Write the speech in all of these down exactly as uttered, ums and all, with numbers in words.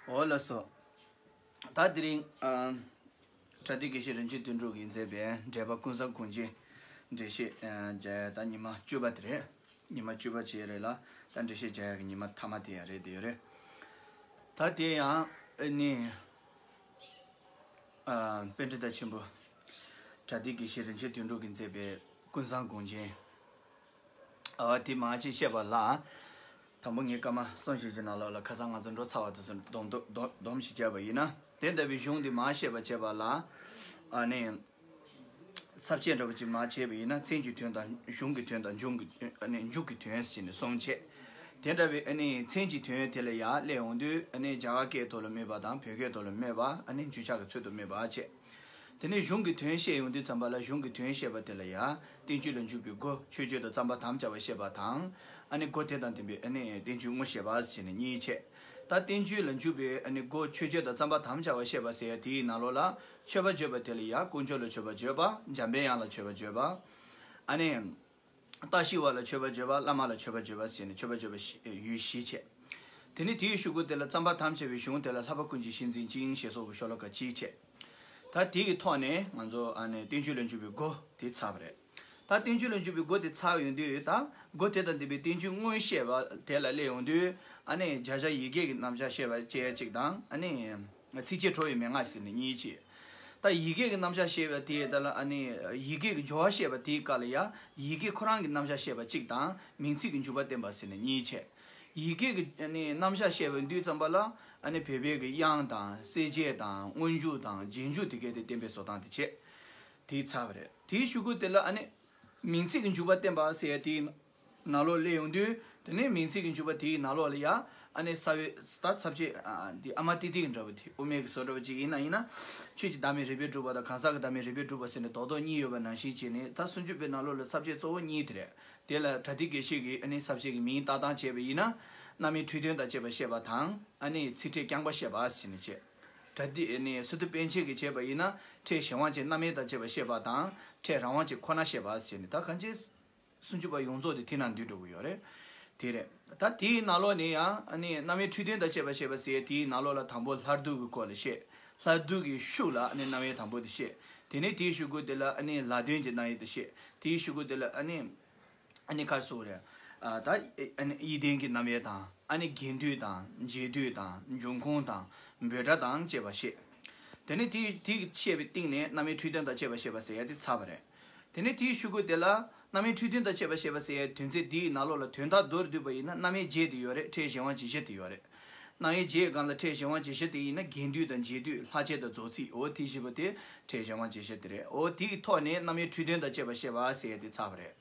འོ་ལགས་སོ། ད་དེ་རིང་ཨ་བྲ་ཏི་དགེ་བཤེས་རིན་ཆེན་དོན་གྲུབ་ཀྱིས་མཛད་པའི་འགྲེལ་པ་ཀུན་བཟང་གུང་ཆེན་འགྲེལ་བཤད་ཨ་མཇལ་ཡ་ད་ཉི་མ་བཅུ་པ་དེ་རེད། ཉི་མ་བཅུ་པ་བྱས་རེད་ལ། ད་འགྲེལ་བཤད་མཇལ་ཡ་གི་ཉི་མ་མཐའ་མ་དེ་ཡང་རེད། དེ་ཡོད་རེད། ད་དེ་ཡང་ཨ་ནི་ཨ་པཎྜི་ཏ་ཆེན་པོ་བྲ་ཏི་དགེ་བཤེས་རིན་ཆེན་དོན་གྲུབ་ཀྱིས་མཛད་པའི་ཀུན་བཟང་གུང་ཆེན། ཨ་དེ་མང་ཆེ་བཤད་པ་ལ། དང་པོ་ངས་སྐར་མ་གསུམ་བཞི་གི་ནང་ལོགས་ལ་ཁ་སང་ང་ཚོ་འགྲོ་ཚར་བ་དེ་ཚོ་སྡོམ་སྡོམ་སྡོམ་ཞིག་བརྒྱབ་པ་ཡིན་ན། དེ་ལྟ་བུའི་གཞུང་འདི་མར་བཤད་པ་བྱས་པ་ལ། ཨ་ནི། ཚབ་བྱེད་འདྲ་པོ་ཅིག་མར་བྱས་པ་ཡིན་ན། མཚན་གྱི་དོན་དང་གཞུང་གི་དོན་དང་འབྱུང་གི་ཨ་ནི་མཇུག་གི་དོན་ཟེར་ནས་གསུམ་བྱས། དེ་འདྲ་བའི་ཨ་ནི་མཚན་གྱི་དོན་དེ་ལ་ཡང་སླེབས་ཡོང་དུས། ཨ་ནི་རྒྱ་གར་སྐད་ཐོག་ལ་སྨོས་པ་དང་བོད་སྐད་ཐོག་ལ་སྨོས་པ། ཨ་ནི་འགྱུར་ཕྱག་གི་ཚུལ་དུ་སྨོས་པ་བྱས། དེ་ནས་གཞུང་གི་དོན་བཤད་ཡོང་དུས་ཙམ་པ་ལ། གཞུང་གི་དོན་བཤད་པ་དེ་ལ་ཡང་བསྟན་བཅོས་ལ་འཇུག་པའི་སྒོ་མཆོད་བརྗོད་དང་རྩོམ་པར་དམ་བཅའ་བ་བཤད་པ་དང་། ཨ་ནི་སྒོ་དེ་དང་ལྡན་པའི་ཨ་ནི་བསྟན་བཅོས་དངོས་བཤད་པ་ཟེར་ནས་གཉིས་བྱས། ད་བསྟན་བཅོས་ལ་འཇུག་པའི་ཨ་ནི་སྒོ་མཆོད་བརྗོད་དང་རྩོམ་པར་དམ་བཅའ་བ་བཤད་པ་ཟེར་ཡ་དེའི་ནང་ལོགས་ལ། མཆོད་པ་བརྗོད་པ་དེ་ལ་ཡང་དཀོན་མཆོག་ལ་མཆོད་པ་བརྗོད་པ། འཇམ་པའི་དབྱངས་ལ་མཆོད་པ་བརྗོད་པ། ཨ་ནི། བཀྲ་ཤིས་པ་ལ་མཆོད་པ་བརྗོད་པ། བླ་མ་ལ་མཆོད་པ་བརྗོད་པ་ཟེར་ནས་མཆོད་པ་བརྗོད་པ་བཞི་ཡུལ་བཞི་བྱས། དེ་ནས་དེའི་གཞུག་གུ་དེ་ལ་རྩོམ་པར་དམ་བཅའ་བའི་གཞུང་དེ་ལ་ལྷག་པ་ཀུན་གྱི་གཞི་འཛིན་ཅིང་ཞེས་སོགས་ཀྱི་ཤོ་ལོ་ཀ་གཅིག་བྱས། ད་དེ་གི་ཐོག་ནས་ང་ཚོ་ཨ་ནི་བསྟན་བཅོས་ལ་འཇུག་པའི་སྒོ་དེ་ཚར་བ་རེད། ད་བསྟན་བཅོས་ལ་འཇུག་པའི་སྒོ་དེ་ཚར་ཡོང་དུས། ད་སྒོ་དེ་དང་ལྡན་པའི་བསྟན་བཅོས་དངོས་བཤད་པ་དེ་ལ་སླེབས་ཡོང་དུས། ཨ་ནི་བརྗོད་བྱ་ཡི་གེ་གི་རྣམ་གཞག་བཤད་པ་བཅས་གཅིག་དང་། ཨ་ནི། ཚིགས་བཅད་ཁྲོ་བོའི་མན་ངག་ཟེར་ནས་གཉིས་བྱས། ད་ཡི་གེ་གི་རྣམ་གཞག་བཤད་པ་དེ་དག་ལ། ཨ་ནི་ཡི་གེ་གི་སྦྱོར་བ་བཤད་པ་དེའི་སྐབས་ལ་ཡང་ཡི་གེ་ཁོ་རང་གི་རྣམ་གཞག་བཤད་པ་གཅིག་དང་། མིང་ཚིག་གི་འཇུག་པ་བསྟན་པ་ཟེར་ནས་གཉིས་བྱས། ཡི་གེ་གི་ཨ་ནི་རྣམ་གཞག་བཤད་པའི་དུས་ཙམ་པ་ལ། ཨ་ནི་བོད་པའི་གི་དབྱངས་དང་གསལ་བྱེད་དང་སྔོན་འཇུག་དང་རྗེས་འཇུག་དེ་གའི་དེ་བསྟན་པའི་བཟོ་སྟངས་དེ་བྱས། དེ་ཚར་བ་རེད། དེའི་གཞུག་གུ་དེ་ལ་ཨ་ནི། མིང་ཚིག་གི་འཇུག་པ་བསྟན་པ་ཟེར་ཡ་དེའི་ནང་ལོགས་སླེབས་ཡོང་དུས། དེ་ནས་མིང་ཚིག་གི་འཇུག་པ་དེའི་ནང་ལོགས་ལ་ཡ། ཨ་ནི་ས་བོན་ད་ཚབ་བྱེད་ཨ་འདི་ཨ་མ་ཏི་ཏི་གི་འདྲ་བོ་དེ། དབུ་མའི་གི་བཟོ་འདྲ་བོ་ཅིག་ཡིན་ན་ཡིན་ན། ཆོས་ཀྱི་བདག་མེད་རིགས་པས་གྲུབ་པ་དང་གང་ཟག་གི་བདག་མེད་རིགས་པས་གྲུབ་པ་ཟེར་ནས་རྡོག་རྡོག་གཉིས་ཡོད་པ་ནང་བཞིན་བྱས་ནས། ད་སུམ་ཅུ་པའི་ནང་ལོགས་ལ་ཚབ་བྱེད་གཙོ་བོ་གཉིས་དེ་རེད། དེ་ལ་བྲ་ཏི་དགེ་བཤེས་ཀྱིས་ཨ་ནི་ཚབ་བྱེད་ཀྱི་མིང་བཏགས་སྟངས་བྱས་པ་ཡིན་ན། རྣམ་དབྱེ་འཁྲུལ་དོན་དང་བཅས་པ་བཤད་པ་དང་། ཨ་ནི་ཚིག་ཕྲད་རྐྱང་པ་བཤད་པ་ཟེར་ནས་བྱས། བྲ་ཏི་ཨ་ནི་སི་ཏུ་པཎ་ཆེན་གྱིས་བྱས་པ་ཡིན་ན། ཕྲད་གཞན་དབང་ཅན་རྣམ་དབྱེ་དང་བཅས་པ་བཤད་པ་དང་། ཕྲད་རང་དབང་ཅན་ཁོ་ན་བཤད་པ་ཟེར་ནས། ད་གང་ཅི། སུམ་ཅུ་པ་ཡོངས་རྫོགས་དེ་དེ་ནང་འདུས་འགྲོ་གི་ཡོད་རེད། དེ་རེད། ད་དེའི་ནང་ལོགས་ནས་ཡང་ཨ་ནི་རྣམ་དབྱེ་འཁྲུལ་དོན་དང་བཅས་པ་བཤད་པ་ཟེར་དེའི་ནང་ལོགས་ལ་དང་པོ་ལྷ་བདུད་ཀྱི་སྐོར་ལ་བཤད། ལྷ་བདུད་ཀྱི་ཤུགས་ལ་ཨ་ནི་རྣམ་དབྱེ་དང་པོ་དེ་བཤད། དེ་ནས་དེའི་གཞུག་གུ་དེ་ལ་ཨ་ནི་ལ་དོན་གྱི་རྣམ་དབྱེ་དེ་བཤད། དེའི་གཞུག་གུ་དེ་ལ་ཨ་ནི། ཨ་ནི་ག་རེ་ཟེར་དགོས་རེད། ཨ་ད་ཨ་ནི་ཡིད་ལྡན་གྱི་རྣམ་དབྱེ་དང་། ཨ་ནི་དགེ་འདུན་དང་རྗེས་འདུན་དང་འབྱུང་ཁུངས་དང་འབོད་སྒྲ་དང་བཅས་པ་བཤད། དེ་ནས་དེ་དེ་བཤད་པའི་སྟེང་ནས་རྣམ་དབྱེ་འཁྲུལ་དོན་དང་བཅས་པ་བཤད་པ་ཟེར་ཡ་དེ་ཚར་བ་རེད། དེ་ནས་དེའི་གཞུག་གུ་དེ་ལ་རྣམ་དབྱེ་འཁྲུལ་དོན་དང་བཅས་པ་བཤད་པ་ཟེར་ཡའི་དོན་ཚན་འདིའི་ནང་ལོགས་ལ་དོན་དག་མདོར་བསྡུས་པ་ཡིན་ན། རྣམ་དབྱེ་བརྒྱད་དེ་ཡོད་རེད། ཕྲད་གཞན་དབང་ཅན་བཞི་དེ་ཡོད་རེད། རྣམ་དབྱེ་བརྒྱད་སྒང་ལ་ཕྲད་གཞན་དབང་ཅན་བཞི་དེ་ཡིན་ན། དགེ་འདུན་དང་རྗེས་འདུན། ལྷག་བཅས་དང་རྫོགས་ཚིག་འོ་དེ་བཞི་པོ་དེ་ཕྲད་གཞན་དབང་ཅན་བཞི་དེ་རེད། འོ་དེའི་ཐོག་ནས་རྣམ་དབྱེ་འཁྲུལ་དོན་དང་བཅས་པ་བཤད་པ་ཟེར་ཡ་དེ་ཚར་བ་རེད།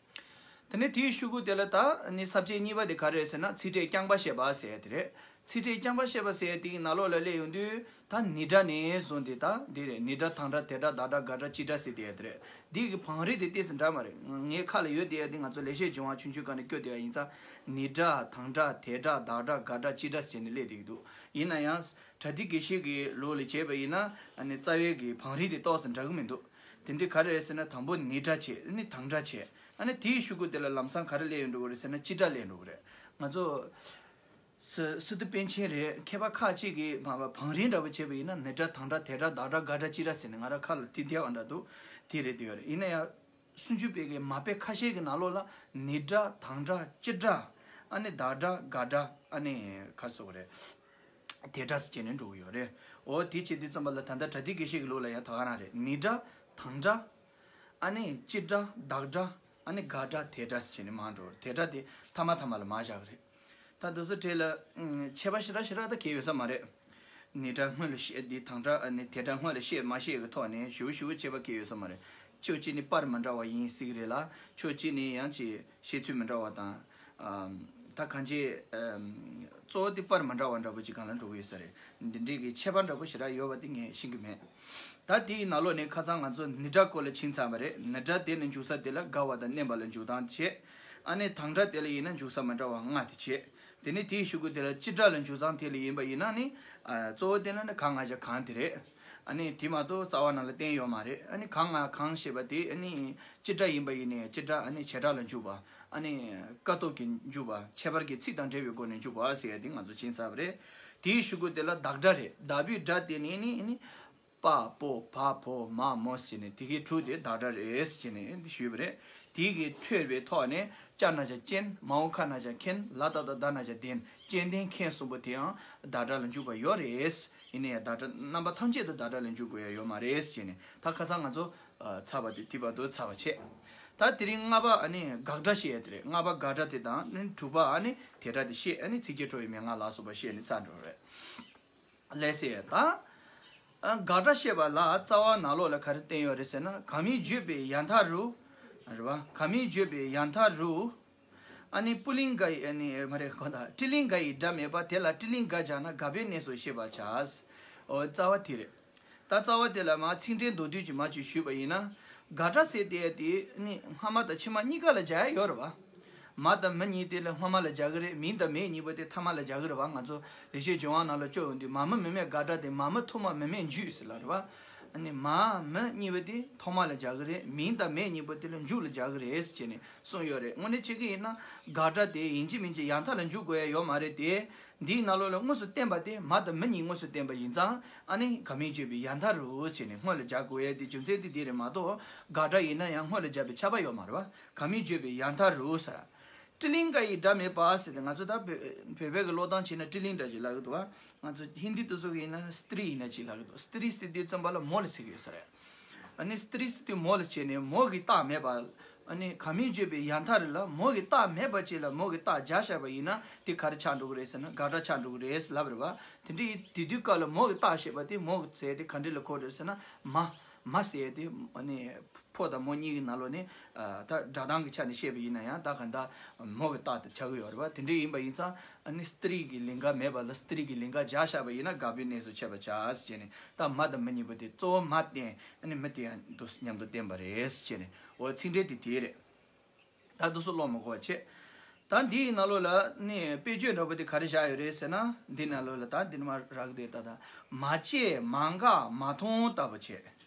དེ་ནས་དེའི་གཞུག་གུ་དེ་ལ་ད་ནི་ས་བཅད་གཉིས་པ་དེ་ག་རེ་རེད་ཟེར་ན། ཚིག་ཕྲད་རྐྱང་པ་བཤད་པ་ཟེར་ཡ་དེ་རེད། ཚིག་ཕྲད་རྐྱང་པ་བཤད་པ་ཟེར་ཡ་དེའི་ནང་ལོགས་ལ་སླེབས་ཡོང་དུས། ད་ནི་སྒྲ་ནས་བཟུང་སྟེ་ད་འདི་རེད། ནི་སྒྲ་དང་སྒྲ་དེ་སྒྲ་བདག་སྒྲ་བག་སྒྲ་སྤྱི་སྒྲ་ཟེར་དེ་ཡ་དེ་རེད། འདི་གི་བང་རིམ་དེ་ཏོག་ཙམ་འདྲ་མ་རེད། ངའི་ཁ་ལ་ཡོད་དེ་ཡ་དེ་ང་ཚོ་ལེགས་བཤད་ལྗོན་དབང་ཆུང་ཆུང་སྒང་ནས་བཀོད་དེ་ཡ་ཡིན་ཙང་། ནི་སྒྲ་དང་སྒྲ་དེ་སྒྲ་བདག་སྒྲ་བག་སྒྲ་སྤྱི་སྒྲ་ཟེར་ནས་སླེབས་བསྡད་ཀྱི་འདུག་ཡིན་ན་ཡང་། བྲ་ཏི་དགེ་བཤེས་ཀྱི་ལུགས་ལ་བྱས་པ་ཡིན་ན། ཨ་ནི་རྩ་བའི་གི་བང་རིམ་དེ་ཏོག་ཙམ་འདྲ་གི་མི་འདུག་དེ་འདྲའི་ག་རེ་རེད་ཟེར་ན། དང་པོ་ནི་སྒྲ་བྱས། ཨ་ནི་དང་སྒྲ་བྱས། ཨ་ནི་དེའི་གཞུག་གུ་དེ་ལ་ལམ་སང་ག་རེ་སླེབས་ཡོང་འགྲོ་གི་རེད་ཟེར་ན། སྤྱི་སྒྲ་སླེབས་འགྲོ་གི་རེད། ང་ཚོ་སི་སི་ཏུ་པཎ་ཆེན་རེད། མཁས་པ་ཁག་ཅིག་གིས་མ་པ་བང་རིམ་འདྲ་པོ་བྱས་པ་ཡིན་ན། ནི་སྒྲ་དང་སྒྲ་དེ་སྒྲ་བདག་སྒྲ་བག་སྒྲ་སྤྱི་སྒྲ་ཟེར་ནས་ང་རང་ཁ་ལ་དེ་འཐེན་པ་འདྲ་འདུག་དེ་རེད། དེ་ཡོད་རེད། ཡིན་ན་ཡང་། སུམ་ཅུ་པའི་གི་མ་དཔེ་ཁ་ཤས་ཀྱི་ནང་ལོགས་ལ་ནི་སྒྲ་དང་སྒྲ་སྤྱི་སྒྲ། ཨ་ནི་བདག་སྒྲ་བག་སྒྲ། ཨ་ནི་ག་རེ་ཟེར་དགོས་རེད། དེ་སྒྲ་ཟེར་བྱས་ནས་འགྲོ་གི་ཡོད་རེད། འོ་དེ་བྱེད་དུས་ཙམ་པ་ལ་ད་ལྟ་བྲ་ཏི་དགེ་བཤེས་ཀྱི་ལུགས་ལ་ཡང་ད་ག་རང་རེད། ནི་སྒྲ་དང་སྒྲ། ཨ་ནི་སྤྱི་སྒྲ་བདག་སྒྲ། ཨ་ནི་བག་སྒྲ་དེ་སྒྲ་ཟེར་བྱས་ནས་མར་འགྲོ་རེད། དེ་སྒྲ་དེ་མཐའ་མ་མཐའ་མ་ལ་མར་བཞག་གི་རེད། ད་དེ་ཚོ་གྲས་ལ་ཨུམ་ཁྱད་པར་ཞེ་དྲག་ཞེ་དྲག་ད་གང་ཡང་ཡོད་ས་མ་རེད། ནི་སྒྲ་སྔོན་ལ་བཤད། འདི་དང་སྒྲ། ཨ་ནི་དེ་སྒྲ་སྔོན་ལ་བཤད་མ་བཤད་ཀྱི་ཐོག་ནས་ཞེ་པོ་ཞེ་པོ་ཁྱད་པར་གང་ཡང་ཡོད་ས་མ་རེད། ཕྱོགས་གཅིག་ནས་པར་མི་འདྲ་བ་ཡིན་སྲིད་ཀྱི་རེད་ལ། ཕྱོགས་གཅིག་ནས་ཡང་ཅིག་བཤད་ཚུལ་མི་འདྲ་བ་དང་། ཨམ། ད་གང་ཅི། ཨམ། གཙོ་བོ་དེ་པར་མི་འདྲ་བ་འདྲ་པོ་ཅིག་སྒང་ལ་འགྲོ་གི་ཡོད་ས་རེད། འདི་འདྲའི་གི་ཁྱད་པར་འདྲ་པོ་ཞེ་དྲག་ཡོད་པ་དེ་ངས་ཤེས་ཀྱི་མེད། ད་དེའི་ནང་ལོགས་ནས་ཁ་སང་ང་ཚོ་ནི་སྒྲ་སྐོར་ལ་ཕྱིན་ཚར་བ་རེད། ནི་སྒྲ་དེ་ནི་འཇུག་ས་དེ་ལ་དགའ་བ་དང་མནན་པ་ལ་འཇུག་སྟངས་བྱས། ཨ་ནི་དང་སྒྲ་དེ་ལ་ཡིན་ན་འཇུག་ས་མི་འདྲ་བ་ལྔ་དེ་བྱས། དེ་ནས་དེའི་གཞུག་གུ་དེ་ལ་སྤྱི་སྒྲ་ལ་འཇུག་སྟངས་དེ་ལ་ཡིན་པ་ཡིན་ན་ནི། ཨ། གཙོ་བོ་དེ་ལ་ནི་ག་ང་ཞ་གང་དེ་རེད། ཨ་ནི་དེ་མ་གཏོགས་རྩ་བ་ནང་ལ་བསྟན་ཡོད་མ་རེད། ཨ་ནི་ག་ང་གང་ཞེས་པ་དེ། ཨ་ནི་སྤྱི་སྒྲ་ཡིན་པ་ཡིན་ནའི་སྤྱི་སྒྲ། ཨ་ནི་བྱེ་བྲག་ལ་འཇུག་པ། ཨ་ནི་ཀ་སྟོབས་ཀྱིས་འཇུག་པ། ཁྱད་པར་གྱི་ཚིག་དང་འབྲེལ་བའི་སྒོ་ནས་འཇུག་པ་ཟེར་ཡ་དེ་ང་ཚོ་ཕྱིན་ཚར་བ་རེད། དེའི་གཞུག་གུ་དེ་ལ་བདག་སྒྲ་རེད། ད་བུའི་སྒྲ་དེ་ནི་ནི་ནི། པ་པོ་བ་བོ་མ་མོ་ཟེར་ནས་དེ་གའི་དྲུག་དེ་བདག་སྒྲ་རེད་ཟེར་ནས་ཞུས་པ་རེད། དེ་གི་འཕྲོས་པའི་ཐོག་ནས་ཅ་ན་བྱ་ཅན། མའོ་ཁ་ན་བྱ་མཁན། ལ་ད་བཏགས་ལྡ་ན་བྱ་ལྡན། ཅན་ལྡན་མཁན་གསུམ་པོ་དེའང་བདག་སྒྲ་ལ་འཇུག་པ་ཡོད་རེད། ཡིན་ན་ཡང་བདག་སྒྲ་རྣམ་པ་ཐམས་ཅད་དུ་བདག་སྒྲ་ལ་འཇུག་དགོས་ཡ་ཡོད་མ་རེད་ཟེར་ནས། ད་ཁ་སང་ང་ཚོ་ཚར་བ་དེ་དེ་བར་དུ་ཚར་བ་བྱས། ད་དེ་རིང་ལྔ་པ་ཨ་ནི་དགག་སྒྲ་བཤད་ཡ་དེ་རེད། ལྔ་པ་དགག་སྒྲ་དེ་དང་ནི་དྲུག་པ་ཨ་ནི་དེ་སྒྲ་དེ་བཤད། ཨ་ནི་ཚིགས་བཅད་འཕྲོ་བའི་མན་ངག་ལ་སོགས་པ་བཤད་ནས་ཚར་འགྲོ་རེད། ལགས་སེ། ད་དགག་སྒྲ་བཤད་པ་ལ་རྩ་བ་ནང་ལོགས་ལ་ག་རེ་བསྟན་ཡོད་རེད་ཟེར་ན། ག་མིང་བརྗོད་པའི་ཡ་མཐའ་རུ། རེད་བ། ག་མིང་བརྗོད་པའི་ཡ་མཐའ་རུ། ཨ་ནི་པུ་ལིང་ག་ཡི། ཨ་ནི་མ་རེད་གོ། ད་སྤྲི་ལིང་ག་ཡི་སྒྲ་མེད་པ་དེ་ལ་སྤྲི་ལིང་ག་སྦྱར་ན་དགག་པའི་གནས་སུ་ཤེས་པར་བྱ། འོ་རྩ་བ་དེ་རེད། ད་རྩ་བ་དེ་ལ་མ་ཚིག་འབྲེལ་མདོར་བསྡུས་ཀྱིས་མ་ཅིག་ཞུས་པ་ཡིན་ན། དགག་སྒྲ་ཟེར་དེ་དེ་ནི་སྔ་མ་དང་ཕྱི་མ་གཉིས་ཀ་ལ་སྦྱར་ཡ་ཡོད་རེད་བ། མ་དང་མི་གཉིས་དེ་ལ་སྔ་མ་ལ་སྦྱར་གི་རེད། མིང་དང་མེད་གཉིས་པོ་དེ་ཐ་མ་ལ་སྦྱར་གི་རེད་བ། ང་ཚོ་ལེགས་བཤད་ལྗོན་དབང་ནང་ལ་སྐྱོར་ཡོང་དུས་མ་མི་མི་མེད་དགག་སྒྲ་དེ་མ་མི་ཐོག་མ་མི་མེད་མཇུག་ཟེར་ལ་རེད་བ། ཨ་ནི་མ་མི་གཉིས་པོ་དེ་ཐོག་མ་ལ་སྦྱར་གི་རེད། མིང་དང་མེད་གཉིས་པོ་དེ་ལ་མཇུག་ལ་སྦྱར་གི་རེད་ཟེར་ནས་གསུངས་ཡོད་རེད། དངོས་གནས་བྱེད་ཀྱི་ཡིན་ན་དགག་སྒྲ་དེ་ཡིན་གཅིག་མིན་གཅིག་ཡ་མཐའ་ལ་འཇུག་དགོས་ཡ་ཡོད་མ་རེད་དེ། འདིའི་ནང་ལོགས་ལ་དངོས་སུ་བསྟན་པ་དེ་མ་དང་མི་གཉིས་དངོས་སུ་བསྟན་པ་ཡིན་ཙང་། ཨ་ནི་ག་མིང་བརྗོད་པའི་ཡ་མཐའ་རུ་ཟེར་ནས་སྔོན་ལ་སྦྱར་དགོས་ཡ་དེ་རྒྱུ་མཚན་དེ་འདི་རེད་མ་གཏོགས། དགག་སྒྲ་ཡིན་ན་ཡང་སྔོན་ལ་སྦྱར་བའི་ཁྱབ་པ་ཡོད་མ་རེད་བ། ག་མིང་བརྗོད་པའི་ཡ་མཐའ་རུ་ཟེར། སྤྲི་ལིང་ག་ཡི་སྒྲ་མེད་པ་ཟེར་ཏེ། ང་ཚོ་ད་བོད་བོད་པའི་གི་ཀློག་སྟངས་བྱས་ན་སྤྲི་ལིང་སྒྲ་ཅིག་ལབ་གི་འདུག་བ། ང་ཚོ་ཧིན་དི་དེ་ཚོ་གི་ཡིན་ན་སི་ཏྲི་ཡིན་ན་ཅིག་ལབ་གི་འདུག། སི་ཏྲི་ཟེར་དུས་ཙམ་པ་ལ་མོ་ལ་ཟེར་གི་ཡོད་ས་རེད། ཨ་ནི་སི་ཏྲི་ཟེར་དུས་མོ་ལ་བྱས་ནས་མོ་གི་རྟགས་མེད་པ། ཨ་ནི་ག་མིང་བརྗོད་པའི་ཡ་མཐའ་རུ་ལ་མོ་གི་རྟགས་མེད་པ་ཅིག་ལ་མོ་གི་རྟགས་སྦྱར་བཞག་པ་ཡིན་ན་དེ་ག་རེ་ཆགས་འགྲོ་གི་རེད་ཟེར་ན་དགག་སྒྲ་ཆགས་འགྲོ་གི་རེད་ལབ་རེད་བ། དེ་འདྲ་ཡིན་དེ་དུས་སྐབས་ལ་མོ་གི་རྟགས་ཞེས་པ་དེ་མོ་གི་ཟེར་དེ་ག་འདྲ་ལ་གོ་རེད་ཟེར་ན། མ་མ་ཟེར་དེ་ཨ་ནི་ཕོ་དང་མོ་གཉིས་ཀྱི་ནང་ལོགས་ནས། ཨ་ད་སྒྲ་གདངས་ཀྱི་ཆ་ནས་བཤད་པ་ཡིན་ན་ཡང་ད་ག་འདྲ་མོ་གི་རྟགས་དེ་ཆགས་ཀྱི་ཡོད་རེད་བ། དེ་འདྲ་ཡིན་པ་ཡིན་ཙང་ཨ་ནི་སི་ཏྲི་གི་ལིང་ག་མེད་པ་ལ་སི་ཏྲི་གི་ལིང་ག་སྦྱར་བཞག་པ་ཡིན་ན་དགག་པའི་གནས་སུ་ཆེ་བར་བྱ་ཟེར་ནས། ད་མ་དང་མི་གཉིས་པོ་དེ་གཙོ་བོ་མ་བསྟན། ཨ་ནི་མི་དེ་ཡང་འདུག་སེ་མཉམ་དུ་བསྟན་པ་རེད་ཟེར་ནས། འོ་ཚིག་འགྲེལ་དེ་དེ་རེད། ད་འདུག་སེ་ཀློག་མི་དགོས་པ་བྱས། ད་འདིའི་ནང་ལོགས་ལ་ནི་དཔེ་བརྗོད་འདྲ་པོ་དེ་ག་རེ་བཞག་ཡོད་རེད་ཟེར་ན། འདི་ནང་ལོགས་ལ་ད་འདི་ནས་མར་རག་དེ་ད་ད་མ་བྱས་མ་འགགས་མ་མཐོང་ལྟ་བུ་བྱས།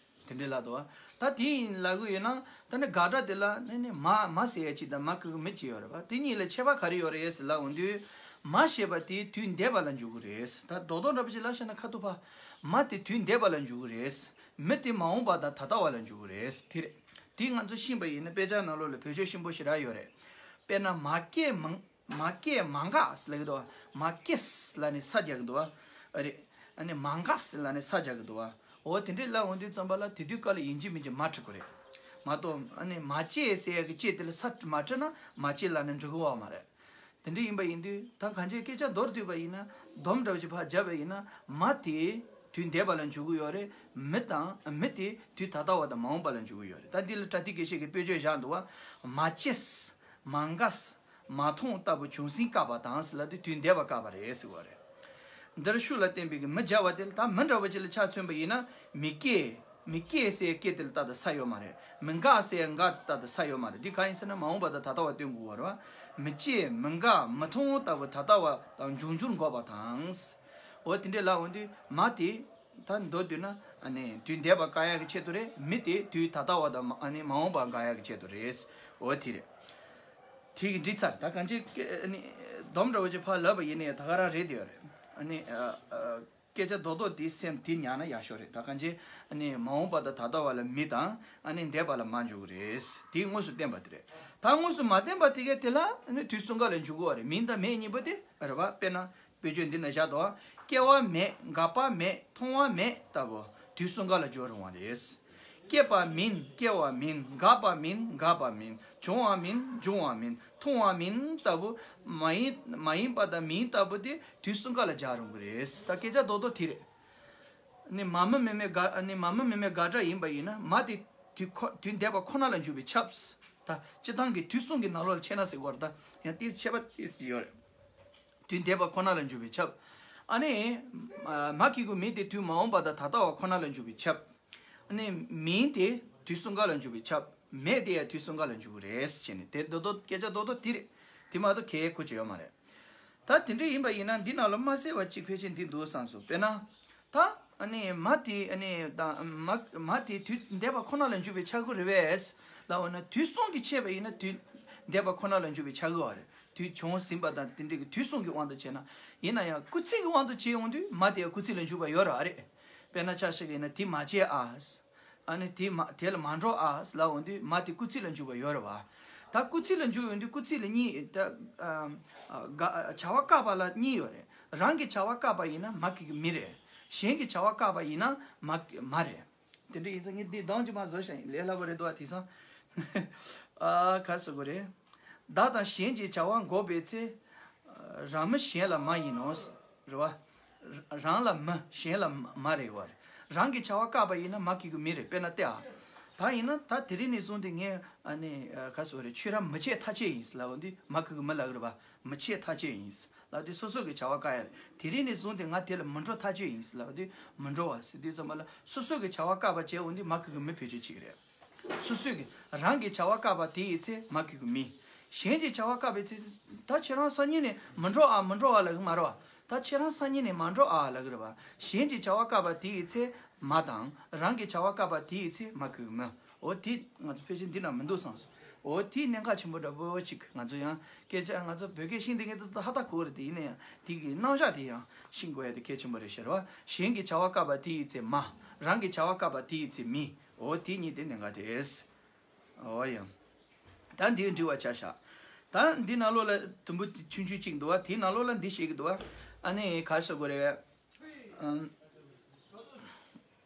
དེ་འདྲའི་ལབ་འདུག་བ། ད་དེ་ཡིན་ལབ་གི་ཡོད་ན། ད་ནི་དགག་སྒྲ་དེ་ལ་ནི་ནི་མ་མ་ཟེར་ཡ་གཅིག་དང་མ་གི་གུ་མི་གཅིག་ཡོད་རེད་བ། དེ་གཉིས་ལ་ཁྱད་པར་ག་རེ་ཡོད་རེད་ཟེར་ལབ་འོང་དུས། མ་ཞེས་པ་དེ་དུས་འདས་པ་ལ་འཇུག་གི་རེད། ད་རྡོག་རྡོག་འདྲ་པོ་ཅིག་ལབ་བཤད་ན་ཁ་ཐུག་པ། མ་དེ་དུས་འདས་པ་ལ་འཇུག་གི་རེད། མི་དེ་མ་འོངས་པ་དང་ད་ལྟ་བ་ལ་འཇུག་གི་རེད། དེ་རེད། དེ་ང་ཚོ་ཤེས་པ་ཡིན་ན་དཔེ་ཆ་ནང་ལོགས་ལ་བེད་སྤྱོད་ཆེན་པོ་ཞེ་དྲག་ཡོད་རེད། དཔེར་ན་མ་སྐྱེས་མ་མ་སྐྱེས་མ་འགགས་ལབ་ཀྱི་འདུག་བ། མ་སྐྱེས་ལབ་ནས་ས་རྒྱག་གི་འདུག་བ། ཨ་རེད། ཨ་ནི་མ་འགགས་ལབ་ནས་ས་རྒྱག་གི་འདུག་བ། འོ་དེ་འདྲས་ལབ་འོང་དུས་ཙམ་པ་ལ་དེ་དུས་སྐབས་ལ་ཡིན་གཅིག་མིན་གཅིག་མ་འབྲི་དགོས་རེད། མ་གཏོགས་ཨ་ནི་མ་སྐྱེས་ཟེར་ཡ་གི་སྐྱེས་དེ་ལ་ས་མ་བྲིས་ན་མ་སྐྱེས་ལབ་ནས་འབྲི་གི་ཡོད་མ་རེད། དེ་འདྲས་ཡིན་པ་ཡིན་དུས་ད་གང་ཅིའི་སྐད་ཆ་མདོར་བསྡུས་པ་ཡིན་ན། སྡོམ་འདྲ་བོ་ཅིག་ཕར་བརྒྱབ་པ་ཡིན་ན། མ་དེ་དུས་འདས་པ་ལ་འཇུག་གི་ཡོད་རེད། མི་དང་མི་དེ་དུས་ད་ལྟ་བ་དང་མ་འོངས་པ་ལ་འཇུག་གི་ཡོད་རེད། ད་འདི་ལ་པྲ་ཏི་གེ་ཤེས་ཀྱི་དཔེ་བརྗོད་བཞག་འདུག་བ། མ་སྐྱེས། མ་འགགས། མ་མཐོང་ལྟ་བུ་བྱུང་ཟིན་བཀག་པ་དང་ཟེར་ལབ་དུས་དུས་འདས་པ་བཀག་པ་རེད་ཟེར་བ་རེད། འདིར་ཤུགས་ལ་བརྟེན་པའི་གི་མི་སྦྱར་བ་དེ་ལ་ད་མི་འདྲ་བོ་ཅིག་ལ་ཆ་མཚོན་པ་ཡིན་ན། མི་སྐྱེ། མི་སྐྱེ་ཟེར་སྐྱེ་དེ་ལ་ད་ལྟ་ས་ཡོད་མ་རེད། མི་འགག་ཟེར་འགག་ད་ལྟ་ས་ཡོད་མ་རེད། འདི་གང་ཡིན་ཟེར་ན་མ་འོངས་པ་དང་ད་ལྟ་བ་སྟོན་དགོས་པ་རེད་བ། མི་སྐྱེ་མི་འགག་མི་མཐོང་ལྟ་བུ་ད་ལྟ་བ་དང་འབྱུང་འགྱུར་འགོག་པ་དང་། འོ་དེ་འདྲས་ལབ་འོང་དུས་མ་དེ། ད་མདོར་བསྡུས་ན་ཨ་ནི་དུས་འདས་པ་བཀག་ཡག་གི་ཆེད་དུ་རེད། མི་དེ་དུས་ད་ལྟ་བ་དང་ཨ་ནི་མ་འོངས་པ་འགག་ཡག་གི་ཆེད་དུ་རེད། འོ་དེ་རེད། དེ་གི་འགྲིག་ཚར། ད་གང་ཅི་ཨ་ནི་སྡོམ་འདྲ་བོ་ཅིག་ཕར་ལབ་པ་ཡིན་ནའི་ད་ག་རང་རེད་དེ་ཡོད་རེད། ཨ་ནི་ཨ་ཨ་སྐད་ཆ་རྡོག་རྡོག་དེ་སེམས་དེ་ཉར་ན་ཡག་ཤོས་རེད། ད་གང་ཅི་ཨ་ནི་མ་འོངས་པ་དང་ད་ལྟ་བ་ལ་མི་དང་ཨ་ནི་འདས་པ་ལ་མ་འཇུག་གི་རེད། དེ་དངོས་སུ་བསྟན་པ་དེ་རེད། ད་དངོས་སུ་མ་བསྟན་པ་དེ་གས་དེ་ལ་ཨ་ནི་དུས་གསུམ་ཀ་ལ་འཇུག་གི་ཡོད་རེད། མིང་དང་མེད་གཉིས་པོ་དེ་རེད་བ། དཔེར་ན། དཔེ་བརྗོད་འདི་ན་བཞག་འདུག། སྐྱེ་བ་མེད། འགག་པ་མེད། མཐོང་བ་མེད་ལྟ་བུ་དུས་གསུམ་ཀ་ལ་སྦྱོར་རུང་བ་རེད། སྐྱེས་པ་མིན། སྐྱེ་བ་མིན། འགག་པ་མིན། འགག་པ་མིན། བྱུང་བ་མིན། འབྱུང་བ་མིན། མཐོང་བ་མིན་ལྟ་བུ་མ་ཡིན་མ་ཡིན་པ་དང་མིན་ལྟ་བུ་དེ་དུས་གསུམ་ཀ་ལ་སྦྱར་རུང་གི་རེད། ད་སྐད་ཆ་རྡོག་རྡོག་དེ་རེད། ནི་མ་མི་མི་མེད་དགག་ནི་མ་མི་མི་མེད་དགག་སྒྲ་ཡིན་པ་ཡིན་ན་མ་དེ་དུས་ཁོ་དུས་འདས་པ་ཁོ་ན་ལ་འཇུག་པས་ཁྱབ། ད་སྤྱི་བཏང་གི་དུས་གསུམ་གྱི་ནང་ལོགས་ལ་ཕྱེ་ན་ཟེར་གོ་རེད། ད་ཡང་ཏིས་ཁྱད་པར་ཏིས་ཀྱི་ཡོད་རེད། དུས་འདས་པ་ཁོ་ན་ལ་འཇུག་པས་ཁྱབ། ཨ་ནི། མ་གི་གུ་མིན་དེ་དུས་མ་འོངས་པ་དང་ད་ལྟ་བ་ཁོ་ན་ལ་འཇུག་པས་ཁྱབ། ཨ་ནི། མིན་དེ་དུས་གསུམ་ཀ་ལ་འཇུག་པས་ཁྱབ། མེད་དེ་ཡང་དུས་གསུམ་ཀ་ལ་འཇུག་གི་རེད་ཟེར་ནས་དེ་རྡོག་རྡོག་སྐད་ཆ་རྡོག་རྡོག་དེ་རེད། དེ་མ་གཏོགས་གལ་ཁུ་ཆེ་ཡོད་མ་རེད། ད་དེ་འདྲ་ཡིན་པ་ཡིན་ན་འདི་ནང་ལ་མ་གསལ་བ་གཅིག་ཕལ་ཆེར་འདི་འདུག་བསམ་སོང་། དཔེར་ན། ད། ཨ་ནི་མ་དེ་ཨ་ནི་ད་མ་མ་དེ་དུས་འདས་པ་ཁོ་ན་ལ་འཇུག་པས་ཁྱབ་ཀྱི་རེད་པས། ལབ་འོ་ན་དུས་གསུམ་གྱིས་ཕྱེ་བ་ཡིན་ན་དུས་འདས་པ་ཁོ་ན་ལ་འཇུག་པས་ཁྱབ་ཀྱི་ཡོད་རེད། དུས་བྱུང་ཟིན་པ་དང་དེ་འདྲའི་གི་དུས་གསུམ་གྱི་དབང་དུ་བྱས་ན། ཡིན་ན་ཡང་སྐུལ་ཚིག་གི་དབང་དུ་བྱས་ཡོང་དུས་མ་དེ་སྐུལ་ཚིག་ལ་འཇུག་པ་ཡོད་རེད་བ་རེད། དཔེར་ན་ཆ་བཞག་གི་ཡིན་ན་དེ་མ་བྱེད་ཨ། ཨ་ནི་དེ་མ་དེ་ལ་མ་འགྲོ་ཨ་ལབ་འོང་དུས་མ་དེ་སྐུལ་ཚིག་ལ་འཇུག་པ་ཡོད་རེད་བ། ད་སྐུལ་ཚིག་ལ་འཇུག་ཡོང་དུས་སྐུལ་ཚིག་ལ་གཉིས་ད་ཨ་ཨ་བྱ་བ་བཀག་པ་ལ་གཉིས་ཡོད་རེད། རང་གི་བྱ་བ་བཀག་པ་ཡིན་ན་མ་གི་གི་མི་རེད། གཞན་གྱི་བྱ་བ་བཀག་པ་ཡིན་ན་མ་གི་མ་རེད། དེ་འདྲ་ཡིན་ཙང་ངས་འདི་གདངས་ཀྱི་མ་བཟོ་ཞིང་ལས་སླ་པོ་རེད་འདུག་བ། དེང་སང་ཨ་ག་ཟེར་དགོས་རེད། བདག་དང་གཞན་གྱི་བྱ་བ་འགོག་པའི་ཚེ། རང་མི་གཞན་ལ་མ་ཡིན་ནོ། རེད་བ། རང་ལ་མི་གཞན་ལ་མ་རེད་བ། རང་གི་བྱ་བ་བཀག་པ་ཡིན་ན་མ་གི་གི་མི་རེད། དཔེར་ན་སྟེ་ཨ། ད་ཡིན་ན་ད་དེ་རིང་ནས་བཟུང་སྟེ་ངས་ཨ་ནི་ག་ཟེར་དགོས་རེད། ཁྱོད་རང་མི་བྱེད་ཐག་བཅད་ཡིན་ལབ་འོང་དུས་མ་གི་གི་མི་ལབ་གི་རེད་བ། མི་བྱེད་ཐག་བཅད་ཡིན། ལབ་དུས་སོ་སོ་གི་བྱ་བ་བཀག་ཡ་རེད། དེ་རིང་ནས་བཟུང་སྟེ་ང་དེ་ལ་མི་འགྲོ་ཐག་གཅོད་ཡིན་ཟེར་ལབ་དུས་མི་འགྲོ་བ་ཟེར་དུས་ཙམ་པ་ལ་སོ་སོ་གི་བྱ་བ་བཀག་པ་བྱས་འོང་དུས་མ་གི་གི་མི་བེད་སྤྱོད་བྱེད་ཀྱི་རེད། སོ་སོ་གི་རང་གི་བྱ་བ་བཀག་པ་དེ་ཡི་ཚེ་མ་གི་གི་མི། གཞན་གྱི་བྱ་བ་བཀག་པའི་ཚེ་ད་ཁྱེད་རང་སང་ཉིན་ནས་མི་འགྲོ་ཨ་མི་འགྲོ་ཨ་ལབ་གི་མ་རེད་བ། ད་ཁྱེད་རང་སང་ཉིན་ནས་མ་འགྲོ་ཨ་ལབ་གི་རེད་བ། གཞན་གྱི་བྱ་བ་བཀག་པ་དེ་ཡི་ཚེ་མ་དང་རང་གི་བྱ་བ་བཀག་པ་དེ་ཡི་ཚེ་མ་གི་གི་མི། འོ་དེ་ང་ཚོ་ཕལ་ཆེར་འདི་ན་མི་འདུག་བསམ་སོང་། འོ་དེ་གནད་འགག་ཆེན་པོ་འདྲ་པོ་ཅིག་ང་ཚོ་ཡང་སྐད་ཆ་ང་ཚོ་བོད་སྐད་ཤེས་འདི་ངེད་ཚོ་ཧ་ད་གོ་རེད་དེ། ཡིན་ན་ཡང་དེ་གི་རྣམ་གཞག་དེ་ཡང་ཤེས་དགོས་ཡ་དེ་གལ་ཆེན་པོ་རེད་ཤེས་རེད་བ། གཞན་གྱི་བྱ་བ་བཀག་པ་དེ་ཡི་ཚེ་མ། རང་གི་བྱ་བ་བཀག་པ་དེ་ཡི་ཚེ་མི། འོ་དེ་གཉིས་དེ་གནད་འགག་རེད། འོ་ཡང་། ད་འདི་འདྲི་བ་ཆ་བཞག་ད་འདི་ནང་ལོགས་ལ་དུམ་བུ་ཆུང་ཆུང་ཅིག་འདུག་བ། དེའི་ནང་ལོགས་ལ་འདི་བཤད་ཀྱི་འདུག་བ། ཨ་ནི་ག་རེ་ཟེར་དགོས་རེད། ཨམ།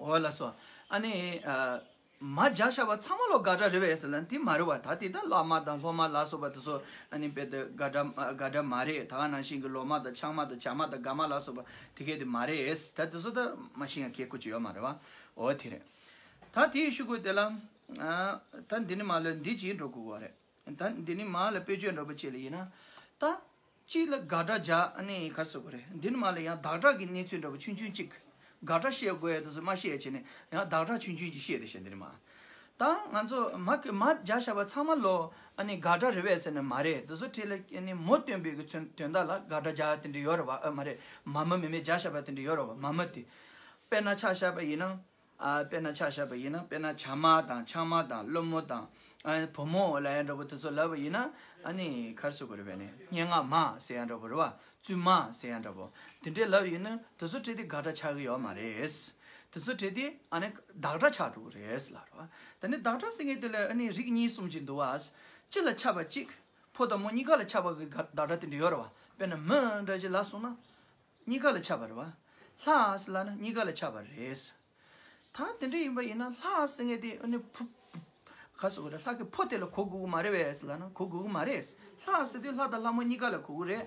འོ་ལགས་སོ། ཨ་ནི་ཨ། མ་བརྒྱབ་བཞག་པ་ཚང་མ་ལོ་དགག་སྒྲ་རེད་པས་ཟེར་ལབ་ན་དེ་མ་རེད་བ། ད་དེ་ད་བླ་མ་དང་སློབ་མ་ལ་སོགས་པ་དེ་ཚོ་ཨ་ནི་དཔེ་དེ་དགག་སྒྲ་དགག་སྒྲ་མ་རེད། ད་ག་ནང་བཞིན་གྱི་ལོ་མ་དང་ཆང་མ་དང་ཇ་མ་དང་དགའ་མ་ལ་སོགས་པ་དེ་གས་དེ་མ་རེད། ད་དེ་ཚོ་ད་མ་ཤེས་ཡང་གལ་ཁུ་ཅི་ཡོད་མ་རེད་བ། འོ་དེ་རེད། ད་དེའི་ཤུ་གུ་དེ་ལ་ཨ། ད་འདི་ནི་མ་ལ་འདི་ཅིག་འགྲོ་དགོས་བ་རེད། ད་འདི་ནི་མ་ལ་དཔེ་བརྗོད་འདྲ་པོ་ཅིག་ལ་ཡིན་ན། ད་གཅིག་ལ་དགག་སྒྲ་བརྒྱབ་ཨ་ནི་ག་རེ་ཟེར་དགོས་རེད། འདི་ནི་མ་ལ་ཡང་བདག་སྒྲ་གི་གནས་ཚུལ་འདྲ་པོ་ཆུང་ཆུང་གཅིག་དགག་སྒྲ་བཤད་དགོས་ཡ་དེ་ཚོ་མ་བཤད་བྱས་ནས་ཡང་བདག་སྒྲ་ཆུང་ཆུང་ཅིག་བཤད་དེ་བཤད་འདི་ནི་མ། ད་ང་ཚོ་མ་གི་མ་བརྒྱབ་བཞག་པ་ཚང་མ་ལོ་ཨ་ནི་དགག་སྒྲ་རེད་པས་ཟེར་ནས་མ་རེད། དེ་ཚོ་གྲས་ལ་ཨ་ནི་མོ་སྟོན་པའི་གི་ཚོན་དོན་དག་ལ་དགག་སྒྲ་བརྒྱབ་དེ་འདྲ་ཡོད་རེད་བ། ཨ་མ་རེད། མ་མ་མེ་མེ་བརྒྱབ་བཞག་པ་དེ་འདྲ་ཡོད་རེད་བ། མ་མ་དེ་དཔེར་ན་ཆ་བཞག་པ་ཡིན་ན། ཨ། དཔེར་ན་ཆ་བཞག་པ་ཡིན་ན། དཔེར་ན་ཇ་མ་དང་ཆང་མ་དང་ཀླུ་མོ་དང་། ཨ། བུ་མོ་ལབ་ཡ་འདྲ་པོ་དེ་ཚོ་ལབ་པ་ཡིན་ན། ཨ་ནི་ག་རེ་ཟེར་དགོས་རེད་པས་ནི། སྙན་ངག་མ་ཟེར་ཡ་འདྲ་པོ་རེད་བ། བཙུན་མ་ཟེར་ཡ་འདྲ་པོ། དེ་འདྲས་ལབ་ཡིན་ན་དེ་ཚོ་གྲས་དེ་དགག་སྒྲ་ཆགས་ཀྱི་ཡོད་མ་རེད། དེ་ཚོ་གྲས་དེ་ཨ་ནི་བདག་སྒྲ་ཆགས་འགྲོ་གི་རེད་ལབ་རེད་བ། ད་ནི་བདག་སྒྲ་ཟེར་མཁན་དེ་ལ་ཨ་ནི་རིགས་གཉིས་གསུམ་ཅིག་འདུག་བ། སྤྱི་ལ་ཁྱབ་པ་གཅིག་ཕོ་དང་མོ་གཉིས་ཀ་ལ་ཁྱབ་པ་གི་བདག་སྒྲ་དེ་འདྲ་ཡོད་རེད་བ། དཔེར་ན་མི་འདྲ་ཅིག་ལབ་སོང་ན། གཉིས་ཀ་ལ་ཁྱབ་པ་རེད་བ། ལྷ་ཟེར་ལབ་ན་གཉིས་ཀ་ལ་ཁྱབ་པ་རེད། ད་དེ་འདྲ་ཡིན་པ་ཡིན་ན་ལྷ་ཟེར་མཁན་དེ་ཨ་ནི་ཕུ། ག་ཟེར་དགོས་རེད། ལྷ་གི་ཕོ་དེ་ལ་གོ་དགོས་ཀྱི་མ་རེད་པས་ཟེར་ལབ་ན་གོ་དགོས་ཀྱི་མ་རེད། ལྷ་ཟེར་དུས་ལྷ་དང་ལྷ་མོ་གཉིས་ཀ་ལ་གོ་གི་རེད།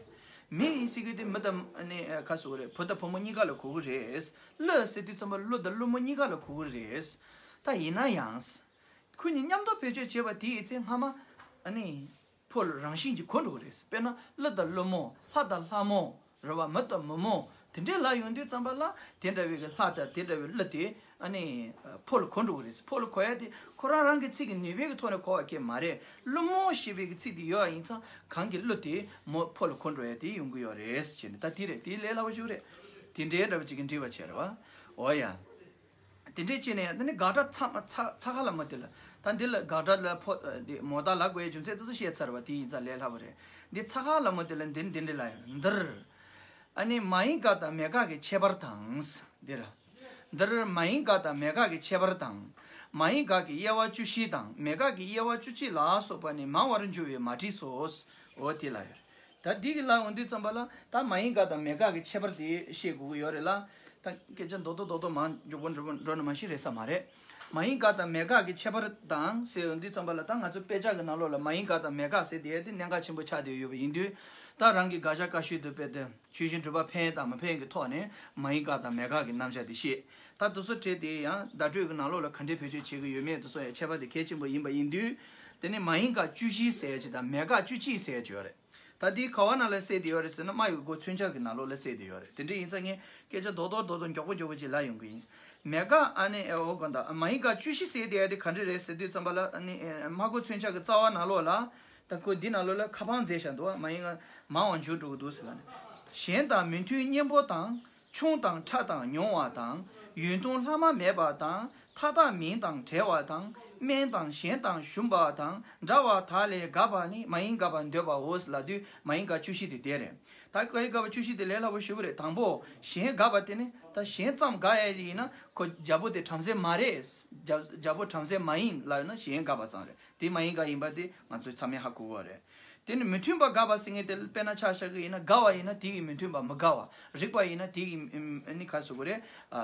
མི་ཟེར་མཁན་དེ་མི་དང་ཨ་ནི་ག་ཟེར་དགོས་རེད། བུ་དང་བུ་མོ་གཉིས་ཀ་ལ་གོ་གི་རེད། ཀླུ་ཟེར་དུས་ཙམ་པ་ཀླུ་དང་ཀླུ་མོ་གཉིས་ཀ་ལ་གོ་གི་རེད། ད་ཡིན་ན་ཡང་། ཁོ་གཉིས་མཉམ་དུ་བེད་སྤྱོད་བྱས་པ་དེའི་ཚེ་སྔ་མ། ཨ་ནི། ཕོ་ལ་རང་བཞིན་གྱིས་གོ་འགྲོ་གི་རེད། དཔེར་ན་ཀླུ་དང་ཀླུ་མོ། ལྷ་དང་ལྷ་མོ། རེད་བ། མི་དང་མི་མོ། དེ་འདྲའི་ལབ་ཡོང་དུས་ཙམ་པ་ལ་དེ་འདྲ་བའི་གི་ལྷ་དང་དེ་འདྲ་བའི་ཀླུ་དེ་ཨ་ནི་ཕོ་ལ་གོ་འགྲོ་གི་རེད། ཕོ་ལ་གོ་ཡ་དེ་ཁོ་རང་རང་གི་ཚིག་གི་ནུས་པའི་གི་ཐོག་ནས་གོ་བ་གལ་མ་རེད། ཀླུ་མོ་ཞེས་པའི་གི་ཚིག་དེ་ཡོད་པ་ཡིན་ཙང་གང་གི་ཀླུ་དེ་མོ་ཕོ་ལ་གོ་འགྲོ་ཡ་དེ་ཡོང་གི་ཡོད་རེད་ཟེར་ནས། ད་དེ་རེད། དེ་ལས་སླ་པོ་ཞིག་རེད། དེ་འདྲའི་འདྲ་བ་ཅིག་གི་འདྲི་བ་བྱས་རེད་བ། འོ་ཡ། དེ་འདྲས་བྱས་ནས་ཨ་ནི་དགག་སྒྲ་ཚ་ཚ་ཚ་ཁ་ལ་མོ་དེ་ལ། ད་འདི་ལ་དགག་སྒྲ་ལ་ཕོ་འདི་མོ་བཏགས་ལ་དགོས་ཡའི་རྒྱུ་མཚན་དེ་ཚོ་བཤད་ཚར་བ་དེ་ཡིན་ཙང་ལས་སླ་པོ་རེད། འདི་ཚ་ཁ་ལ་མོ་དེ་ལ་འདི་འདི་འདྲས་ལ་ཡོད། འདིར། ཨ་ནི་མ་ཡིན་དགག་དང་མེད་དགག་གི་ཁྱད་པར་དང་། འདིར། འདིར་མ་ཡིན་དགག་དང་མེད་དགག་གི་ཁྱད་པར་དང་། མ་ཡིན་དགག་གི་དབྱེ་བ་བཅུ་བཞི་དང་མེད་དགག་གི་དབྱེ་བ་བཅུ་གཅིག་ལ་སོགས་པ་ནི་མང་བར་འགྱུར་བས་མ་བྲིས་སོ། འོ་དེ་ལ་ཡོད། ད་འདི་གི་ལ་འོང་དུས་ཙམ་པ་ལ་ད་མ་ཡིན་དགག་དང་མེད་དགག་གི་ཁྱད་པར་དེ་ཤེས་དགོས་ཀྱི་ཡོད་རེད་ལ། ད་སྐད་ཆ་རྡོག་རྡོག་རྡོག་རྡོག་མང་མགྱོགས་པོ་འགྲོ་འགྲོ་ནི་མ་ཤེས་རེད་ས་མ་རེད། མ་ཡིན་དགག་དང་མེད་དགག་གི་ཁྱད་པར་དང་ཟེར་འོང་དུས་ཙམ་པ་ལ་ད་ང་ཚོ་དཔེ་ཆ་གི་ནང་ལོགས་ལ་མ་ཡིན་དགག་དང་མེད་དགག་ཟེར་དེ་དེ་གནད་འགག་ཆེན་པོ་ཆགས་བསྡད་ཡོད་པ་ཡིན་དུས། ད་རང་གི་དགག་བྱ་བཀའ་ཤོད་དུ་དཔེ་དེ་ཆོས་གཞི་འགྲུབ་པ་ཕན་དང་མི་ཕན་གྱི་ཐོག་ནས་མ་ཡིན་དགག་དང་མེད་དགག་གི་རྣམ་གཞག་དེ་ཤེས། ད་དེ་ཚོ་བྲིས་དེ་ཡང་བརྡ་སྤྲོད་ཀྱི་ནང་ལོགས་ལ་ག་འདྲས་བེད་སྤྱོད་བྱེད་ཀྱི་ཡོད་མེད་དེ་ཚོ་ཡང་ཁྱད་པར་དེ་གལ་ཆེན་པོ་ཡིན་པ་ཡིན་དུས། དེ་ནི་མ་ཡིན་དགག་བཅུ་བཞི་ཟེར་ཡ་ཅིག་དང་མེད་དགག་བཅུ་གཅིག་ཟེར་ཡ་ཅིག་ཡོད་རེད། ད་དེ་ག་བ་ནང་ལ་གསལ་བསྡད་ཡོད་རེད་ཟེར་ན་སྨྲ་བའི་སྒོ་མཚོན་བྱ་གི་ནང་ལོགས་ལ་གསལ་བསྡད་ཡོད་རེད། དེ་འདྲ་ཡིན་ཙང་ངས་སྐད་ཆ་རྡོག་རྡོག་རྡོག་རྡོག་མགྱོགས་པོ་མགྱོགས་པོ་ཅིག་ལབ་ཡོང་གི་ཡིན། མེད་དགག་ཨ་ནི་ཨེ་འོ་གོ་ད་མ་ཡིན་དགག་བཅུ་བཞི་ཟེར་བསྡད་ཡ་དེ་ག་འདྲ་རེད་ཟེར་དུས་ཙམ་པ་ལ་ཨ་ནི་ཨེ་སྨྲ་སྒོ་མཚོན་བྱ་གི་རྩ་བ་ནང་ལོགས་ལ། ད་ཁོ་འདི་ནང་ལོགས་ལ་ཁ་འཕངས་མཛད་བཞག་འདུག་བ། མ་ཡིན་ན་མང་བ་འཇུག་འགྲོ་གི་འདུག་ཟེར་ལ་ནི། གཞན་དང་མི་མཐུན་གཉེན་པོ་དང་། ཆུང་དང་ཕྲ་དང་ཉུང་བ་དང་། ཡུན་ཐུང་ལྷག་མ་མེད་པ་དང་ ཐ་དད་མིན་དང་བྲལ་བ་དང་། དམན་དང་ཞན་དང་ཞུམ་པ་དང་འདྲ་བ་དག་ལས་འགགས་པ་ནི་མ་ཡིན་དགག་པར་འདོད་པའོ་ལབ་དུས་མ་ཡིན་དགག་བཅུ་བཞི་དེ་དེ་རེད། ད་མ་ཡིན་དགག་བཅུ་བཞི་དེ་ལས་སླ་པོ་ཞེ་པོ་རེད། དང་པོ་ཞན་དགག་པ་དེ་ནི། ད་ཞན་ཙམ་དགག་ཡ་ཡིན་ན་ཁོ་རྒྱལ་པོ་དེ་བྲམ་ཟེ་མ་རེད། རྒྱལ་རྒྱལ་པོ་བྲམ་ཟེ་མ་ཡིན་ལབ་ན་ཞན་དགག་པ་ཙམ་རེད། དེ་མ་ཡིན་དགག་ཡིན་པ་དེ་ང་ཚོས་ཚང་མས་ཧ་གོ་གི་རེད། དེ་ནི་མི་མཐུན་པ་དགག་པ་ཟེར་མཁན་དེ་དཔེར་ན་ཆ་བཞག་གི་ཡིན་ན། དགའ་བ་ཡིན་ན་དེ་ཡི་མི་མཐུན་པ་མི་དགའ་བ། རིགས་པ་ཡིན་ན་དེ་ཡི་ཨ་ནི་ག་རེ་ཟེར་དགོས་རེད། ཨ་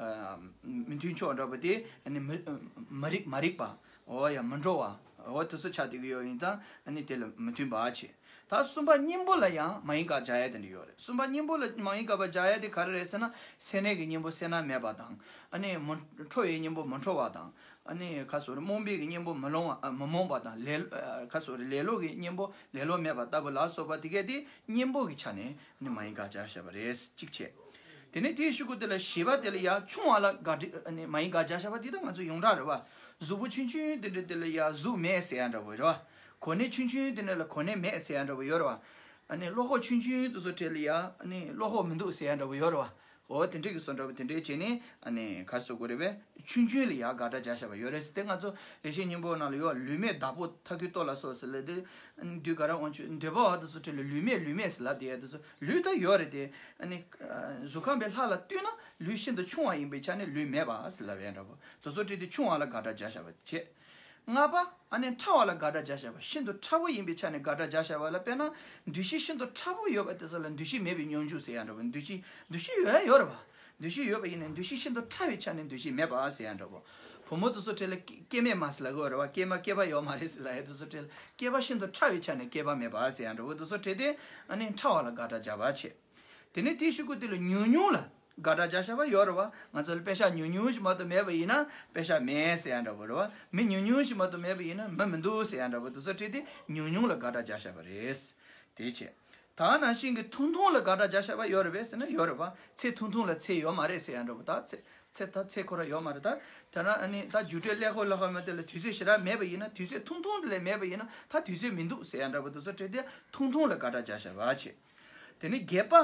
ཨ་མི་མཐུན་ཕྱོགས་འདྲ་པོ་དེ་ཨ་ནི་མི་མི་རིགས་མ་རིག་པ། འོ་ཡ་མི་འགྲོ་བ། འོ་དེ་ཚོ་ཆགས་བསྡད་ཀྱི་ཡོད་ཡིན་ཙང་ཨ་ནི་དེ་ལ་མི་མཐུན་པ་བྱེད། ད་གསུམ་པ་གཉེན་པོ་ལ་ཡང་མ་ཡིན་དགག་བྱ་ཡ་དེ་འདྲ་ཡོད་རེད། གསུམ་པ་གཉེན་པོ་ལ་མ་ཡིན་དགག་པ་བྱ་ཡ་དེ་ག་རེ་རེད་ཟེར་ན། སེར་སྣའི་གི་གཉེན་པོ་སེར་སྣ་མེད་པ་དང་། ཨ་ནི་མི་ཁྲོ་བའི་གཉེན་པོ་མི་ཁྲོ་བ་དང་། ཨ་ནི་ག་རེ་ཟེར་རེད། རྨོངས་པའི་གི་གཉེན་པོ་མི་རྨོངས་པ། ཨ་མི་རྨོངས་པ་དང་། ལེ་ཨ་ག་རེ་ཟེར་རེད། ལེ་ལོ་གི་གཉེན་པོ་ལེ་ལོ་མེད་པ་ལྟ་བུ་ལ་སོགས་པ་དེ་གས་དེ་གཉེན་པོ་གི་ཆ་ནས་ནི་མ་ཡིན་དགག་བྱ་བཞག་པ་རེད། གཅིག་བྱས། དེ་ནས་དེའི་གཞུག་གུ་དེ་ལ་བཞི་པ་དེ་ལ་ཡང་ཆུང་བ་ལ་དགག་སྒྲ་ནི་མ་ཡིན་དགག་བྱ་བཞག་པ་དེ་ད་ང་ཚོ་ཡོངས་གྲགས་རེད་བ། གཟུགས་པོ་ཆུང་ཆུང་དེ་འདྲ་དེ་ལ་ཡང་གཟུགས་མེད་ཟེར་ཡ་འདྲ་བོ་རེད་བ། གོ་གནས་ཆུང་ཆུང་དེ་འདྲ་ལ་གོ་གནས་མེད་ཟེར་ཡ་འདྲ་བོ་ཡོད་རེད་བ། ཨ་ནི་བློ་ཁོག་ཆུང་ཆུང་དེ་ཚོ་གྲས་ལ་ཡང་ཨ་ནི་བློ་ཁོག་མི་འདུག་ཟེར་ཡ་འདྲ་བོ་ཡོད་རེད་བ། འོ་དེ་འདྲ་གི་བཟོ་འདྲ་བོ་དེ་འདྲ་བྱས་ནས་ཨ་ནི་ག་རེ་ཟེར་དགོས་རེད་པས། ཆུང་ཆུང་ལ་ཡང་དགག་སྒྲ་བྱ་བཞག་པ་ཡོད་རེད་ཟེར་ཏེ། ང་ཚོ་ལེགས་བཤད་སྙིང་པོ་ནང་ལ་ཡོད། ལུས་མེད་བདག་པོ་ཐབས་ཀྱིས་ལྟོ་ལ་སོགས་ཟེར་ལབ་དེ། དུས་ག་ར་དབང་ཆོས་འདོད་པ་བ་དེ་ཚོ་གྲས་ལ་ལུས་མེད་ལུས་མེད་ཟེར་ལབ་དེ་ཡ་དེ་ཚོ། ལུས་ད་ཡོད་རེད་དེ། ཨ་ནི་གཟུགས་ཁམས་པའི་ལྷ་ལ་ལྟོས་ན་ལུས་ཤིན་ཏུ་ཆུང་བ་ཡིན་པའི་ཆ་ནས་ལུས་མེད་པ་ཟེར་ལབ་ཡ་འདྲ་བོ། དེ་ཚོ་གྲས་དེ་ཆུང་བ་ལ་དགག་སྒྲ་བྱ་བཞག་པ་བྱས། ལྔ་པ། ཨ་ནི་ཕྲ་བ་ལ་དགག་སྒྲ་བྱ་བཞག་པ། ཤིན་ཏུ་ཕྲ་བོ་ཡིན་པའི་ཆ་ནས་དགག་སྒྲ་བྱ་བཞག་པ་ལ། དཔེར་ན་འདུ་ཤེས་ཤིན་ཏུ་ཕྲ་བོ་ཡོད་པ་དེ་ཚོ་ལ་འདུ་ཤེས་མེད་པའི་སྙོམས་འཇུག་ཟེར་ཡ་འདྲ་བོ། འདུ་ཤེས་འདུ་ཤེས་ཡོད་ཡ་ཡོད་རེད་བ། འདུ་ཤེས་ཡོད་པ་ཡིན་ནའི་འདུ་ཤེས་ཤིན་ཏུ་ཕྲ་བའི་ཆ་ནས་འདུ་ཤེས་མེད་པ་ཟེར་ཡ་འདྲ་བོ། བུ་མོ་དེ་ཚོ་གྲས་ལ་སྐྱེ་སྐྱེས་མ་ཟེར་ལབ་ཀྱི་ཡོད་རེད་བ། སྐྱེས་མ་སྐྱེས་པ་ཡོད་མ་རེད་ཟེར་ལབ་ཡ་དེ་ཚོ་གྲས་ལ། སྐྱེས་པ་ཤིན་ཏུ་ཕྲ་བའི་ཆ་ནས་སྐྱེས་པ་མེད་པ་ཟེར་ཡ་འདྲ་བོ། དེ་ཚོ་གྲས་དེ་ཨ་ནི་ཕྲ་བ་ལ་དགག་སྒྲ་བྱ་བ་བྱེད། དེ་ནས་དེའི་གཞུག་གུ་དེ་ལ་ཉུང་ཉུང་ལ་དགག་སྒྲ་བྱ་བཞག་པ་ཡོད་རེད་བ། ང་ཚོ་ལ་པད་ཤག་ཉུང་ཉུང་ཞིག་མ་གཏོགས་མེད་པ་ཡིན་ན་པད་ཤག་མེད་ཟེར་ཡ་འདྲ་བོ་རེད་བ། མི་ཉུང་ཉུང་ཞིག་མ་གཏོགས་མེད་པ་ཡིན་ན་མི་མི་འདུག་ཟེར་ཡ་འདྲ་བོ། དེ་ཚོ་གྲས་དེ་ཉུང་ཉུང་ལ་དགག་སྒྲ་བྱ་བཞག་པ་རེད། དེ་བྱས། ད་ནང་བཞིན་གྱི་ཐུང་ཐུང་ལ་དགག་སྒྲ་བྱ་བཞག་པ་ཡོད་རེད་པས་ཟེར་ན་ཡོད་རེད་བ། ཚེ་ཐུང་ཐུང་ལ་ཚེ་ཡོད་མ་རེད་ཟེར་ཡ་འདྲ་བོ། ད་ཚེ་ཚེ་ད་ཚེ་ཁོ་རང་ཡོད་མ་རེད། ད་ད་ན་ཨ་ནི་ད་རྒྱུ་འབྲས་ཀླད་ཀོར་ལ་ཧ་མ་དེ་ལ་དུས་ཚོད་ཞེ་དྲག་མེད་པ་ཡིན་ན། དུས་ཚོད་ཐུང་ཐུང་དེ་ལས་མེད་པ་ཡིན་ན་ད་དུས་ཚོད་མི་འདུག་ཟེར་ཡ་འདྲ་བོ། དེ་ཚོ་གྲས་དེ་ཐུང་ཐུང་ལ་དགག་སྒྲ་བྱ་བཞག་པ་བྱེད། དེ་ནས་བརྒྱད་པ།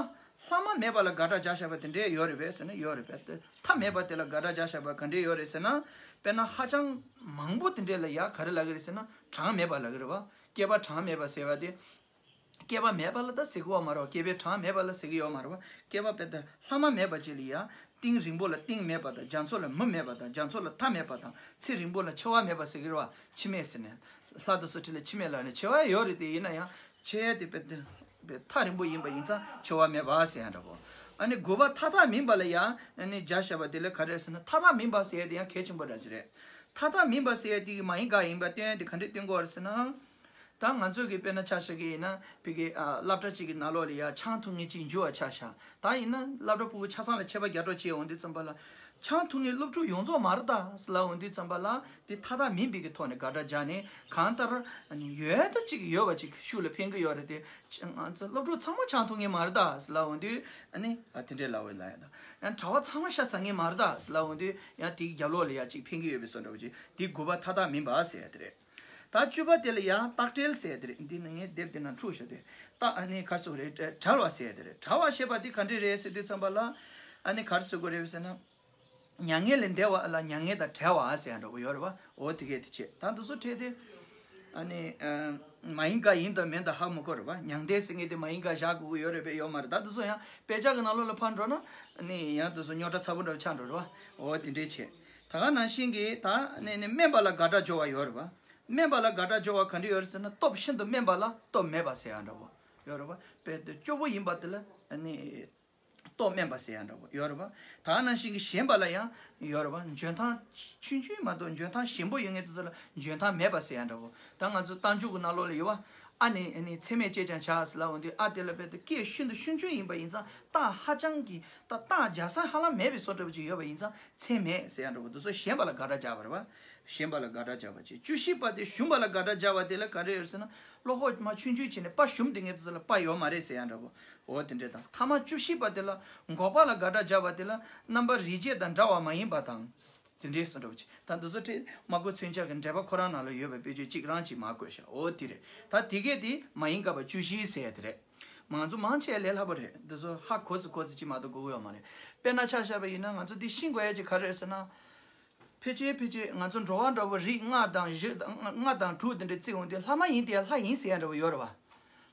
ལྷག་མ་མེད་པ་ལ་དགག་སྒྲ་བྱ་བཞག་པ་དེ་འདྲས་ཡོད་རེད་པས་ཟེར་ན་ཡོད་རེད་པས། དེ་མཐའ་མེད་པ་དེ་ལ་དགག་སྒྲ་བྱ་བཞག་པ་ག་འདྲས་ཡོད་རེད་ཟེར་ན། དཔེར་ན་ཧ་ཅང་མང་པོ་དེ་འདྲས་ལ་ཡ་ག་རེ་ལབ་ཀྱི་རེད་ཟེར་ན། གྲངས་མེད་པ་ལབ་ཀྱི་རེད་བ། བསྐལ་པ་གྲངས་མེད་པ་ཟེར་བ་དེ། བསྐལ་པ་མེད་པ་ལ་ད་ཟེར་གྱི་ཡོད་མ་རེད་བ། བསྐལ་པའི་གྲངས་མེད་པ་ལ་ཟེར་གྱི་ཡོད་མ་རེད་བ། བསྐལ་པ་དཔེ་ད་ལྷག་མ་མེད་པ་ཅིག་ལ་ཡ། གཏིང་རིང་པོ་ལ་གཏིང་མེད་པ་དང་། རྒྱ་མཚོ་ལ་མུ་མེད་པ་དང་། རྒྱ་མཚོ་ལ་མཐའ་མེད་པ་དང་། ཚེ་རིང་པོ་ལ་འཆི་བ་མེད་པ་ཟེར་གྱི་རེད་བ། འཆི་མེད་ཟེར་ནས། ལྷ་དང་སོགས་ཁྲི་ལ་འཆི་མེད་ལབ་ནས་འཆི་བ་ཡོད་རེད། དེ་ཡིན་ན་ཡང་འཆི་ཡ་དེ་དཔེ་དེ་དཔེ་ཐག་རིང་པོ་ཡིན་པ་ཡིན་ཙང་འཆི་བ་མེད་པ་ཟེར་ཡ་འདྲ་པོ། ཨ་ནི་དགུ་པ་མཐའ་དག་མིན་པ་ལ་ཡང་ཨ་ནི་སྦྱར་བཞག་པ་དེ་ལ་ག་རེ་ཟེར་ན། མཐའ་དག་མིན་པ་ཟེར་ཡ་དེ་ཡང་གལ་ཆེན་པོ་འདྲ་ཅིག་རེད། མཐའ་དག་མིན་པ་ཟེར་ཡ་དེ་གི་མ་ཡིན་དགག་ཡིན་པ་སྟོན་ཡ་དེ་ག་འདྲས་སྟོན་དགོས་རེད་ཟེར་ན། ད་ང་ཚོ་གི་དཔེར་ན་ཆ་བཞག་གི་ཡིན་ན་ཕ་གི་ཨ་སློབ་གྲྭ་གཅིག་གི་ནང་ལོགས་ལ་ཡ་ཆང་འཐུང་མཁན་གཅིག་འཇུ་བ་ཆ་བཞག་ད་ཡིན་ན་སློབ་གྲྭ་ཕྲུ་གུ་ཆ་ཚང་ལ་ཁྱད་པར་རྒྱག་གྲབས་བྱས་འོང་དུས་ཙམ་པ་ལ། ཆང་འཐུང་མཁན་སློབ་ཕྲུག་ཡོངས་རྫོགས་མ་རེད་ད་ཟེར་ལབ་འོང་དུས་ཙམ་པ་ལ། དེ་མཐའ་དག་མིན་པའི་གི་ཐོག་ནས་དགག་སྒྲ་སྦྱར་ནས། གང་ལྟར་ཨ་ནི་ཡོད་ད་གཅིག་ཡོད་པ་གཅིག་ཤུགས་ལ་ཕན་གི་ཡོད་རེད་དེ། ང་ཚོ་སློབ་ཕྲུག་ཚང་མ་ཆང་འཐུང་མཁན་མ་རེད་ད་ཟེར་ལབ་འོང་དུས་ཨ་ནི་ཨ་དེ་འདྲས་ལབ་འོང་ལ་ཡ་ད། ཡང་གྲྭ་པ་ཚང་མ་ཤ་ཟ་མཁན་མ་རེད་ད་ཟེར་ལབ་འོང་དུས་ཡང་དེའི་རྒྱབ་ལོགས་ལ་ཡ་གཅིག་ཕན་གི་ཡོད་པའི་བཟོ་འདྲ་པོ་ཅིག་དེ་དགུ་པ་མཐའ་དག་མིན་པ་ཟེར་ཡ་དེ་རེད། ད་བཅུ་པ་དེ་ལ་ཡང་རྟགས་བྲལ་ཟེར་ཡ་དེ་རེད། འདི་ནི་ངའི་དེབ་དེ་ནང་འཁྲུག་བཞག་དེ། རྟགས་ཨ་ནི་ག་རེ་ཟེར་དགོས་རེད། བྲལ་བ་ཟེར་ཡ་དེ་རེད། བྲལ་བ་ཞེས་པ་དེ་ག་འདྲས་རེད་ཟེར་དུས་ཙམ་པ་ལ། ཨ་ནི་ག་རེ་ཟེར་དགོས་རེད་ཟེར་ན། མྱ་ངན་ལས་འདས་པ་ལ་མྱ་ངན་དང་བྲལ་བ་ཟེར་ཡ་འདྲ་པོ་ཡོད་རེད་བ། འོ་དེ་གས་དེ་བྱས། ད་འདི་ཚོ་ཕྲད་དེ། ཨ་ནི་ཨ་མ་ཡིན་དགག་ཡིན་དང་མིན་དང་ཧ་མི་གོ་རེད་བ། མྱང་འདས་ཟེར་མཁན་དེ་མ་ཡིན་དགག་བཞག་དགོས་ཀྱི་ཡོད་རེད་པས། ཡོད་མ་རེད། ད་འདི་ཚོ་ཡང་དཔེ་ཆ་གི་ནང་ལོགས་ལ་ཕར་འགྲོ་ན་ཨ་ནི་ཡང་འདི་ཚོ་རྙོག་དྲ་ཚ་པོ་འདྲ་པོ་ཆགས་འགྲོ་རེད་བ། འོ་དེ་འདྲས་བྱས། ད་ག་ནང་བཞིན་གྱི་ད་ཨ་ནི་ནི་དམན་པ་ལ་དགག་སྒྲ་སྦྱོར་བ་ཡོད་རེད་བ། དམན་པ་ལ་དགག་སྒྲ་སྦྱོར་བ་ག་འདྲས་ཡོད་རེད་ཟེར་ན། སྟོབས་ཤིན་ཏུ་དམན་པ་ལ་སྟོབས་མེད་པ་ཟེར་ཡ་འདྲ་པོ་ཡོད་རེད་བ། དཔེ་དེ་སྐྱོ་པོ་ཡིན་པ་དེ་ལ་ཨ་ནི། སྟོབས་དམན་པ་ཟེར་ཡ་འདྲ་པོ་ཡོད་རེད་པ། ད་ནང་བཞིན་གྱི་ཞན་པ་ལ་ཡང་ཡོད་རེད་པ། འཇོན་ཐང་ཆུང་ཆུང་མ་གཏོགས་འཇོན་ཐང་ཞན་པོ་ཡོད་མཁན་དེ་ཚོ་ལ་འཇོན་ཐང་མེད་པ་ཟེར་ཡ་འདྲ་པོ། ད་ང་ཚོ་རྟགས་འཇུག་གི་ནང་ལོགས་ལ་ཡོད་པ། ཨ་ནི་ཨ་ནི་ཚད་མས་དཔྱད་ཀྱང་བྱ་ཟེར་ལབ་འོང་དུས། ཨ་དེ་ལ་དཔེ་དེ་སྐད་ཤིན་ཏུ་ཆུང་ཆུང་ཡིན་པ་ཡིན་ཙང་རྟགས་ཧ་ཅང་གི་ད་རྟགས་རྒྱག་ས་ཧ་ལམ་མེད་པའི་བཟོ་འདྲ་པོ་ཅིག་ཡོད་པ་ཡིན་ཙང་ཚད་མས་ཟེར་ཡ་འདྲ་པོ། དེ་ཚོ་ཞན་པ་ལ་དགག་སྒྲ་བྱ་བ་རེད་པ། ཞན་པ་ལ་དགག་སྒྲ་བྱ་བ་བྱས། བཅུ་བཞི་པ་དེ་ཞུམ་པ་ལ་དགག་སྒྲ་བྱ་བ་དེ་ལ་ག་རེ་ཡོད་ཟེར་ན། བློ་ཁོག་མ་ཆུང་ཆུང་བྱས་ནས་པ་ཞུམ་དེ་ངས་དེ་ཚོ་ལ་པ་ཡོད་མ་རེད་ཟེར་ཡ་འདྲ་པོ། འོ་དེ་འདྲས་དང་། ཐ་མ་བཅུ་བཞི་པ་དེ་ལ་འགོག་པ་ལ་དགག་སྒྲ་བྱ་བ་དེ་ལ་རྣམ་པ་རིགས་བརྒྱད་དང་འདྲ་བ་མ་ཡིན་པ་དང་། དེ་འདྲས་སུ་འདྲ་པོ་ཅིག་ད་འདི་ཚོ་ཕྲད་དམར་པོ་མཚོན་ཆ་གི་འགྲེལ་པ་ཁོ་རང་ནང་ལ་ཡོད་པའི་དཔེ་བརྗོད་གཅིག་རང་གཅིག་མར་བཀོད་བཞག་འོ་དེ་རེད། ད་དེ་གས་དེ་མ་ཡིན་དགག་པ་བཅུ་བཞི་ཟེར་ཡ་དེ་རེད། ང་ཚོ་མང་ཆེ་ལས་སླ་པོ་རེད། འདི་ཚོ་ཧ་གོ་ཙི་གོ་ཙི་ཅིག་མ་གཏོགས་གོ་གི་ཡོད་མ་རེད། དཔེར་ན་ཆ་བཞག་པ་ཡིན་ན་ང་ཚོ་འདི་ཤེས་དགོས་ཡ་ཅིག་ག་རེ་རེད་ཟེར་ན། ཕལ་ཆེར་ཕལ་ཆེར་ང་ཚོ་འགྲོ་བ་འདྲ་བོ་རིགས་ལྔ་དང་བཞི་དང་ལྔ་དང་དྲུག་དེ་འདྲ་བརྩི་འོང་དུས་ལྷ་མ་ཡིན་དེ་ལྷ་ཡིན་ཟེར་ཡ་འདྲ་བོ་ཡོད་རེད་བ།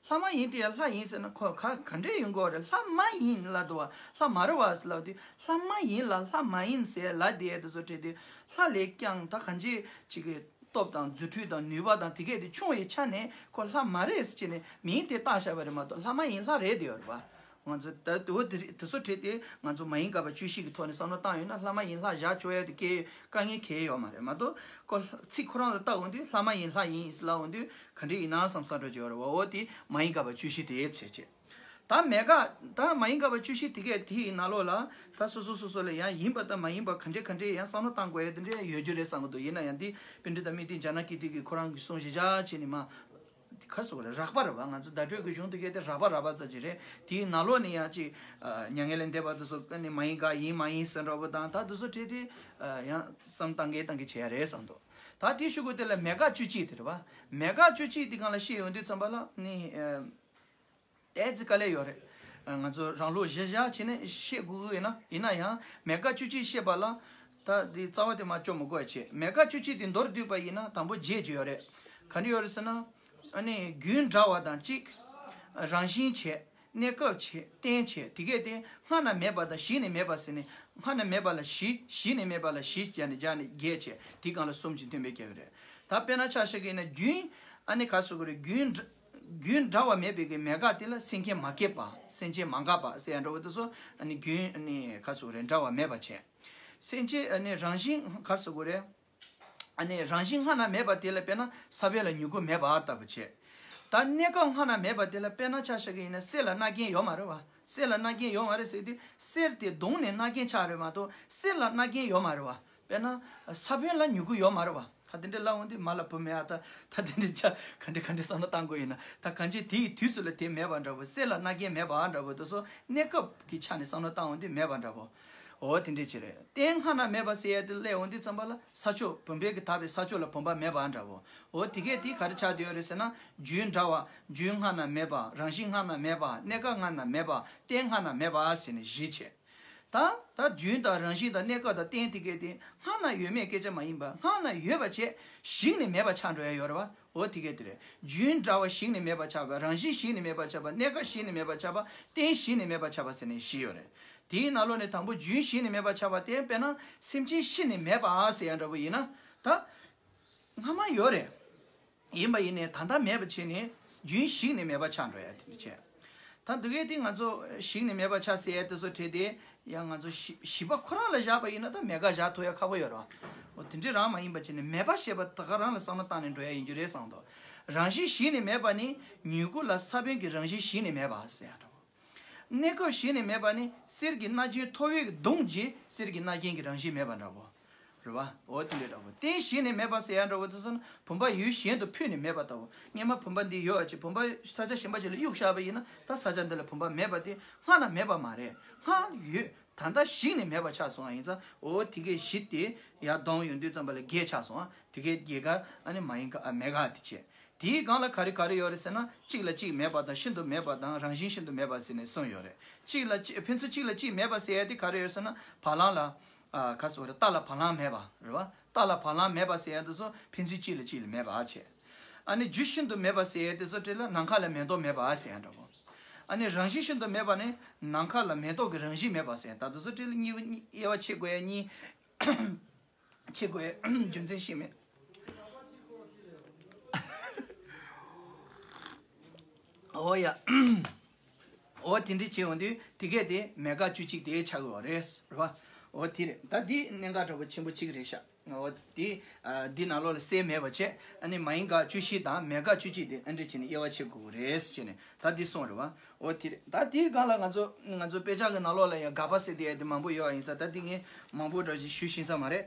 ལྷ་མ་ཡིན་དེ་ལྷ་ཡིན་ཟེར་ན་ཁོ་ག་ག་འདྲས་ཡོང་གི་ཡོད་རེད། ལྷ་མ་ཡིན་ལབ་འདུག་བ། ལྷ་མ་རེད་བ་ཟེར་ལབ་དུས་ལྷ་མ་ཡིན་ལ་ལྷ་མ་ཡིན་ཟེར་ལབ་བསྡད་ཡ་དེ་ཚོ་བྲིས་དུས་ལྷ་ལས་ཀྱང་ད་གང་ཅི་ཅིག་གི་སྟོབས་དང་རྫུ་འཕྲུལ་དང་ནུས་པ་དང་དེ་གས་དེ་ཆུང་བའི་ཆ་ནས་ཁོ་ལྷ་མ་རེད་ཟེར་བྱས་ནས་མིང་དེ་བཏགས་བཞག་པ་རེད་མ་གཏོགས་ལྷ་མ་ཡིན་ལྷ་རེད་དེ་ཡོད་རེད་བ། ང་ཚོ་ད་དུ་བ་དེ་རིགས་དེ་ཚོ་བྲིས་ཏེ་ང་ཚོ་མ་ཡིན་དགག་པ་བཅུ་བཞི་གི་ཐོག་ནས་བསམ་བློ་བཏང་ཡོད་ན་ལྷ་མ་ཡིན་ལྷ་བཞག་ཆོག་ཡ་དེ་སྐད་དཀའ་ངལ་གང་ཡང་ཡོད་མ་རེད་མ་གཏོགས་ཁོ་ཚིག་ཁོ་རང་ལ་བལྟ་འོང་དུས་ལྷ་མ་ཡིན་ལྷ་ཡིན་ཟེར་ལབ་འོང་དུས་ག་འདྲ་ཡིན་ན་བསམ་བསམ་འགྲོ་གི་ཡོད་རེད་བ། འོ་དེ་མ་ཡིན་དགག་པ་བཅུ་བཞི་དེ་བྱས་བྱས། ད་མེད་དགག་ད་མ་ཡིན་དགག་པ་བཅུ་བཞི་དེ་གས་དེ་ཡི་ནང་ལོགས་ལ་ད་སོ་སོ་སོ་སོ་ལ་ཡང་ཡིན་པ་དང་མ་ཡིན་པ་ག་འདྲ་ག་འདྲ་ཡང་བསམ་བློ་བཏང་དགོས་ཡ་དེ་འདྲ་ཡོད་རྒྱུ་རེད་བསམ་གི་འདུག་ཡིན་ན་ཡང་དེ་པཎྜི་ཏ་སྨྲས་ལྡན་ཛྙཱ་ན་ཀིརྟི་གིས་ཁོ་རང་གི་གསུང་གཞི་བཞག་བྱས་ནས་མ། དེ་ག་སོགས་རེད་རགས་པ་རེད་བ། ང་ཚོ་བརྡ་སྤྲོད་ཀྱི་གཞུང་དེ་གས་དེ་རགས་པ་རགས་པ་ཙམ་ཅིག་རེད། དེའི་ནང་ལོགས་ནས་ཡང་ཅིག་མྱ་ངན་ལས་འདས་པ་དེ་ཚོ་ནི་མ་ཡིན་དགག་ཡིན་མ་ཡིན་ཟེར་འདྲ་པོ་དང་ད་དེ་ཚོ་བྲིས་ཏེ་ཡང་བསམ་བཏང་གི་བཏང་གི་བྱེད་ཡ་རེད་བསམ་འདུག་ད་དེའི་གཞུག་གུ་དེ་ལ་མེད་དགག་བཅུ་གཅིག་དེ་རེད་བ། མེད་དགག་བཅུ་གཅིག་དེ་སྒང་ལ་བཤད་ཡོང་དུས་ཙམ་པ་ལ་ནི། ཏོག་ཙམ་དཀའ་ལས་ཡོད་རེད། ང་ཚོ་རང་ལུགས་གཞི་བཞག་བྱས་ནས་བཤད་དགོས་ཀྱི་ཡོད་ན་ཡིན་ན་ཡང་མེད་དགག་བཅུ་གཅིག་བཤད་པ་ལ་ད་དེ་རྩ་བ་དེ་མ་བཅོ་མི་དགོས་བྱས་མེད་དགག་བཅུ་གཅིག་དེ་མདོར་བསྡུས་པ་ཡིན་ན་དང་པོ་བརྒྱད་ཅིག་ཡོད་རེད། ག་འདྲ་ཡོད་རེད་ཟེར་ན། ཨ་ནི་རྒྱུན་འདྲ་བ་དང་གཅིག་རང་བཞིན་བྱས། གནས་སྐབས་བྱས། རྟེན་བྱས། དེ་གས་དེ་སྔ་ན་མེད་པ་དང་གཞི་ནས་མེད་པ་ཟེར་ནས་སྔ་ན་མེད་པ་ལ་གཞི། གཞི་ནས་མེད་པ་ལ་གཞི་བྱས་ནས་སྦྱར་ནས་བརྒྱད་བྱས་དེ་སྒང་ལ་གསུམ་གྱིས་སྟོན་པའི་རྒྱལ་བ་རེད། ད་དཔེར་ན་ཆ་བཞག་གི་ཡིན་ན་རྒྱུན། ཨ་ནི་ག་སོགས་ཀྱི་རེད་རྒྱུན། རྒྱུན་འདྲ་བ་མེད་པའི་གི་མེད་དགག་དེ་ལ་སེམས་ཅན་མ་སྐྱེས་པ། སེམས་ཅན་མ་འགགས་པ་ཟེར་ཡ་འདྲ་བོ་དེ་ཚོ་ཨ་ནི་རྒྱུན་ཨ་ནི་ག་སོགས་རེད་འདྲ་བ་མེད་པ་བྱས། སེམས་ཅན་ཨ་ནི་རང་བཞིན་ག་སོགས་ཀྱི་རེད། ཨ་ནི་རང་བཞིན་སྔ་ན་མེད་པ་དེ་ལ་དཔེར་ན་ས་བོན་ལ་མྱུ་གུ་མེད་པ་ལྟ་བུ་བྱས། ད་གནས་སྐབས་སྔ་ན་མེད་པ་དེ་ལ་དཔེར་ན་ཆ་བཞག་གི་ཡིན་ན་གསེར་ལ་རྣ་རྒྱན་ཡོད་མ་རེད་བ། གསེར་ལ་རྣ་རྒྱན་ཡོད་མ་རེད་ཟེར་དུས་གསེར་དེ་བརྡུངས་ནས་རྣ་རྒྱན་ཆགས་རེད་མ་གཏོགས་གསེར་ལ་རྣ་རྒྱན་ཡོད་མ་རེད་བ། དཔེར་ན་ས་བོན་ལ་མྱུ་གུ་ཡོད་མ་རེད་བ། ད་དེ་འདྲ་ལབ་འོང་དུས་མ་ལ་བུ་མེད་ཨ། ད་ད་དེ་འདྲ་ཆ་ག་འདྲ་ག་འདྲ་བསམ་བློ་བཏང་དགོས་ཡིན་ན་ད་གང་ཅི་དེའི་དུས་སུ་ལ་དེ་མེད་པ་འདྲ་བོ། གསེར་ལ་རྣ་རྒྱན་མེད་པ་འདྲ་བོ་དེ་ཚོ་གནས་སྐབས་ཀྱི་ཆ་ནས་བསམ་བློ་བཏང་འོང་དུས་མེད་པ་འདྲ་བོ། འོ་དེ་འདྲ་ཅིག་རེད། རྟེན་སྔ་ན་མེད་པ་ཟེར་ཡ་དེ་སླེབས་འོང་དུས་ཙམ་པ་ལ་ས་ཕྱོགས་བུམ་པའི་གི་དག་པའི་ས་ཕྱོགས་ལ་བུམ་པ་མེད་པ་འདྲ་བོ། འོ་དེ་གས་དེ་ག་རེ་ཆགས་བསྡད་ཡོད་རེད་ཟེར་ན་རྒྱུན་འདྲ་བ། རྒྱུན་སྔ་ན་མེད་པ། རང་བཞིན་སྔ་ན་མེད་པ། གནས་སྐབས་སྔ་ན་མེད་པ། རྟེན་སྔ་ན་མེད་པ་ཟེར་ནས་བཞི་བྱས། ད་ད་རྒྱུན་དང་རང་བཞིན་དང་གནས་སྐབས་དང་རྟེན་དེ་གས་དེ་སྔ་ན་ཡོད་མེད་སྐད་ཆ་མ་ཡིན་པ་སྔ་ན་ཡོད་པ་བྱས་གཞིག་ནས་མེད་པ་ཆགས་འགྲོ་ཡ་ཡོད་རེད་བ། འོ་དེ་གས་དེ་རེད། རྒྱུན་འདྲ་བ་གཞིག་ནས་མེད་པ་ཆགས་པ། རང་བཞིན་གཞིག་ནས་མེད་པ་ཆགས་པ། གནས་སྐབས་གཞིག་ནས་མེད་པ་ཆགས་པ། རྟེན་གཞིག་ནས་མེད་པ་ཆགས་པ་ཟེར་ནས་བཞི་ཡོད་རེད། དེའི་ནང་ལོགས་ནས་དང་པོ་རྒྱུན་གཞིག་ནས་མེད་པ་ཆགས་པ་དེ་དཔེར་ན་སེམས་ཅན་ཤི་ནས་མེད་པ་ཟེར་ཡ་འདྲ་བོ་ཡིན་ན་ད་སྔ་མ་ཡོད་རེད། ཡིན་པ་ཡིན་ནའི་ད་ལྟ་མེད་པ་བྱས་ནས་རྒྱུན་གཞིག་ནས་མེད་པ་ཆགས་འགྲོ་ཡ་དེ་འདྲ་བྱས། ད་འདི་གས་དེ་ང་ཚོ་གཞིག་ནས་མེད་པ་ཆགས་ཟེར་ཡ་དེ་ཚོ་བྲིས་ཏེ་ཡང་ང་ཚོ་ཞི་ཞིབ་པ་ཁོ་རང་ལ་བཞག་པ་ཡིན་ན་ད་མེད་དགག་བཞག་ཐུབ་ཡ་ཁག་པོ་ཡོད་རེད་བ། འོ་དེ་འདྲ་རང་མ་ཡིན་པ་བྱས་ནས་མེད་པ་ཞེས་པ་ད་ག་རང་ལ་བསམ་བློ་བཏང་ནས་འགྲོ་ཡ་ཡིན་རྒྱུ་རེད་བསམ་འདུག་རང་བཞིན་གཞིག་ནས་མེད་པ་ནི་མྱུ་གུ་ལ་ས་བོན་གྱི་རང་བཞིན་གཞིག་ནས་མེད་པ་ཟེར་ཡ་འདྲ་བོ། གནས་སྐབས་གཞིག་ནས་མེད་པ་ནི་གསེར་གྱི་རྣ་རྒྱན་ཐོ་བས་བརྡུངས་རྗེས་གསེར་གྱི་རྣ་རྒྱན་གྱི་རང་བཞིན་མེད་པ་འདྲ་བོ། རེད་བ། འོ་དེ་འདྲ་འདྲ་བོ། རྟེན་གཞིག་ནས་མེད་པ་ཟེར་ཡ་འདྲ་བོ་དེ་ཚོ་ནི་བུམ་པ་ཡུལ་གཞན་དུ་ཕུད་ནས་མེད་པ་ལྟ་བུ། སྔོན་མ་བུམ་པ་འདི་ཡོད་ཅེས་བུམ་པ་ས་ཆ་གཞན་པ་ཅིག་ལ་གཡུགས་བཞག་པ་ཡིན་ན་ད་ས་ཆ་འདི་ལ་བུམ་པ་མེད་པ་དེ་སྔ་ན་མེད་པ་མ་རེད། སྔ་ཡོད། ད་ལྟ་གཞིག་ནས་མེད་པ་ཆགས་སོང་བ་ཡིན་ཙང་འོ་དེ་གས་གཞི་དེ་ཡར་ལྡང་ཡོང་དུས་ཙམ་པ་ལ་བརྒྱད་ཆགས་སོང་ཨ། དེ་གས་བརྒྱད་ཀ་ཨ་ནི་མ་ཡིན་ཀ་ཨ་མེད་ཀ་དེ་བྱས། དེའི་སྒང་ལ་ག་རེ་ག་རེ་ཡོད་རེད་ཟེར་ན་གཅིག་ལ་གཅིག་མེད་པ་དང་ཤིན་ཏུ་མེད་པ་དང་རང་བཞིན་ཤིན་ཏུ་མེད་པ་ཟེར་ནས་གསུམ་ཡོད་རེད། གཅིག་ལ་གཅིག་ཕན་ཚུན་གཅིག་ལ་གཅིག་མེད་པ་ཟེར་ཡ་དེ་ག་རེ་ཡོད་ཟེར་ན་བ་ལང་ལ། ཨ་ག་སོགས་རེད། རྟ་ལ་བ་ལང་མེད་པ་རེད་བ། རྟ་ལ་བ་ལང་མེད་པ་ཟེར་ཡ་དེ་ཚོ་ཕན་ཚུན་གཅིག་ལ་གཅིག་ལ་མེད་པ་ཨ་བྱས། ཨ་ནི་རྒྱུ་ཤིན་ཏུ་མེད་པ་ཟེར་ཡ་དེ་ཚོ་བྲིས་ལ་ནམ་མཁའ་ལ་མེ་ཏོག་མེད་པ་ཨ་ཟེར་ཡ་འདྲ་བོ། ཨ་ནི་རང་བཞིན་ཤིན་ཏུ་མེད་པ་ནི་ནམ་མཁའ་ལ་མེ་ཏོག་གི་རང་བཞིན་མེད་པ་ཟེར་ཡ་ད་དེ་ཚོ་བྲིས་ལ་གཉིས་པ་གཉིས་དབྱེ་བ་ཕྱེ་དགོས་ཡ་གཉིས། བྱེད་དགོས། རྒྱུ་མཚན་ཤེས་མེད། འོ་ཡ། འོ་དེ་འདྲ་བྱེད་འོང་དུས་དེ་གས་དེ་མེད་དགག་བཅུ་གཅིག་དེ་ཆགས་ཡོད་རེད་རེད་བ། འོ་དེ་རེད། ད་འདི་གནད་འགག་འདྲ་པོ་ཆེན་པོ་གཅིག་རེད་ཤག་འོ་དེ་འདི་ནང་ལོགས་ལ་གསལ་མེད་པ་བྱས་ཨ་ནི་མ་ཡིན་དགག་བཅུ་བཞི་དང་མེད་དགག་བཅུ་གཅིག་དེ་ཨ་འདྲ་བྱས་ནས་དབྱེ་བ་ཕྱེ་དགོས་རེད་ཟེར་ནས་ད་འདི་གསུངས་རེད་བ། འོ་དེ་རེད། ད་དེའི་སྒང་ལ་ང་ཚོ་ང་ཚོ་དཔེ་ཆ་གི་ནང་ལོགས་ལ་ཡང་དགག་པ་ཟེར་དེ་ཡ་དེ་མང་པོ་ཡོད་པ་ཡིན་ཙང་ད་དེ་ངས་མང་པོ་འདྲ་ཞིག་ཞུ་ཤེས་ས་མ་རེད།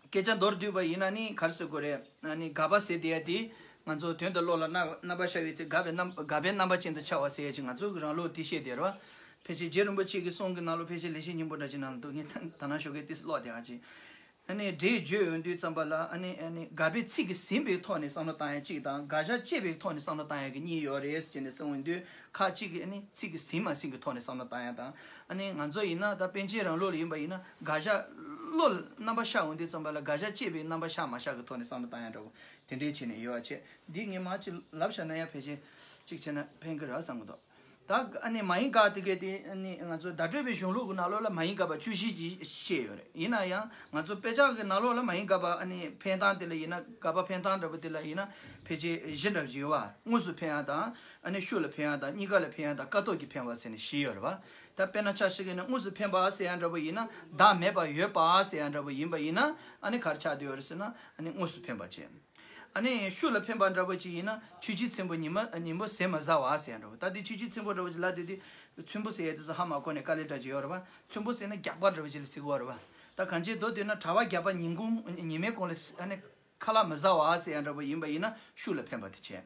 སྐད་ཆ་མདོར་བསྡུས་པ་ཡིན་ན་ནི་ག་རེ་ཟེར་དགོས་རེད། ཨ་ནི་དགག་པ་ཟེར་དེ་ཡ་དེ་ང་ཚོ་དོན་དུ་བློ་ལ་རྣམ་རྣམ་པར་ཤར་བའི་ཚེ་དགག་པའི་རྣམ་དགག་པའི་རྣམ་པ་ཅན་དུ་འཆར་བ་ཟེར་ཡ་ཅིག་ང་ཚོ་གི་རང་ལུགས་དེ་བཤད་དེ་རེད་བ། ཕལ་ཆེར་རྗེ་རིན་པོ་ཆེ་གི་གསུང་གི་ནང་ལ་ཕལ་ཆེར་ལེགས་བཤད་སྙིང་པོ་འདྲ་ཅིག་ནང་ལ་འདུག་ངས་ད་ད་ནང་ཞོགས་ཀས་ཏིས་ཀློག་དེ་ཨ་ཅིག་ཨ་ནི་འགྲེལ་བརྗོད་ཡོང་དུས་ཙམ་པ་ལ་ཨ་ནི་ཨ་ནི་དགག་པའི་ཚིག་གིས་ཟིན་པའི་ཐོག་ནས་བསམ་བློ་བཏང་ཡ་གཅིག་དང་དགག་བྱ་དཔྱད་པའི་ཐོག་ནས་བསམ་བློ་བཏང་ཡ་གི་གཉིས་ཡོད་རེད་ཟེར་ནས་གསུངས་ཡོང་དུས་ཁ་གཅིག་གིས་ཨ་ནི་ཚིག་གིས་ཟིན་མ་ཟིན་གི་ཐོག་ནས་བསམ་བློ་བཏང་ཡ་དང་ཨ་ནི་ང་ཚོ་ཡིན་ན་ད་པཎ་ཆེན་རང་ལུགས་ལ་ཡིན་པ་ཡིན་ན་དགག་བྱ་ བློ་ལ་རྣམ་པ་ཤར་འོང་དུས་ཙམ་པ་ལ་དགག་བྱ་བཅད་པའི་རྣམ་པ་ཤར་མ་ཤར་གྱི་ཐོག་ནས་བསམ་བློ་བཏང་ཡ་འདྲ་བོ་དེ་འདྲའི་བྱས་ནས་ཡོད་པ་བྱས། འདི་ངས་མ་གཅིག་ལབ་བཞག་ན་ཡང་ཕལ་ཆེར་གཅིག་བྱས་ན་ཕན་གི་རེད་བསམ་གི་འདུག། ད་ཨ་ནི་མ་ཡིན་དགག་དེ་གས་དེ་ཨ་ནི་ང་ཚོ་བརྡ་སྤྲོད་པའི་གཞུང་ལུགས་ཀྱི་ནང་ལོགས་ལ་མ་ཡིན་དགག་པ་བཅུ་བཞི་ཅིག་བཤད་ཡོད་རེད། ཡིན་ན་ཡང་ང་ཚོ་དཔེ་ཆ་གི་ནང་ལོགས་ལ་མ་ཡིན་དགག་པ་ཨ་ནི་འཕེན་སྟངས་དེ་ལ་ཡིན་ན། དགག་པ་འཕེན་སྟངས་འདྲ་པོ་དེ་ལ་ཡིན་ན་ཕལ་ཆེར་བཞི་འདྲ་པོ་ཅིག་ཡོད་པ། དངོས་སུ་འཕེན་ཡ་དང་། ཨ་ནི་ཤུགས་ལ་འཕེན་ཡ་དང་། གཉིས་ཀ་ལ་འཕེན་ཡ་དང་། ཀ་ཐོག་གིས་འཕེན་པ་ཟེར་ནས་བཞི་ཡོད་རེད་པ། ད་དཔེར་ན་ཆ་བཞག་གི་ན་དངོས་སུ་འཕེན་པ་ཟེར་ཡ་འདྲ་པོ་ཡིན་ན། བདག་མེད་པ་ཡོད་པ་ཟེར་ཡ་འདྲ་པོ་ཡིན་པ་ཡིན་ན། ཨ་ནི་ག་རེ་ཆགས་བསྡད་ཡོད་རེད་ཟེར་ན། ཨ་ནི་དངོས་སུ་འཕེན་པ་བྱས། ཨ་ནི་ཤུགས་ལ་འཕེན་པ་འདྲ་པོ་ཅིག་ཡིན་ན། ཆོས་ཀྱི་ཚན་པོ་ཉི་མ་ཉིན་པོ་ཟད་མི་ཟ་བ་ཟེར་ཡ་འདྲ་པོ། ད་དེ་ཆོས་ཀྱི་ཚན་པོ་འདྲ་པོ་ཅིག་ལབ་དུས་དེ། ཚོན་པོ་ཟེར་ཡ་དེ་ཚོ་ཧ་མ་གོ་ནས་དཀའ་ལས་འདྲ་ཅིག་ཡོད་རེད་པ། ཚོན་པོ་ཟེར་ན་རྒྱགས་པ་འདྲ་པོ་ཅིག་ལ་ཟེར་གི་ཡོད་རེད་པ། ད་གང་ཅིའི་མདོ་དེ་ན་གྲྭ་པ་རྒྱགས་པ་ཉིན་གུང་ཉི་མའི་གུང་ལ་ཨ་ནི་ཁ་ལག་མི་ཟ་བ་ཟེར་ཡ་འདྲ་པོ་ཡིན་པ་ཡིན་ན་ཤུགས་ལ་འཕེན་པ་དེ་བྱས།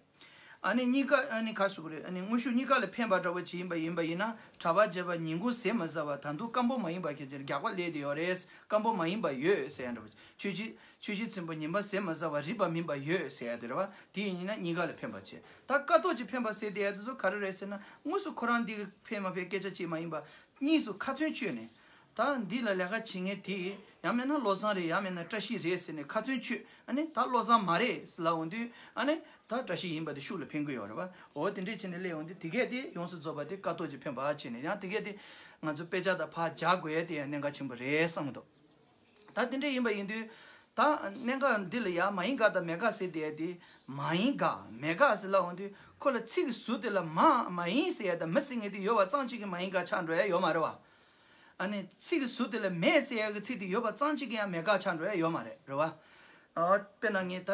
ཨ་ནི་གཉིས་ཀ་ཨ་ནི་ག་རེ་ཟེར་དགོས་རེད། ཨ་ནི་དངོས་ཤུགས་གཉིས་ཀ་ལ་འཕེན་པ་འདྲ་པོ་ཅིག་ཡིན་པ་ཡིན་པ་ཡིན་ན། གྲྭ་པ་བྱས་པ་ཉིན་གུང་ཟད་མི་ཟ་བ། ད་དུང་སྐམ་པོ་མ་ཡིན་པ། ཁྱེད་ཀྱི་རྒྱགས་པ་ལས་དེ་ཡོད་རེད། སྐམ་པོ་མ་ཡིན་པ་ཡོད་ཟེར་ཡ་འདྲ་པོ། ཆོས་ཀྱི་ཆོས་ཀྱི་ཚན་པོ་ཉིན་པ་ཟད་མི་ཟ་བ། རིག་པ་མིན་པ་ཡོད་ཟེར་ཡ་དེ་རེད་པ། དེ་ཡིན་ན་གཉིས་ཀ་ལ་འཕེན་པ་བྱས། ད་ཀ་ཐོག་གིས་འཕེན་པ་ཟེར་དེ་ཡ་དེ་ཚོ་ག་རེ་རེད་ཟེར་ན། དངོས་སུ་ཁོ་རང་འདི་གིས་འཕེན་མ་འཕེན་སྐད་ཆ་ཅིག་མ་ཡིན་པ། གཉིས་སུ་ཁ་ཚོན་གཅོད་ནས། ད་འདི་ལ་ལས་ཀ་བྱེད་མཁན་དེ་ཡང་མིན་ན་བློ་བཟང་རེད། ཡང་མིན་ན་བཀྲ་ཤིས་རེད་ཟེར་ནས་ཁ་ཚོན་གཅོད། ཨ་ནི་ད་བློ་བཟང་མ་རེད་ཟེར་ལབ་འོང་དུས། ཨ་ནི་ད་བཀྲ་ཤིས་ཡིན་པ་དེ་ཤུགས་ལ་འཕེན་གི་ཡོད་རེད་པ། འོ་དེ་འདྲས་བྱས་ནས་སླེབས་འོང་དུས། དེ་གས་དེ་ཡོངས་སུ་རྫོགས་པ་དེ་ཀ་ཐོག་གིས་འཕེན་པ་བྱས་ནས། ཡང་དེ་གས་དེ་ང་ཚོ་དཔེ་ཆ་དང་ཕར་སྦྱར་དགོས་ཡ་དེ་ཡང་གནད་འགག་ཆེན་པོ་རེད་བསམ་གི་འདུག། ད་དེ་འདྲ་ཡིན་པ་ཡིན་དུས། ད་གནད་འགག་འདི་ལ་ཡ་མ་ཡིན་དགག་དང་མེད་དགག་ཟེར་དེ་ཡ་དེ། མ་ཡིན་དགག་མེད་དགག་ཟེར་ལབ་འོང་དུས། ཁོ་ལ་ཚིག་གི་ཟུར་དེ་ལ་མ་མ་ཡིན་ཟེར་ཡ་དང་མི་ཟེར་མཁན་དེ་ཡོད་པ་ཙམ་གཅིག་གིས་མ་ཡིན་དགག་ཆགས་འགྲོ་ཡ་ཡོད་མ་རེད་པ། ཨ་ནི་ཚིག་གི་ཟུར་དེ་ལ་མེད་ཟེར་ཡ་གི་ཚིག་དེ་ཡོད་པ་ཙམ་གཅིག་གིས་ཡང་མེད་དགག་ཆགས་འགྲོ་ཡ་ཡོད་མ་རེད། རེད་པ། ཨ། དཔེར་ན་ངས་ད་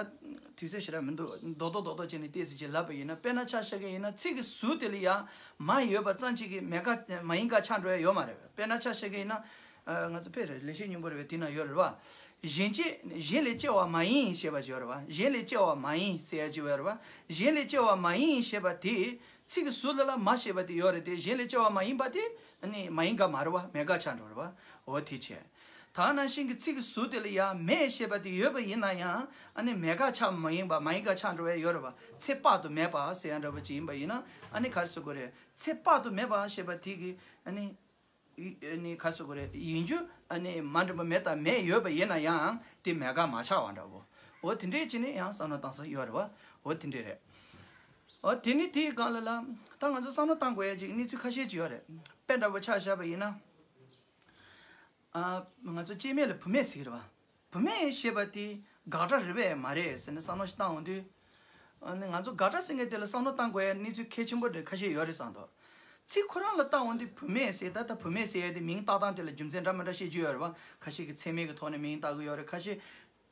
དུས་ཚོད་ཞེ་དྲག་མི་འདུག། རྡོག་རྡོག་རྡོག་རྡོག་བྱས་ནས་ཏོག་ཙམ་ཅིག་ལབ་པ་ཡིན་ན། དཔེར་ན་ཆ་བཞག་གི་ཡིན་ན། ཚིག་གི་ཟུར་དེ་ལ་ཡ་མ་ཡོད་པ་ཙམ་གཅིག་གིས་མེད་དགག་མ་ཡིན་དགག་ཆགས་འགྲོ་ཡ་ཡོད་མ་རེད། དཔེར་ན་ཆ་བཞག་གི་ཡིན་ན། ཨ། ང་ཚོ་དཔེ་རེད། ལེགས་བཤད་སྙིང་པོ་རེད་པས། དེ་ན་ཡོད་རེད་པ། གཞན་སྐྱེ་གཞན་ལས་སྐྱེ་བ་མ་ཡིན་ཞེས་པ་ཅིག་ཡོད་རེད་པ། གཞན་ལས་སྐྱེ་བ་མ་ཡིན་ཟེར་ཡ་ཅིག་ཡོད་རེད་པ། གཞན་ལས་སྐྱེ་བ་མ་ཡིན་ཞེས་པ་དེ། ཚིག་གི་ཟུར་དེ་ལ་མ་ཞེས་པ་དེ་ཡོད་རེད་དེ། གཞན་ལས་སྐྱེ་བ་མ་ཡིན་པ་དེ་ཨ་ནི་མ་ཡིན་དགག་མ་རེད་པ། མེད་དགག་ཆགས་འགྲོ་རེད་པ། འོ་དེ་བྱས། ད་ནང་བཞིན་གྱི་ཚིག་གི་ཟུར་དེ་ལ་ཡ་མེད་ཞེས་པ་དེ་ཡོད་པ་ཡིན་ན་ཡང་། ཨ་ནི་མེད་དགག་ཆགས་མ་ཡིན་པ། མ་ཡིན་དགག་ཆགས་འགྲོ་བ་ཡོད་རེད་པ། ཚེ་དཔག་ཏུ་མེད་པ་ཟེར་ཡ་འདྲ་པོ་ཅིག་ཡིན་པ་ཡིན་ན། ཨ་ནི་ག་རེ་ཟེར་དགོས་རེད། ཚེ་དཔག་ཏུ་མེད་པ་ཞེས་པ་དེ་གི་ཨ་ནི། ཨ་ནི་ག་རེ་ཟེར་དགོས་རེད། ཡིན་རྒྱུ་ཨ་ནི་མ་འདྲེན་པ་མེད་དང་མེད་ཡོད་པ་ཡིན་ན་ཡང་དེ་མེད་དགག་མ་ཆགས་པ་འདྲ་པོ། འོ་དེ་འདྲས་བྱས་ནས་ཡང་བསམ་བློ་བཏང་ས་ཡོད་རེད་པ། འོ་དེ་འདྲས་རེད། འོ་དེ་ནི་དེའི་སྒང་ལ་ལ། ད་ང་ཚོ་བསམ་བློ་བཏང་དགོས་ཡ་ཅིག་གནས་ཚུལ་ཁ་ཤས་ཅིག་ཡོད་རེད། དཔེ་འདྲ་པོ་ཆ་བཞག་པ་ཡིན་ན། ཨ། ང་ཚོ་སྐྱེ་མེད་ལ་བུད་མེད་ཟེར་གི་རེད་པ། བུད་མེད་ཞེས་པ་དེ་དགག་སྒྲ་རེད་པས་མ་རེད་ཟེར་ནས་བསམ་བློ་ཞིག་བཏང་འོང་དུས། ཨ་ནི་ང་ཚོ་དགག་སྒྲ་ཟེར་མཁན་དེ་ལ་བསམ་བློ་བཏང་དགོས་ཡ་གནས་ཚུལ་གལ་ཆེན་པོ་འདྲ་ཁ་ཤས་ཡོད་རེད་བསམ་འདུག། ཚིག་ཁོ་རང་ལ་བལྟ་འོང་དུས་བུད་མེད་ཟེར། ད་ལྟ་བུད་མེད་ཟེར་ཡ་དེ་མིང་བཏགས་སྟངས་དེ་ལ་རྒྱུ་མཚན་འདྲ་མི་འདྲ་བཤད་རྒྱུ་ཡོད་རེད་པ། ཁ་ཤས་ཀྱིས་མཚན་སྨད་ཀྱི་ཐོག་ནས་མིང་བཏགས་ཀྱི་ཡོད་རེད། ཁ་ཤས་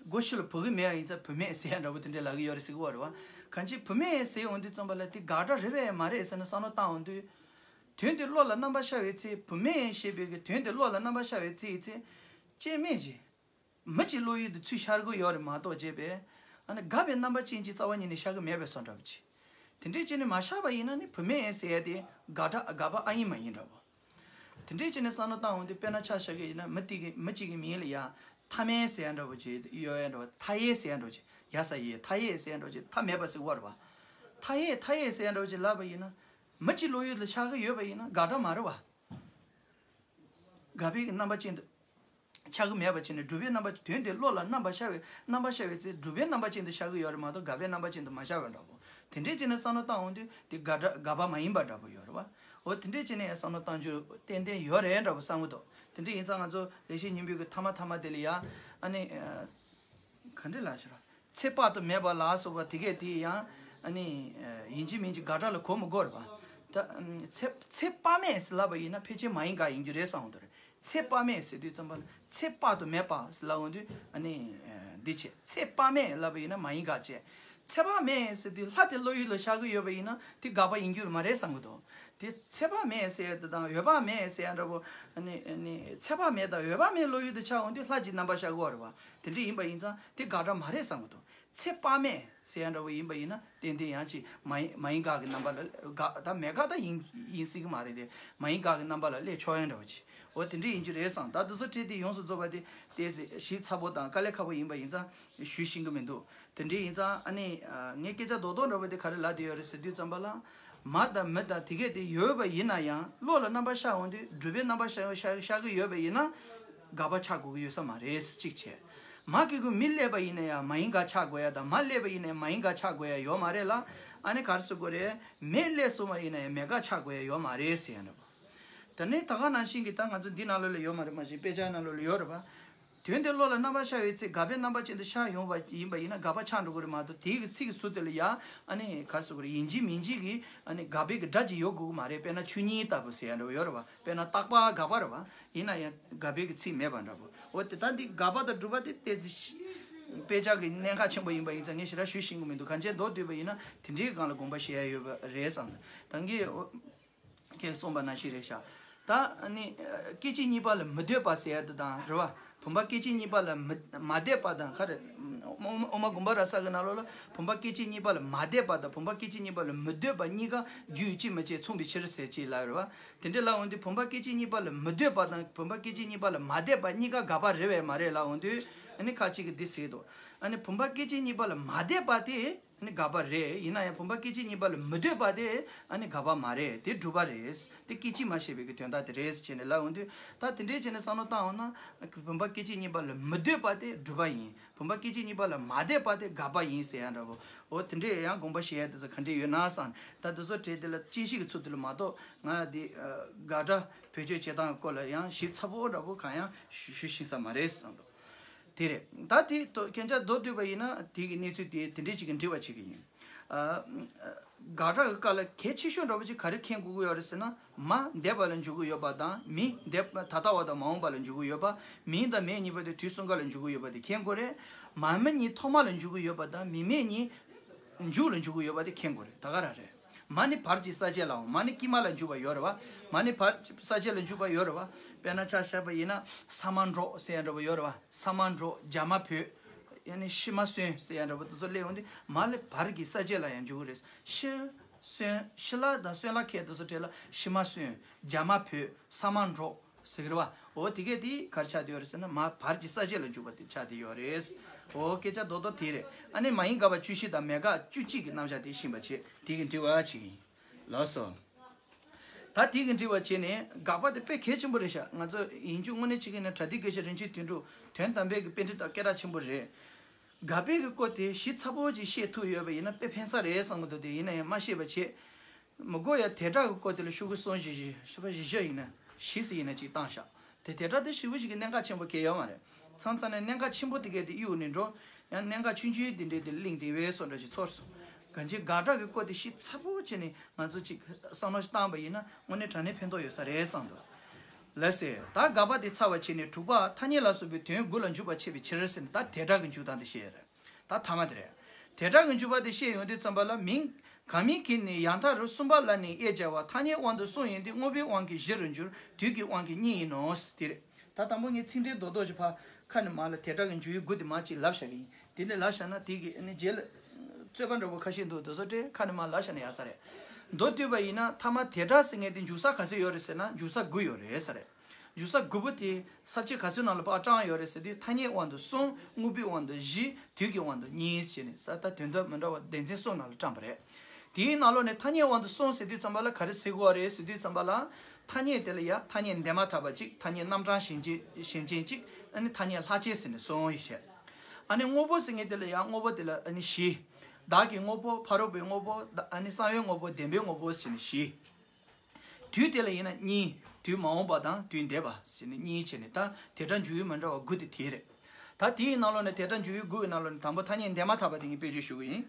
སྒོ་ཕྱི་ལ་བུད་ཀྱི་མེད་པ་ཡིན་ཙང་བུད་མེད་ཟེར་ཡ་འདྲ་པོ་དེ་འདྲས་ལབ་ཀྱི་ཡོད་རེད་ཟེར་གྱི་ཡོད་རེད་པ། གང་ཅི་བུད་མེད་ཟེར་འོང་དུས་ཙམ་པ་ལ་དེ་དགག་སྒྲ་རེད་པས་མ་རེད་ཟེར་ནས་བསམ་བློ་བཏང་འོང་དུས། དོན་དེ་བློ་ལ་རྣམ་པར་ཤར་བའི་ཚེ། བུད་མེད་ཞེས་པའི་གི་དོན་དེ་བློ་ལ་རྣམ་པར་ཤར་བའི་ཚེ་ཡི་ཚེ། སྐྱེ་མེད་ཅིང་། མི་གཅིག་བློ་ཡུལ་དུ་ཚུར་ཤར་གྱི་ཡོད་རེད་མ་གཏོགས་བྱས་པས། ཨ་ནི་དགག་པའི་རྣམ་པ་ཅན་གྱིས་རྩ་བ་ཉིད་ནས་ཤར་གྱི་མེད་པའི་བཟོ་འདྲ་པོ་ཅིག། དེ་འདྲས་བྱས་ནས་མ་ཤར་བ་ཡིན་ན་ནི་བུད་མེད་ཟེར་ཡ་དེ་དགག་སྒྲ་དགག་པ་ཨ་ཡིན་མ་ཡིན་འདྲ་པོ། དེ་འདྲས་བྱས་ནས་བསམ་བློ་བཏང་འོང་དུས། དཔེར་ན་ཆ་བཞག་གི་ཡིན་ན། མི་དེ་གི་མི་གཅིག་གི་མིང་ལ་ཡ་མཐའ་མེད་ཟེར་ཡ་འདྲ་པོ་ཅིག་ཡོད་ཡ་འདྲ་པོ། མཐའ་ཡས་ཟེར་ཡ་འདྲ་པོ་ཅིག། ཡ་ས་ཡས། མཐའ་ཡས་ཟེར་ཡ་འདྲ་པོ་ཅིག། མཐའ་མེད་པ་ཟེར་བ་རེད་པ། མཐའ་ཡས། མཐའ་ཡས་ཟེར་ཡ་འདྲ་པོ་ཅིག་ལབ་པ་ཡིན་ན། མི་གཅིག་བློ་ཡུལ་དུ་ཤར་གྱི་ཡོད་པ་ཡིན་ན་དགག་སྒྲ་མ་རེད་པ། དགག་པའི་རྣམ་པ་ཅན་དུ་ཤར་གྱི་མེད་པ་བྱས་ནས། སྒྲུབ་པའི་རྣམ་པ། དོན་དེ་བློ་ལ་རྣམ་པར་ཤར་བའི། རྣམ་པར་ཤར་བའི་ཚེ་སྒྲུབ་པའི་རྣམ་པ་ཅན་དུ་ཤར་གྱི་ཡོད་རེད་མ་གཏོགས་དགག་པའི་རྣམ་པ་ཅན་དུ་མ་ཤར་བ་འདྲ་པོ། དེ་འདྲས་བྱས་ནས་བསམ་བློ་བཏང་འོང་དུས་དེ་དགག་སྒྲ་དགག་པ་མ་ཡིན་པ་འདྲ་པོ་ཡོད་རེད་པ། འོ་དེ་འདྲས་བྱས་ནས་ཡང་བསམ་བློ་བཏང་རྒྱུ་ཏན་ཏན་ཡོད་རེད་འདྲ་པོ་བསམ་གྱི་འདུག། དེ་འདྲས་ཡིན་ཙང་ང་ཚོ་ལེགས་བཤད་སྙིང་པོའི་གི་ཐ་མ་ཐ་མ་དེ་ལ་ཡ། ཨ་ནི། ཨ། ག་འདྲས་ལབ་ཤེས་ར། ཚེ་དཔག་ཏུ་མེད་པ་ལ་སོགས་པ་དེ་གས་དེ་ཡང་། ཨ་ནི། ཨ། ཡིན་གཅིག་མིན་གཅིག་དགག་སྒྲ་ལ་གོ་མི་དགོས་རེད་པ། ད། ཨ། ཚེ་ཚེ་དཔག་མེད་ཟེར་ལབ་པ་ཡིན་ན་ཕལ་ཆེར་མ་ཡིན་དགག་ཡིན་རྒྱུ་རེད་བསམ་འོང་དུས། ཚེ་དཔག་མེད་ཟེར་དུས་ཙམ་པ་ལ་ཚེ་དཔག་ཏུ་མེད་པ་ཟེར་ལབ་འོང་དུས། ཨ་ནི། ཨ། འདི་བྱས། ཚེ་དཔག་མེད་ལབ་པ་ཡིན་ན་མ་ཡིན་དགག་བྱས། ཚེ་དཔག་མེད་ཟེར་དུས་ལྷ་དེ་བློ་ཡུལ་ལ་ཤར་གྱི་ཡོད་པ་ཡིན་ན་དེ་དགག་པ་ཡིན་རྒྱུ་མ་རེད་བསམ་གྱི་འདུག། དེ་ཚེ་དཔག་མེད་ཟེར་ཡ་དེ་དང་འོད་དཔག་མེད་ཟེར་ཡ་འདྲ་པོ། ཨ་ནི། ཨ་ནི་ཚེ་དཔག་མེད་དང་འོད་དཔག་མེད་བློ་ཡུལ་དུ་ཤར་འོང་དུས་ལྷ་གྱི་རྣམ་པ་ཤར་གྱི་ཡོད་རེད་པ། དེ་འདྲ་ཡིན་པ་ཡིན་ཙང་དེ་དགག་སྒྲ་མ་རེད་བསམ་གྱི་འདུག། ཚེ་དཔག་མེད་ཟེར་ཡ་འདྲ་པོ་ཡིན་པ་ཡིན་ན་ཏན་ཏན་ཡང་ཅིག་མ་ཡིན། མ་ཡིན་དགག་གི་རྣམ་པ་ལ་དགག། ད་མེད་དགག་ད་ཡིན་ཡིན་སྲིད་ཀྱི་མ་རེད་དེ། མ་ཡིན་དགག་གི་རྣམ་པ་ལ་སླེབས་ཆོག་ཡ་འདྲ་པོ་ཅིག། འོ་དེ་འདྲ་ཡིན་རྒྱུ་རེད་བསམ། ད་དེ་ཚོ་བྲིས་ཏེ་ཡོངས་སུ་རྫོགས་པ་དེ་ཏོག་ཙམ་ཞིབ་ཚགས་པོ་དང་དཀའ་ལས་ཁག་པོ་ཡིན་པ་ཡིན་ཙང་ཞུ་ཤེས་ཀྱི་མི་འདུག། དེ་འདྲ་ཡིན་ཙང་ཨ་ནི། ཨ། ངས་སྐད་ཆ་རྡོག་རྡོག་འདྲ་པོ་དེ་ག་རེ་ལབ་བསྡད་ཡོད་རེད་ཟེར་དུས་ཙམ་པ་ལ། མ་དང་མི་དང་དེ་གས་དེ་ཡོད་པ་ཡིན་ན་ཡང་བློ་ལ་རྣམ་པ་ཤར་འོང་དུས་སྒྲུབ་པའི་རྣམ་པ་ཤར་ཤར་ཤར་གྱི་ཡོད་པ་ཡིན་ན། དགག་པ་ཆགས་དགོས་ཀྱི་ཡོད་ས་མ་རེད། གཅིག་བྱས། མ་གི་གུ་མི་སླེབས་པ་ཡིན་ན་ཡང་མ་ཡིན་དགག་ཆགས་དགོས་ཡ་དང་མ་སླེབས་པ་ཡིན་ན་ཡང་མ་ཡིན་དགག་ཆགས་དགོས་ཡ་ཡོད་མ་རེད་ལ། ཨ་ནི་ག་རེ་ཟེར་དགོས་རེད། མེ་སླེབས་སོང་བ་ཡིན་ན་ཡང་མེ་དགག་ཆགས་དགོས་ཡ་ཡོད་མ་རེད་ཟེར་ཡ་འདྲ་པོ། དེ་ནས་ད་ག་ནང་བཞིན་གྱི་ད་ང་ཚོ་འདི་ནང་ལོགས་ལ་ཡོད་མ་རེད། མ་གཞི་དཔེ་ཆ་ནང་ལོགས་ལ་ཡོད་རེད་པ། དོན་དེ་བློ་ལ་རྣམ་པར་ཤར་བའི་ཚེ་དགག་པའི་རྣམ་པ་ཅན་དུ་ཤར་ཡོང་བ་ཡིན་པ་ཡིན་ན་དགག་པ་ཆགས་འགྲོ་གི་རེད་མ་གཏོགས་དེའི་གི་ཚིག་གི་ཟུར་དེ་ལ་ཡ་ཨ་ནི་ག་རེ་ཟེར་དགོས་རེད། ཡིན་གཅིག་མིན་གཅིག་གི་ཨ་ནི་དགག་པའི་གི་སྒྲ་ཅིག་ཡོད་དགོས་ཀྱི་མ་རེད། དཔེར་ན་ཆོས་ཉིད་ལྟ་བུ་ཟེར་ཡ་འདྲ་བོ་ཡོད་རེད་པ། དཔེར་ན་རྟག་པ་དགག་པ་རེད་པ། ཡིན་ན་ཡང་དགག་པའི་གི་ཚིག་མེད་པ་འདྲ་པོ། འོ་དེ་ལྟ་འདི་དགག་པ་དང་སྒྲུབ་པ་དེ་ཏོག་ཙམ་དཔེ་ཆ་གི་གནད་འགག་ཆེན་པོ་ཡིན་པ་ཡིན་ཙང་ངས་ཞེ་དྲག་ཞུ་ཤེས་ཀྱི་མི་འདུག་གང་བྱས་མདོར་བསྡུས་པ་ཡིན་ན་དེ་འདྲའི་སྒང་ལ་དགོངས་པ་བཞེས་ཡ་ཡོད་པ་རེད་བསམ། ད་གིན་ཁྱེད་གསུངས་པ་ནང་བཞིན་རེད་ཤག་ད་ནི་སྐད་ཅིག་གཉིས་པ་ལ་མི་སྡོད་པ་ཟེར་ཡ་དེ་དང་རེད་བ། བུམ་པ་སྐད་ཅིག་གཉིས་པ་ལ་མི་མ་བསྡད་པ་དང་ག་རེ། ཨོ་མ་ཨོ་མ་གུམ་པ་ར་ས་གི་ནང་ལོགས་ལ་བུམ་པ་སྐད་ཅིག་གཉིས་པ་ལ་མ་བསྡད་པ་དང་བུམ་པ་སྐད་ཅིག་གཉིས་པ་ལ་མི་སྡོད་པ་གཉིས་ཀ་རྒྱུད་གཅིག་མ་བྱས་མཚུངས་པའི་ཕྱིར་ཟེར་ཅིག་ལབ་རེད་བ། དེ་འདྲའི་ལབ་འོང་དུས་བུམ་པ་སྐད་ཅིག་གཉིས་པ་ལ་མི་སྡོད་པ་དང་བུམ་པ་སྐད་ཅིག་གཉིས་པ་ལ་མ་བསྡད་པ་གཉིས་ཀ་དགག་པ་རེད་པས་མ་རེད་ལབ་འོང་དུས། ཨ་ནི་ཁ་ཅིག་གིས་འདི་ཟེར་འདུག་ཨ་ནི་བུམ་པ་སྐད་ཅིག་གཉིས་པ་ལ་མ་བསྡད་པ་དེ་ཨ་ནི་དགག་པ་རེད། ཡིན་ན་ཡང་བུམ་པ་སྐད་ཅིག་གཉིས་པ་ལ་མི་སྡོད་པ་དེ་ཨ་ནི་དགག་པ་མ་རེད། དེ་སྒྲུབ་པ་རེད། དེ་སྐད་ཅིག་མ་ཞེས་པའི་གི་དོན་དག་དེ་རེད་ཅེས་ནས་ལབ་འོང་དུས། ད་དེ་འདྲའི་བྱས་ནས་བསམ་བློ་བཏང་འོང་ན་བུམ་པ་སྐད་ཅིག་གཉིས་པ་ལ་མི་སྡོད་པ་དེ་སྒྲུབ་པ་ཡིན། བུམ་པ་སྐད་ཅིག་གཉིས་པ་ལ་མ་བསྡད་པ་དེ་དགག་པ་ཡིན་ཟེར་ཡ་འདྲ་པོ། འོ་དེ་འདྲས་ཡང་དགོངས་པ་བཞེས་ཡ་དེ་ཚོ་ག་འདྲས་ཡོད་ན་བསམ། ད་དེ་ཚོ་གྲས་དེ་ལ་དཔྱད་གཞི་གི་ཚུལ་དེ་ལ་མ་གཏོགས་ང་འདི་དགག་སྒྲ་བེད་སྤྱོད་བྱེད་སྟངས་སྐོར་ལ་ཡང་ཞིབ་ཚགས་པོ་འདྲ་པོ་གང་ཡང་ཞུ་ཞུ་ཤེས་ས་མ་རེད་བསམ་འདུག་དེ་རེད། ད་དེ་ཐོག་སྐད་ཆ་མདོར་བསྡུས་པ་ཡིན་ན་དེ་གི་གནས་ཚུལ་དེ་དེ་འདྲས་ཅིག་གི་འགྲེལ་བ་བྱེད་ཀྱི་ཡིན། ཨ། དགག་སྒྲ་གི་སྐབས་ལ་གལ་ཆེ་ཤོས་འདྲ་པོ་ཅིག་ག་རེ་མཁྱེན་དགོས་ཀྱི་ཡོད་རེད་ཟེར་ན། མ་འདས་པ་ལ་འཇུག་གི་ཡོད་པ་དང་མི་འདས་པ་ད་ལྟ་བ་དང་མ་འོངས་པ་ལ་འཇུག་གི་ཡོད་པ། མིང་དང་མེད་གཉིས་པོ་དེ་དུས་གསུམ་ཀ་ལ་འཇུག་གི་ཡོད་པ་དེ་མཁྱེན་དགོས་རེད། མ་མི་གཉིས་ཐོག་མ་ལ་འཇུག་གི་ཡོད་པ་དང་མི་མེད་གཉིས་མཇུག་ལ་འཇུག་གི་ཡོད་པ་དེ་མཁྱེན་དགོས་རེད། ད་ག་རང་རེད། མ་ནི་བར་གྱི་ས་བཅད་ལའང་མ་ནི་དཀྱིལ་མ་ལ་འཇུག་པ་ཡོད་རེད་བ། མ་ནི་བར་ས་བཅད་ལ་འཇུག་པ་ཡོད་རེད་བ། དཔེར་ན་ཆ་བཞག་པ་ཡིན་ན་ས་མ་འབྲོག་ཟེར་ཡ་འདྲ་པོ་ཡོད་རེད་བ། ས་མ་འབྲོག་རྒྱ་མ་བོད། ཡ་ནི་ཤི་མ་གསོན་ཟེར་ཡ་འདྲ་པོ་དེ་ཚོ་སླེབས་འོང་དུས་མ་ལས་བར་གྱི་ས་བཅད་ལ་ཡང་འཇུག་གི་རེད། ཤི་གསོན་ཤི་ལ་དང་གསོན་ལ་ཁེལ་དེ་ཚོ་གྲས་ལ་ཤི་མ་གསོན་རྒྱ་མ་བོད་ས་མ་འབྲོག་ཟེར་གི་རེད་བ། འོ་དེ་གས་དེ་ག་རེ་ཆགས་བསྡད་ཡོད་རེད་ཟེར་ན་མ་བར་གྱི་ས་བཅད་ལ་འཇུག་པ་དེ་ཆགས་བསྡད་ཡོད་རེད། འོ་སྐད་ཆ་རྡོག་རྡོག་དེ་རེད། ཨ་ནི་མ་ཡིན་དགག་པ་བཅུ་བཞི་དང་མེད་དགག་བཅུ་གཅིག་གི་རྣམ་གཞག་དེ་ཤེས་པ་བྱེད་དེ་གི་འགྲེལ་བ་བྱེད་ཀྱི་ཡིན། ལགས་སོ། ད་དེ་གི་འགྲེལ་བ་བྱས་ནས་དགག་པ་དེ་དཔེ་གལ་ཆེན་པོ་རེད་ཤག་ང་ཚོ་ཡིན་རྒྱུ་དངོས་གནས་བྱེད་ཀྱི་ན་བྲ་ཏི་དགེ་བཤེས་རིན་ཆེན་དོན་གྲུབ་དོན་དམ་པའི་གི་པཎྜི་ཏ་སྐད་གྲགས་ཆེན་པོ་རེད། དགག་པའི་གི་སྐོར་དེ་ཞིབ་ཚགས་པོ་ཅིག་ཤེས་ཐུབ་ཡོད་པ་ཡིན་ན་དཔེ་ཕན་ས་རེད་བསམ་གི་འདུག་དེ་ཡིན་ན་ཡང་མ་ཤེས་པ་བྱེད། མི་དགོས་ཡ་དེ་དག་གི་སྐོར་དེ་ལ་ཤོག་གུ་གསུམ་བཞི་བཞི་ཤོག་པ་བཞི་བཞི་ཡིན་ན་བཞི་ཟེར་ཡིན་ན་ཅིག་བཏང་ཤག་དེ་དེ་དག་དེ་ཞེ་པོ་ཞིག་གི་གནད་འགག་ཆེན་པོ་གལ་ཡོད་མ་རེད། མཚམས་མཚམས་ནས་གནད་འགག་ཆེན་པོ་དེ་གས་དེ་གཡུག་ནས་འགྲོ། ཡང་གནད་འགག་ཆུང་ཆུང་དེ་འདྲས་དེ་གླེང་དེ་བས་སོ་འདྲ་ཞིག་ཚོར་སོང་། གང་ཅི་དགག་སྒྲ་གི་སྐོར་དེ་ཞིབ་ཚགས་པོ་བྱས་ནས་ང་ཚོ་ཅིག་བསམ་བློ་ཞིག་བཏང་པ་ཡིན་ན་དངོས་གནས་དྲང་གནས་ཕན་ཐོགས་ཡོད་ས་རེད་བསམ་འདུག་ལགས་སེ། ད་དགག་པ་དེ་ཚར་བ་བྱས་ནས་དྲུག་པ་ཐ་སྙད་ལ་སོགས་པའི་དོན་དགུ་ལ་འཇུག་པར་བྱེད་པའི་ཕྱིར་ཟེར་ནས་ད་དེ་སྒྲ་གི་འཇུག་སྟངས་དེ་བཤད་ཡོད་རེད། ད་ཐ་མ་དེ་རེད། དེ་སྒྲ་གི་འཇུག་པ་དེ་བཤད་ཡོང་དུས་ཙམ་པ་ལ་མིང་གང་མིང་གི་ནི་ཡང་དག་རུ་གསུམ་པ་ལ་ནི་དབྱེ་སྦྱར་བ་ཐ་སྙད་དབང་དུ་གསུམ་ཡིན་ཏེ་དངོས་པོའི་དབང་གིས་བཞི་རུ་འགྱུར་དུས་ཀྱི་དབང་གིས་གཉིས་ཡིན་ནོ། དེ་རེད། ད་དང་པོ་ངས་ཚིག་འགྲེལ་རྡོག་རྡོག་ཞིག་ཕར་ཁ་ནས་མར་ལ་དེ་སྒྲ་གི་འཇུག་ཡུལ་དགུ་དེ་མར་ཅིག་ལབ་བཞག་གི་ཡིན། དེ་ནས་ལབ་བཞག་ན་དེ་གི་ཨ་ནི་རྗེས་ལ་རྩོད་པ་འདྲ་པོ་ཁ་ཤས་འདུག་དེ་ཚོ་དེ་ཁ་ནས་མར་ལབ་བཞག་ན་ཡག་ས་རེད། མདོར་བསྡུས་པ་ཡིན་ན་ཐ་མ་དེ་སྒྲ་ཟེར་མཁན་དེ་འཇུག་ས་ག་ཚོད་ཡོད་རེད་ཟེར་ན་འཇུག་ས་དགུ་ཡོད་རེད་ས་རེད། འཇུག་ས་དགུ་པོ་དེ་ས་བཅད་ག་ཚོད་ནང་ལ་ཕར་བགྲངས་ཡོད་རེད་ཟེར་དུས་ཐ་སྙད་དབང་དུ་གསུམ། དངོས་པོའི་དབང་དུ་བཞི། དུས་ཀྱི་དབང་དུ་གཉིས་ཟེར་ནས་ས་ད་དོན་དག་མི་འདྲ་བ་སྡེ་ཚན་གསུམ་ནང་ལ་བགྲངས་པ་རེད། དེའི་ནང་ལོགས་ནས་ཐ་སྙད་དབང་དུ་གསུམ་ཟེར་དུས་ཙམ་པ་ལ་ག་རེ་ཟེར་དགོས་པ་རེད་ཟེར་དུས་ཙམ་པ་ལ། ཐ་སྙད་དེ་ལ་ཡང་ཐ་སྙད་འདས་མ་ཐག་པ་གཅིག་ཐ་སྙད་རྣམ་གྲངས་གཞན་ཅན་གཞན་ཅན་གཅིག་ཨ་ནི་ཐ་སྙད་ལྷག་བཅས་ཟེར་ནས་གསུམ་ཡོད་བཤད། ཨ་ནི་དངོས་པོ་ཟེར་མཁན་དེ་ལ་ཡང་དངོས་པོ་དེ་ལ་ཨ་ནི་བཞི། བདག་གི་དངོས་པོ་ཕ་རོལ་པོའི་དངོས་པོ་ཨ་ནི་གསང་བའི་དངོས་པོ་བདེན་པའི་དངོས་པོ་ཟེར་ནས་བཞི། དུས་དེ་ལ་ཡིན་ན་གཉིས། དུས་མ་འོངས་པ་དང་དུས་འདས་པ་ཟེར་ནས་གཉིས་བྱས་ནས་ད་དེ་སྒྲ་འཇུག་ཡུལ་མི་འདྲ་བ་དགུ་དེ་དེ་རེད། ད་དེའི་ནང་ལོགས་ནས་དེ་སྒྲ་འཇུག་ཡུལ་དགུ་ཡི་ནང་ལོགས་ནས་དང་པོ་ཐ་སྙད་འདས་མ་ཐག་པ་དེ་ངས་དཔེ་བརྗོད་ཞུ་གི་ཡིན།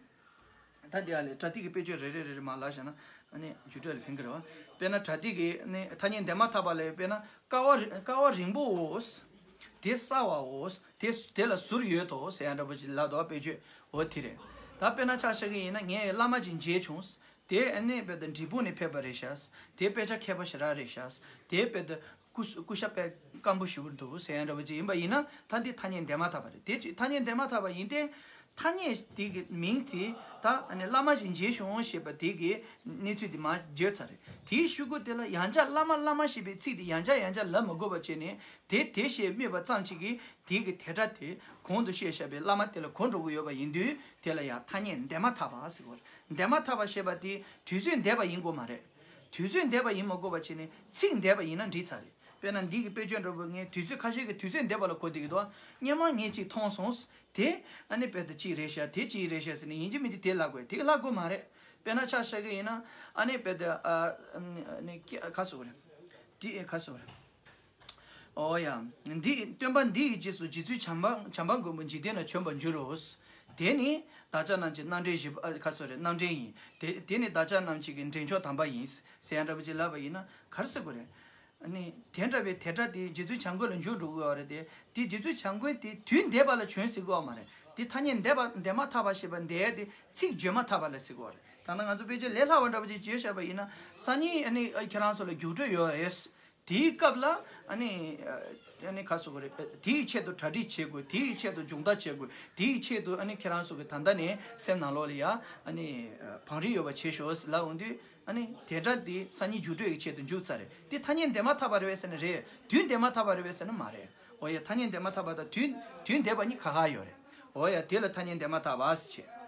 ད་འདི་ཨ་ལས་པྲ་ཏི་གི་དཔེ་བརྗོད་རེ་རེ་རེ་རེ་མར་ལབ་བཞག་ན་ཨ་ནི་འཇུག་འབྲས་ལ་ཕན་གི་རེད་བ། དཔེར་ན་པྲ་ཏི་གི་ནི་ཐ་སྙད་འདས་མ་ཐག་པ་ལས་དཔེར་ན་ཀ་བ་རི་ཀ་བ་རིང་པོའོ། དེ་སྲ་བའོ། དེ་དེ་ལ་ཟུར་ཡོད་དོ་ཟེར་ཡ་འདྲ་པོ་ཅིག་ལབ་འདུག་བ། དཔེ་བརྗོད་འོ་དེ་རེད། ད་དཔེར་ན་ཆ་བཞག་གི་ཡིན་ན་ངས་བླ་མ་ཅིག་མཇལ་བྱུང་། དེ་ཨ་ནི་དཔེ་ད་འབྲས་སྤུངས་ནས་ཕེབས་པ་རེད་ཤག་དེ་དཔེ་ཆ་མཁས་པ་ཞེ་དྲག་རེད་ཤག་དེ་དཔེ་ད་སྐུ་སྐུ་ཤ་དཔེ་སྐམ་པོ་ཞེ་པོ་འདུག་ཟེར་ཡ་འདྲ་པོ་ཅིག་ཡིན་པ་ཡིན་ན་ད་འདི་ཐ་སྙད་འདས་མ་ཐག་པ་རེད། དེ་ཅིག་ཐ་སྙད་འདས་མ་ཐག་པ་ཡིན་ཏེ། ཐ་སྙད་དེ་གི་མིང་དེ་ད་ཨ་ནི་བླ་མ་ཞིག་མཇལ་བྱུང་ཞེས་པ་དེ་གི་གནས་ཚུལ་དེ་མར་བརྗོད་ཚར་རེད། དེའི་གཞུག་གུ་དེ་ལ་ཡང་བསྐྱར་བླ་མ་བླ་མ་ཞེས་པའི་ཚིག་དེ་ཡང་བསྐྱར་ཡང་བསྐྱར་ལབ་མི་དགོས་པ་བྱས་ནས་དེ་དེ་ཞེས་སྨོས་པ་ཙམ་ཅིག་གིས་དེ་གི་དེ་སྒྲ་དེ་གོང་དུ་བཤད་བཞག་པའི་བླ་མ་དེ་ལ་གོ་འགྲོ་གི་ཡོད་པ་ཡིན་དུས་དེ་ལ་ཡང་ཐ་སྙད་འདས་མ་ཐག་པ་ཟེར་གོ་རེད། འདས་མ་ཐག་པ་ཞེས་པ་དེ་དུས་ཚོད་འདས་པ་ཡིན་དགོས་མ་རེད། དུས་ཚོད་འདས་པ་ཡིན་མི་དགོས་པ་བྱས་ནས་ཚིག་འདས་པ་ཡིན་ན་འགྲིག་ཚར་རེད། དཔེར་ན་འདི་གི་དཔེ་བརྗོད་འདྲ་པོ་ངས་དུས་ཚོད་ཁ་ཤས་ཀྱི་དུས་ཚོད་འདས་པ་ལ་གོ་བསྡད་ཀྱི་འདུག་སྔོན་མ་ངས་ཅིག་མཐོང་སོང་། དེ་ཨ་ནི་དཔེ་དེ་ཅིག་རེད་ཤག་དེ་ཅིག་རེད་ཤག་ཟེར་ནས་ཡིན་གཅིག་མིན་གཅིག་དེ་ལབ་དགོས། དེ་ལབ་དགོས་མ་རེད། དཔེར་ན་ཆ་བཞག་གི་ཡིན་ན་ཨ་ནི་དཔེ་དེ་ཨ་ནི་ཁ་སོ་རེད། དེ་ཁ་སོ་རེད། ཨོ་ཡ། འདི་སྟོན་པ་འདི་ཡི་རྗེས་སུ་རྗེ་བཙུན་བྱམས་པ་བྱམས་པ་མགོན་པོ་འཇིག་རྟེན་ན་བྱོན་པར་འགྱུར་རོ། དེ་ནི་བདག་ཅག་རྣམས་ཀྱི་རྣམ་འདྲེན་བཞི་པ་ཁ་སོ་རེད། རྣམ་འདྲེན་ཡིན། དེ་དེ་ནི་བདག་ཅག་རྣམས་ཀྱི་འདྲེན་མཆོག་དམ་པ་ཡིན་ཟེར་ཡ་འདྲ་པོ་ཅིག་ལབ་པ་ཡིན་ན་ག་རེ་ཟེར་དགོས་རེད། ཨ་ནི་དེ་འདྲ་བའི་དེ་སྒྲ་དེ་རྗེ་བཙུན་བྱམས་མགོན་ལ་འཇུག་འགྲོ་དགོས་པ་རེད་དེ། དེ་རྗེ་བཙུན་བྱམས་མགོན་དེ་དུས་འདས་པ་ལ་བྱོན་ཟེར་དགོས་པ་མ་རེད། དེ་ཐ་སྙད་འདས་པ་འདས་མ་ཐག་པ་ཞེས་པ་འདས་དེ་ཚིག་བརྗོད་མ་ཐག་པ་ལ་ཟེར་དགོས་པ་རེད། ད་ལྟ་ང་ཚོ་དཔེ་ཆ་ལས་སླ་བ་འདྲ་པོ་ཅིག་བརྗོད་བཞག་པ་ཡིན་ན་སང་ཉིན་ཨ་ནི་ཨ་ཁྱེད་རང་ཚོ་ལ་རྒྱུགས་སྤྲོད་ཡོད་རེད། དེའི་སྐབས་ལ་ཨ་ནི་ཨ་ནི་ག་ཟེར་དགོས་རེད། དེའི་ཆེད་དུ་གྲ་སྒྲིག་བྱེད་དགོས། དེའི་ཆེད་དུ་སྦྱོང་བརྡར་བྱེད་དགོས། དེའི་ཆེད་དུ་ཨ་ནི་ཁྱེད་རང་ཚོ་གི་ད་ལྟ་ནས་སེམས་ནང་ལོགས་ལ་ཡ་ཨ་ནི་བང་རིམ་ཡོད་པ་བྱེད་ཤོག་ཟེར་ལབ་འོང་དུས། ཨ་ནི་དེ་སྒྲ་འདི་སང་ཉིན་རྒྱུགས་སྤྲོད་ཀྱི་ཆེད་དུ་འཇུག་ཚར་རེད། འདི་ཐ་སྙད་འདས་མ་ཐག་པ་རེད་པས་ཟེར་ན་རེད། དུས་འདས་མ་ཐག་པ་རེད་པས་ཟེར་ན་མ་རེད། འོ་ཡ། ཐ་སྙད་འདས་མ་ཐག་པ་དང་དུས་དུས་འདས་པ་གཉིས་ཁ་ཁ་ཡོད་རེད། འོ་ཡ། དེ་ལ་ཐ་སྙད་འདས་མ་ཐག་པ་ཟེར་བྱས།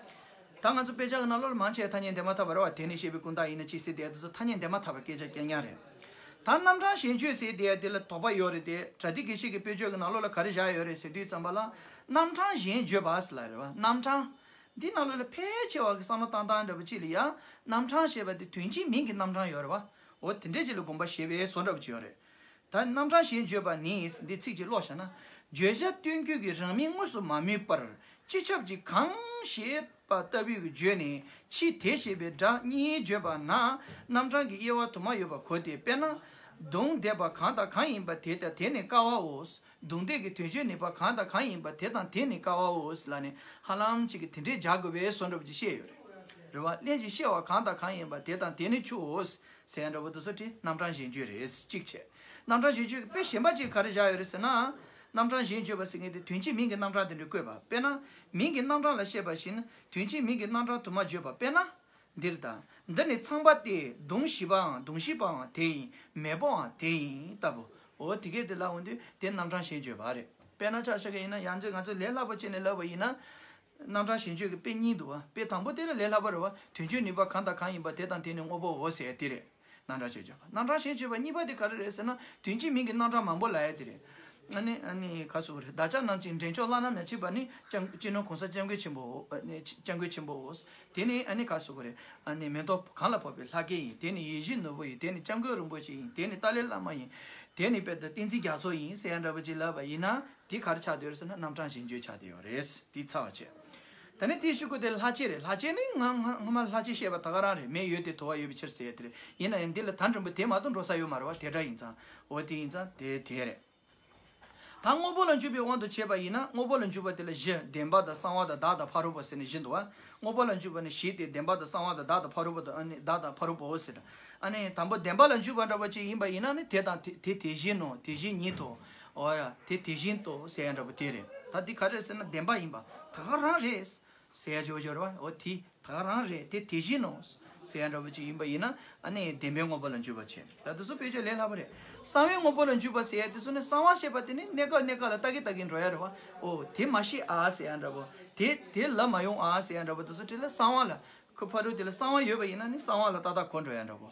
ད་ང་ཚོ་དཔེ་ཆ་གི་ནང་ལོགས་ལ་མང་ཆེ་བ་ཐ་སྙད་འདས་མ་ཐག་པ་རེད་པ། དེ་ནས་བཤད་པའི་ཀུན་བཏགས་ཡིན་ན་ཅི་ཟེར་དེ་ཚོ་ཐ་སྙད་འདས་མ་ཐག་པ་སྐད་ཆ་རྐྱང་རྐྱང་རེད། ད་རྣམ་གྲངས་གཞན་བརྗོད་ཟེར་དེ་དེ་ལ་དོགས་པ་ཡོད་རེད་དེ། པྲ་ཏི་དགེ་བཤེས་ཀྱི་དཔེ་བརྗོད་ཀྱི་ནང་ལོགས་ལ་ག་རེ་བཞག་ཡོད་རེད་ཟེར་དུས་ཙམ་པ་ལ། རྣམ་གྲངས་གཞན་བརྗོད་པ་ཟེར་ལབ་རེད་པ། རྣམ་གྲངས། འདི་ནང་ལོགས་ལ་ཕལ་ཆེ་བ་གི་བསམ་བློ་བཏང་སྟངས་འདྲ་པོ་ཅིག་ལ་ཡ། རྣམ་གྲངས་ཞེས་པ་དེ་དོན་གཅིག་མིང་གི་རྣམ་གྲངས་ཡོད་རེད་པ། འོ་དེ་འདྲས་ཅིག་ལ་དགོངས་པ་བཞེས་པའི་བཟོ་འདྲ་པོ་ཅིག་ཡོད་རེད། ད་རྣམ་གྲངས་གཞན་བརྗོད་པ་ནི་འདི་ཚིག་ཅིག་ཀློག་བཞག་ན། བརྗོད་བྱ་སྟོན་རྒྱུ་གི་རང་མིང་དངོས་སུ་མ་སྨོས་པར་སྤྱི་ཁྱབ་ཀྱི་གང་ཞེས་པ་ལྟ་བུའི་བརྗོད་ནས་ཕྱིས་དེ་ཞེས་པའི་སྒྲ་གཉིས་བརྗོད་པ་ན་རྣམ་གྲངས་ཀྱི་དབྱེ་བ་དུ་མ་ཡོད་པར་གོ་སྟེ། དཔེར་ན། དུང་འདས་པ་གང་དང་གང་ཡིན་པ་དེ་དང་དེ་ནི་ཀ་བའོ། དུང་འདས་ཀྱི་དོན་བརྗོད་ནུས་པ་གང་དང་གང་ཡིན་པ་དེ་དང་དེ་ནི་ཀ་བའོ་ལབ་ནས་ཧ་ལམ་ཅིག་གི་དེ་འདྲའི་སྦྱར་དགོས་པའི་བཟོ་འདྲ་པོ་ཅིག་བཤད་ཡོད་རེད། རེད་པ། རླན་གྱི་བཤད་པ་གང་དང་གང་ཡིན་པ་དེ་དང་དེ་ནི་ཆུའོ་ཟེར་ཡ་འདྲ་པོ་དེ་ཚོ་དེ་རྣམ་གྲངས་གཞན་བརྗོད་རེད། གཅིག་བྱས། རྣམ་གྲངས་གཞན་བརྗོད་ཀྱི་དཔེ་གཞན་པ་ཅིག་ག་རེ་བཞག་ཡོད་རེད་ཟེར་ན། རྣམ་གྲངས་གཞན་བརྗོད་པ་ཟེར་མཁན་དེ་དོན་གཅིག་མིང་གི་རྣམ་གྲངས་དེ་འདྲ་བཀོད་པ། དཔེར་ན། མིང་གི་རྣམ་གྲངས་ལ་བཤད་པ་བཞིན་དོན་གཅིག་མིང་གི་རྣམ་གྲངས་དུ་མ་བརྗོད་པ། དཔེར་ན། འདིར་དང་། འདི་ནི་ཚངས་པ་སྟེ། གདུང་བཞི་པའང་གདུང་བཞི་པའང་དེ་ཡིན། མེས་པོའང་དེ་ཡིན་ལྟ་བུ། འོ་དེ་སྐད་དེ་ལབ་འོང་དུས་དེ་རྣམ་གྲངས་གཞན་བརྗོད་པ་རེད། དཔེར་ན་ཆ་བཞག་གི་ཡིན་ན་ཡང་ཅིག་ང་ཚོས་ལས་སླ་པོ་བྱས་ནས་ལབ་པ་ཡིན་ན། རྣམ་གྲངས་གཞན་བརྗོད་ཀྱི་དཔེ་གཉིས་འདུག་པ། དཔེ་དང་པོ་དེ་ལ་ལས་སླ་པོ་རེད་པ། དོན་བརྗོད་ནུས་པ་གང་དང་གང་ཡིན་པ་དེ་དང་དེ་ནི་དངོས་པོའོ་ཟེར་ཡ་དེ་རེད། རྣམ་གྲངས་གཞན་བརྗོད་པ། རྣམ་གྲངས་གཞན་བརྗོད་པ་གཉིས་པ་དེ་ག་རེ་རེད་ཟེར་ན། དོན་གཅིག་མིང་གི་རྣམ་གྲངས་མང་པོ་ལབ་ཡ་དེ་རེད། ཨ་ནི་ཨ་ནི་ག་ཟེར་དགོས་རེད། བདག་ཅག་རྣམས་ཀྱི་འདྲེན་མཆོག་བླ་ན་མ་མཆིས་པ་ནི་སྤྱང་སྤྱི་ནོར་གོང་ས་སྐྱབས་མགོན་ཆེན་པོའོ། ཨ་ནི་སྐྱབས་མགོན་ཆེན་པོའོ། དེ་ནི་ཨ་ནི་ག་ཟེར་དགོས་རེད། ཨ་ནི་མེ་ཏོག་གང་ལ་ཕོག་པའི་ལྷ་སྐལ་ཡིན། དེ་ནི་ཡིད་བཞིན་ནོར་བུ་ཡིན། དེ་ནི་སྐྱབས་མགོན་རིན་པོ་ཆེ་ཡིན། དེ་ནི་ཏཱ་ལའི་བླ་མ་ཡིན། དེ་ནི་དཔེར་ན་བསྟན་འཛིན་རྒྱ་མཚོ་ཡིན་ཟེར་ཡ་འདྲ་པོ་ཅིག་ལབ་པ་ཡིན་ན། དེ་ག་རེ་ཆགས་བསྡད་ཡོད་རེད་ཟེར་ན་རྣམ་གྲངས་གཞན་བརྗོད་ཆགས་བསྡད་ཡོད་རེད། དེ་ཚར་བ་བྱས། ད་ནི་དེའི་གཞུག་གུ་དེ་ལྷ་ཆས་རེད། ལྷ་ཆས་ནི་ང་ང་སྔོན་མ་ལྷ་ཆས་བཤད་པ་ད་ག་རང་རེད། མེ་ཡོད་དེ་དུ་བ་ཡོད་པའི་ཕྱིར་ཟེར་ཡ་དེ་རེད། ཡིན་ན་ཡང་འདི་ལ་ད་འགྲེང་བུ་དེ་མ་གཏོགས་འགྲོ་ས་ཡོད་མ་རེད་པ། དེ་སྒྲ་ཡིན་ཙང་། འོ་དེ་ཡིན་ཙང་དེ་དེ་རེད། ད་དངོས་པོ་ལ་འཇུག་པའི་དབང་དུ་བྱས་པ་ཡིན་ན། དངོས་པོ་ལ་འཇུག་པ་དེ་ལ་བཞི། བདེན་པ་དང་གསང་བ་དང་བདག་དང་ཕ་རོལ་པོ་ཟེར་ནས་བཞི་འདུག་པ། དངོས་པོ་ལ་འཇུག་པ་ནི་བཞི་སྟེ། བདེན་པ་དང་གསང་བ་དང་བདག་དང་ཕ་རོལ་པོ་དང་། ཨ་ནི་བདག་དང་ཕ་རོལ་པོའོ་ཟེར། ཨ་ནི་དང་པོ་བདེན་པ་ལ་འཇུག་པ་འདྲ་པོ་ཅིག་ཡིན་པ་ཡིན་ན་ནི་དེ་དང་དེ་དེ་དེ་བཞིན་ནོ། དེ་བཞིན་ཉིད་དོ། འོ་ཡ། དེ་དེ་བཞིན་ཏོ་ཟེར་ཡ་འདྲ་པོ་དེ་རེད། ད་འདི་ག་རེ་ཟེར་ན་བདེན་པ་ཡིན་པ། ད་ག་རང་རེད་ཟེར་ཡ་ཅིག་ཡོད་རེད་པ། འོ་དེ་ད་ག་རང་རེད། དེ་དེ་བཞིན་ནོ་ཟེར་ཡ་འདྲ་པོ་ཅིག་ཡིན་པ་ཡིན་ན། ཨ་ནི་བདེན་པའི་དངོས་པོ་ལ་འཇུག་པ་བྱེད། ད་དེ་ཚོ་དཔེ་བརྗོད་ལས་སླ་པོ་རེད། གསང་བའི་དངོས་པོ་ལ་འཇུག་པ་ཟེར་ཡ་དེ་ཚོ་ནི་གསང་བ་ཞེས་པ་དེ་ནི་གནས་སྐབས་གནས་སྐབས་ལ་ལྟ་གིན་ལྟ་གིན་འགྲོ་ཡ་རེད་པ། འོ་དེ་མ་ཤེས་ཨ་ཟེར་ཡ་འདྲ་པོ། དེ་དེ་ལབ་མ་ཡོང་ཨ་ཟེར་ཡ་འདྲ་པོ་དེ་ཚོ་དེ་ལ་གསང་བ་ལ། ཁོ་ཕ་རོལ་དེ་ལ་གསང་བ་ཡོད་པ་ཡིན་ན་ནི་གསང་བ་ལ་ཏག་ཏག་གོ་འགྲོ་ཡ་འདྲ་པོ།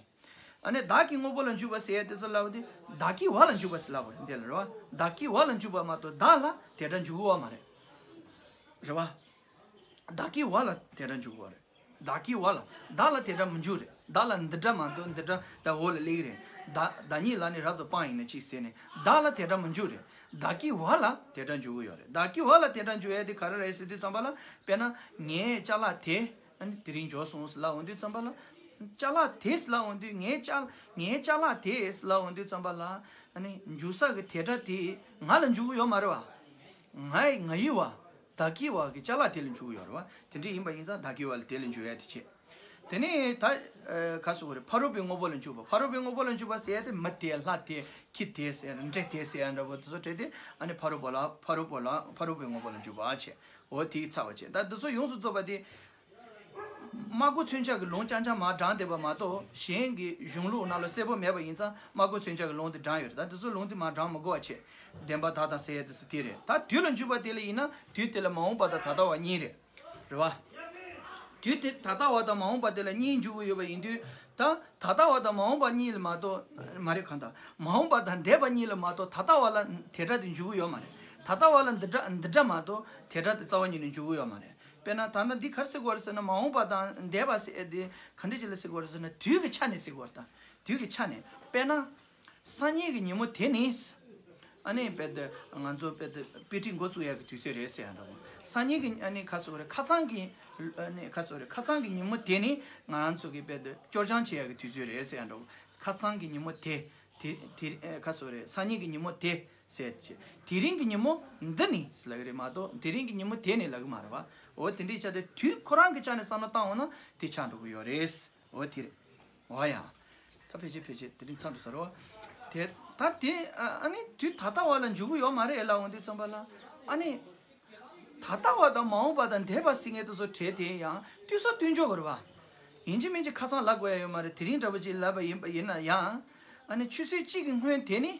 ཨ་ནི་བདག་གི་དངོས་པོ་ལ་འཇུག་པ་ཟེར་ཡ་དེ་ཚོ་ལབ་པ་དེ། བདག་གི་བ་ལ་འཇུག་པ་ཟེར་ལབ་པ་རེད། འདི་ལ་རེད་པ། བདག་གི་བ་ལ་འཇུག་པ་མ་གཏོགས་བདག་ལ་དེ་སྒྲ་འཇུག་གི་ཡོད་མ་རེད། རེད་པ། བདག་གི་བ་ལ་དེ་སྒྲ་འཇུག་གི་ཡོད་རེད། བདག་གི་བ་ལ། བདག་ལ་དེ་སྒྲ་མི་འཇུག་རེད། བདག་ལ་འདི་སྒྲ་མ་གཏོགས་འདི་སྒྲ་ད་འོག་ལ་སླེབས་ཀྱི་རེད། བདག་བདག་ཉིད་ལ་ནི་རབ་ཏུ་སྤངས་ཡིན་ན་ཅི་ཟེར་ནས་བདག་ལ་དེ་སྒྲ་མི་འཇུག་རེད། བདག་གི་བ་ལ་དེ་སྒྲ་འཇུག་གི་ཡོད་རེད། བདག་གི་བ་ལ་དེ་སྒྲ་འཇུག་ཡ་དེ་ག་རེ་རེད་ཟེར་དུས་ཙམ་པ་ལ། དཔེར་ན་ངའི་ཅ་ལག་དེ། ཨ་ནི་དེ་རིང་འབྱོར་སོང་ཟེར་ལབ་འོང་དུས་ཙམ་པ་ལ། ཅ་ལག་དེ་ཟེར་ལབ་འོང་དུས་ངའི་ཅ་ངའི་ཅ་ལག་དེ་ཟེར་ལབ་འོང་དུས་ཙམ་པ་ལ། ཨ་ནི་འཇུག་ས་གི་དེ་སྒྲ་དེ་ང་ལ་འཇུག་གི་ཡོད་མ་རེད་པ། ངའི་ང་ཡི་བ། བདག་གི་བ་གི་ཅ་ལག་དེ་ལ་འཇུག་གི་ཡོད་རེད་པ། དེ་འདྲ་ཡིན་པ་ཡིན་ཙང་བདག་གི་བ་ལ་དེ་ལ་འཇུག་ཡ་དེ་བྱེད། དེ་ནས་ད་ཨ་ག་ཟེར་དགོས་རེད། ཕ་རོལ་པོའི་དངོས་པོ་ལ་འཇུག་པ། ཕ་རོལ་པོའི་དངོས་པོ་ལ་འཇུག་པ་ཟེར་ཡ་དེ་མི་དེ་ལྷ་དེ་ཁྱི་དེ་ཟེར་འདྲེ་དེ་ཟེར་ཡ་འདྲ་པོ་དེ་ཚོ་བྲལ་ཏེ། ཨ་ནི་ཕ་རོལ་པོ་ལ་ཕ་རོལ་པོ་ལ་ཕ་རོལ་པོའི་དངོས་པོ་ལ་འཇུག་པ་བྱེད། འོ་དེའི་ཚར་བ་བྱེད། ད་འདི་ཚོ་ཡོངས་སུ་རྫོགས་པ་དེ། སྨྲ་སྒོ་མཚོན་ཆ་གི་ལུང་རྐྱང་རྐྱང་མར་དྲངས་བསྡད་པ་མ་གཏོགས་གཞན་གྱི་གཞུང་ལུགས་ནང་ལ་གསལ་པོ་མེད་པ་ཡིན་ཙང་སྨྲ་སྒོ་མཚོན་ཆ་གི་ལུང་དེ་དྲངས་ཡོད་རེད། ད་དེ་ཚོ་ལུང་དེ་མར་དྲངས་མི་དགོས་པ་བྱས། བདེན་པ་བདག་དང་ཟེར་ཡ་དེ་ཚོ་དེ་རེད། ད་དུས་ལ་འཇུག་པ་དེ་ལ་ཡིན་ན་དུས་དེ་ལ་མ་འོངས་པ་དང་ད་ལྟ་བ་གཉིས་རེད། རེད་བ། དུས་དེ་ད་ལྟ་བ་དང་མ་འོངས་པ་དེ་ལ་གཉིས་འཇུག་གི་ཡོད་པ་ཡིན་དུས། ད་ད་ལྟ་བ་དང་མ་འོངས་པ་གཉིས་ལ་མ་གཏོགས་མ་རེད། གང་ལྟར་མ་འོངས་པ་དང་འདས་པ་གཉིས་ལ་མ་གཏོགས་ད་ལྟ་བ་ལ་དེ་སྒྲ་དེ་འཇུག་གི་ཡོད་མ་རེད། ད་ལྟ་བ་ལ་འདི་སྒྲ་འདི་སྒྲ་མ་གཏོགས་དེ་སྒྲ་དེ་རྩ་བ་ཉིད་ནས་འཇུག་གི་ཡོད་མ་རེད། དཔེར་ན་ད་ལྟ་འདི་ག་རེ་ཟེར་དགོས་རེད་ཟེར་ན། མ་འོངས་པ་དང་འདས་པ་ཟེར་དེ་ག་འདྲ་ཅིག་ལ་ཟེར་དགོས་རེད་ཟེར་ན། དུས་ཀྱི་ཆ་ནས་ཟེར་དགོས་རེད། ད་དུས་ཀྱི་ཆ་ནས། དཔེར་ན། སང་ཉིན་གྱི་ཉིན་མོ་དེ་ནི། ཨ་ནི་དཔེ་དེ་ང་ཚོ་དཔེ་དེ་དཔེ་ཁྲིད་འགོ་བཙུགས་ཡག་གི་དུས་ཚོད་རེད་ཟེར་ཡག་འདྲ་བོ། སང་ཉིན་གྱི་ཨ་ནི་ཁ་སོ་རེ་ཁ་སང་གི་ཨ་ནི་ཁ་སོ་རེ་ཁ་སང་གི་ཉིན་མོ་དེ་ནི་ང་རང་ཚོ་གི་དཔེ་དེ་སྐྱོར་སྦྱང་བྱེད་ཡག་གི་དུས་ཚོད་རེད་ཟེར་ཡག་འདྲ་བོ། ཁ་སང་གི་ཉིན་མོ་དེ་དེ་དེ་ཨ་ཁ་སོ་རེ་སང་ཉིན་གྱི་ཉིན་མོ་དེ་ཟེར་ཅེ། དེ་རིང་གི་ཉིན་མོ་འདི་ནི་ཟེར་ལབ་ཀྱི་རེད་མ་གཏོགས་དེ་རིང་གི་ཉིན་མོ་དེ་ནི་ལབ་ཀྱི་མ་རེད་བ། འོ་དེ་འདྲའི་ཆ་དེ་དུས་ཁོ་རང་གི་ཆ་ནས་བསམ་བློ་བཏང་འོང་ན་དེ་ཆགས་འགྲོ་གི་ཡོད་རེད། འོ་དེ་རེད། འོ་ཡ། ད་ཕལ་ཆེར་ཕལ་ཆེར་དེ་རིང་མཚམས་འདྲི་ས་རོ། དེ་ད་དེ་ཨ་ནི་དུས་ད་ལྟ་བ་ལ་འཇུག་གི་ཡོད་མ་རེད་ལབ་འོང་དུས་ཙམ་པ་ལ། ཨ་ནི་ད་ལྟ་བ་དང་མ་འོངས་པ་དང་འདས་པ་ཟེར་མཁན་དེ་ཚོ་བྲལ་ཏེ་ཡང་ལྟོས་ས་ལྟོས་འཇོག་དགོས་རེད་བ། ཡིན་གཅིག་མིན་གཅིག་ཁ་སང་ལབ་དགོས་ཡ་ཡོད་མ་རེད། དེ་རིང་འདྲ་པོ་ཅིག་ལབ་པ་ཡིན་པ་ཡིན་ན་ཡང་། ཨ་ནི་ཆུ་ཚོད་གཅིག་གི་སྔོན་དེ་ནི།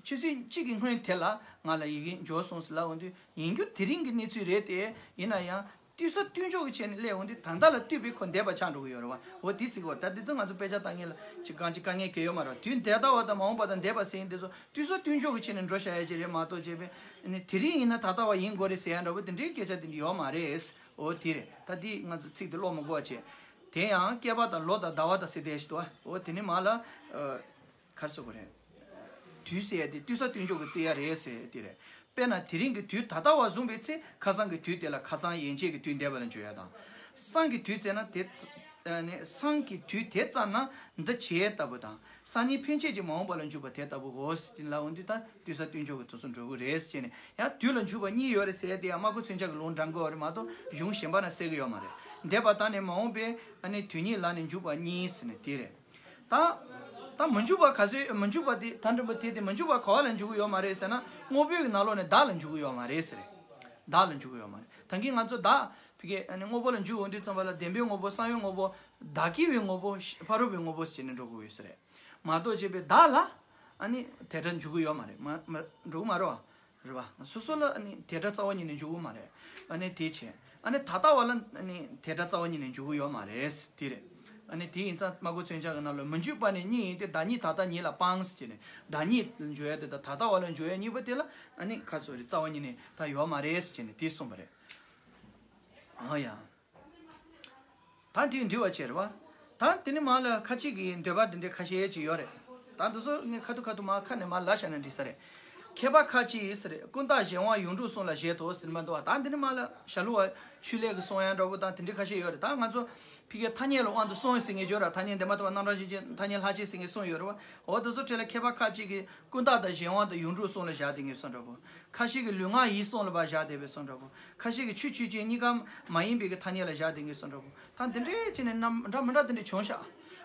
ཆུ་ཚོད་གཅིག་གི་སྔོན་དེ་ལ་ང་ལ་ཡི་གེ་འབྱོར་སོང་ཟེར་ལབ་འོང་དུས་ཡིན་རྒྱུ་དེ་རིང་གི་གནས་ཚུལ་རེད་དེ། ཡིན་ན་ཡང་ལྟོས་ས་ལྟོས་འཇོག་གི་ཆེད་ནས་སླེབས་འོང་དུས་ད་ལྟ་ལ་ལྟོས་པའི་ཁོ་འདས་པ་ཆགས་འགྲོ་གི་ཡོད་རེད་བ། འོ་དེ་ཟེར་གི་ཡོད་རེད། ད་དེ་ཚོ་ང་ཚོ་དཔེ་ཆ་ལྟ་མཁན་ལ་ཅིག་གང་ཅིག་དཀའ་ངལ་གང་ཡོད་མ་རེད་བ། དུས་འདས་ལྟ་བ་དང་མ་འོངས་པ་དང་འདས་པ་ཟེར་མཁན་དེ་ཚོ་ལྟོས་ས་ལྟོས་འཇོག་གི་ཆེད་ནས་འགྲོ་བཞག་ཡ་ཅིག་རེད་མ་གཏོགས་བྱས་པས་ནི་དེ་རིང་ཡིན་ན་ད་ལྟ་བ་ཡིན་དགོས་རེད་ཟེར་ཡ་འདྲ་བོ་དེ་འདྲའི་སྐད་ཆ་དེ་འདྲ་ཡོད་མ་རེད། འོ་དེ་རེད། ད་དེ་ང་ཚོ་ཚིག་དེ་ཀློག་མི་དགོས་པ་བྱས། དེ་ཡང་བསྐལ་པ་དང་ལོ་དང་ཟླ་བ་དང་ཟེར་བསྡད་ཤི་འདུག་འོ་དེ་ནི་མ་ལ། ག་རེ་ཟེར་དགོས་རེད། དུས་ཟེར་ཡ་དེ་ལྟོས་ས་ལྟོས་འཇོག་གི་རྩིས་ཡ་རེད་ཟེར་ཡ་དེ་རེད། དཔེར་ན་དེ་རིང་གི་དུས་ད་ལྟ་བ་བཟུང་བའི་ཚེ་ཁ་སང་གི་དུས་དེ་ལ་ཁ་སང་ཡན་ཆད་ཀྱི་དུས་འདས་པ་ལ་འཇུག་ཡ་དང་། སང་གི་དུས་བཙལ་ན་དེ། ཨ་ནི་སང་གི་དུས་དེ་བཙལ་ན་འདི་བྱེད་ཡ་ལྟ་བུ་དང་། སང་ཉིན་ཕན་ཆད་ཀྱི་མ་འོངས་པ་ལ་འཇུག་པ་དེ་ལྟ་བུའོ་ཟེར་ལབ་འོང་དུས་ད་ལྟོས་ས་ལྟོས་འཇོག་གི་དུས་སུ་འགྲོ་གི་རེད་ཟེར་ནས། ཡང་དུས་ལ་འཇུག་པ་གཉིས་ཡོད་རེད་ཟེར་ཡ་དེ་ཡང་སྨྲ་སྒོ་མཚོན་ཆ་གི་ལུང་དྲངས་དགོས་པ་རེད་མ་གཏོགས་གཞུང་གཞན་པ་ན་གསལ་གི་ཡོད་མ་རེད། འདས་པ་དང་ནི་མ་འོངས་པའི་ཨ་ནི་དུས་གཉིས་ལ་ནི་འཇུག་པ་གཉིས་ཟེར་ནས་དེ་རེད། ད། ད་མི་འཇུག་པ་ག་ཚོད་མི་འཇུག་པ་དེ་ད་འདྲ་པོ་དེ་དེ་མི་འཇུག་པ་ག་བ་ལ་འཇུག་གི་ཡོད་མ་རེད་ཟེར་ན། དངོས་པོའི་གི་ནང་ལོགས་ནས་བདག་ལ་འཇུག་གི་ཡོད་མ་རེད་ཟེར། བདག་ལ་འཇུག་གི་ཡོད་མ་རེད། ད་གིན་ང་ཚོ་བདག་ཕ་གི་ཨ་ནི་དངོས་པོ་ལ་འཇུག་འོང་དུས་ཙམ་པ་ལ་བདེན་པའི་དངོས་པོ། གསང་བའི་དངོས་པོ། བདག་གི་བའི་དངོས་པོ། ཕ་རོལ་པོའི་དངོས་པོ་ཟེར་ནས་འགྲོ་དགོས་ཡོད་ས་རེད། མ་གཏོགས་བྱས་པའི་བདག་ལ་ཨ་ནི་དེ་འདྲ་འཇུག་གི་ཡོད་མ་རེད། མ་མ་འགྲོ་གི་མ་རེད་བ། རེད་བ། སོ་སོ་ལ་ཨ་ནི་དེ་འདྲ་རྩ་བ་ཉིད་ནས་འཇུག་གི་མ་རེད། ཨ་ནི་དེ་བྱས། ཨ་ནི་ད་ལྟ་བ་ལ་ཨ་ནི་དེ་འདྲ་རྩ་བ་ཉིད་ནས་འཇུག་གི་ཡོད་མ་རེད། དེ་རེད། ཨ་ནི་དེ་ཡིན་ཙང་སྨྲ་སྒོ་མཚོན་ཆ་གི་ནང་ལ་མི་འཇུག་པ་ནི་གཉིས་ཡིན་ཏེ། བདག་ཉིད་ད་ལྟ་ཉིད་ལ་སྤངས་ཟེར་ནས། བདག་ཉིད་ལ་འཇུག་ཡ་དེ་དང་ད་ལྟ་བ་ལ་འཇུག་ཡ་གཉིས་པོ་དེ་ལ་ཨ་ནི་ཁ་སོ་རེ་རྩ་བ་ཉིད་ནས་ད་ཡོད་མ་རེད་ཟེར་ནས་དེ་གསུངས་པ་རེད། ཨ་ཡ། ད་དེའི་འདྲི་བ་བྱེད་རེད་བ། ད་དེ་ནི་མ་ལ་ཁ་ཅིག་གི་འདོད་པ་འདི་འདྲའི་ཁ་ཤས་ཅིག་ཡོད་རེད། ད་འདི་ཚོ་ངས་ཁ་ཐུག་ཁ་ཐུག་མ་ཁ་ནས་མ་ལ་བཞག་ན་འགྲིག་ས་རེད། མཁས་པ་ཁ་ཅིག་ཟེར་རེད། ཀུན་བརྟགས་གཞན་དབང་ཡོངས་གྲུབ་གསུམ་ལ་བཞེད་དོ་ཟེར་མ་འདུག་བ། ད་འདི་ནི་མ་ལ་ཞྭ་ལུ་བ་ཆོས་ལེགས་ཀྱི་གསུང་ཡང་འདྲ་པོ་དང་དེ་འདྲའི་ཁ་ཤས་ཡོད་རེད། ད་ང་ཚོ་ཕ་གིའི་ཐ་སྙད་ལ་དབང་དུ་སོང་ཟེར་ངེས་བརྗོད་ར། ཐ་སྙད་བདེན་པར་ཐལ་བ་རྣམ་གྲངས་གཞན་ཅན། ཐ་སྙད་ལྷག་བཅས་ཟེར་ངེས་གསུངས་ཡོད་རེད་བ། འོ་དེ་ཚོ་གྲས་ལ་མཁས་པ་ཁ་ཅིག་གིས་ཀུན་བརྟགས་དང་གཞན་དབང་དང་ཡོངས་གྲུབ་གསུམ་ལ་བཞག་བསྡད་མཁན་སོང་འདྲ་པོ། ཁ་ཤས་ཀྱིས་ལུས་ངག་ཡིད་གསུམ་ལ་ཕར་བཞག་བསྡད་པའི་སོང་འདྲ་པོ། ཁ་ཤས་ཀྱིས་ཆོས་ཆོས་ཅན་གཉིས་ཀ་མ་ཡིན་པའི་གི་ཐ་སྙད་ལ་བཞག་བསྡད་མཁན་སོང་འདྲ་པོ། ད་འདི་འདྲའི་ཅིག་ནས་རྣམ་འདྲ་མི་འདྲ་དེ་འདྲ་བྱུང་ཤག་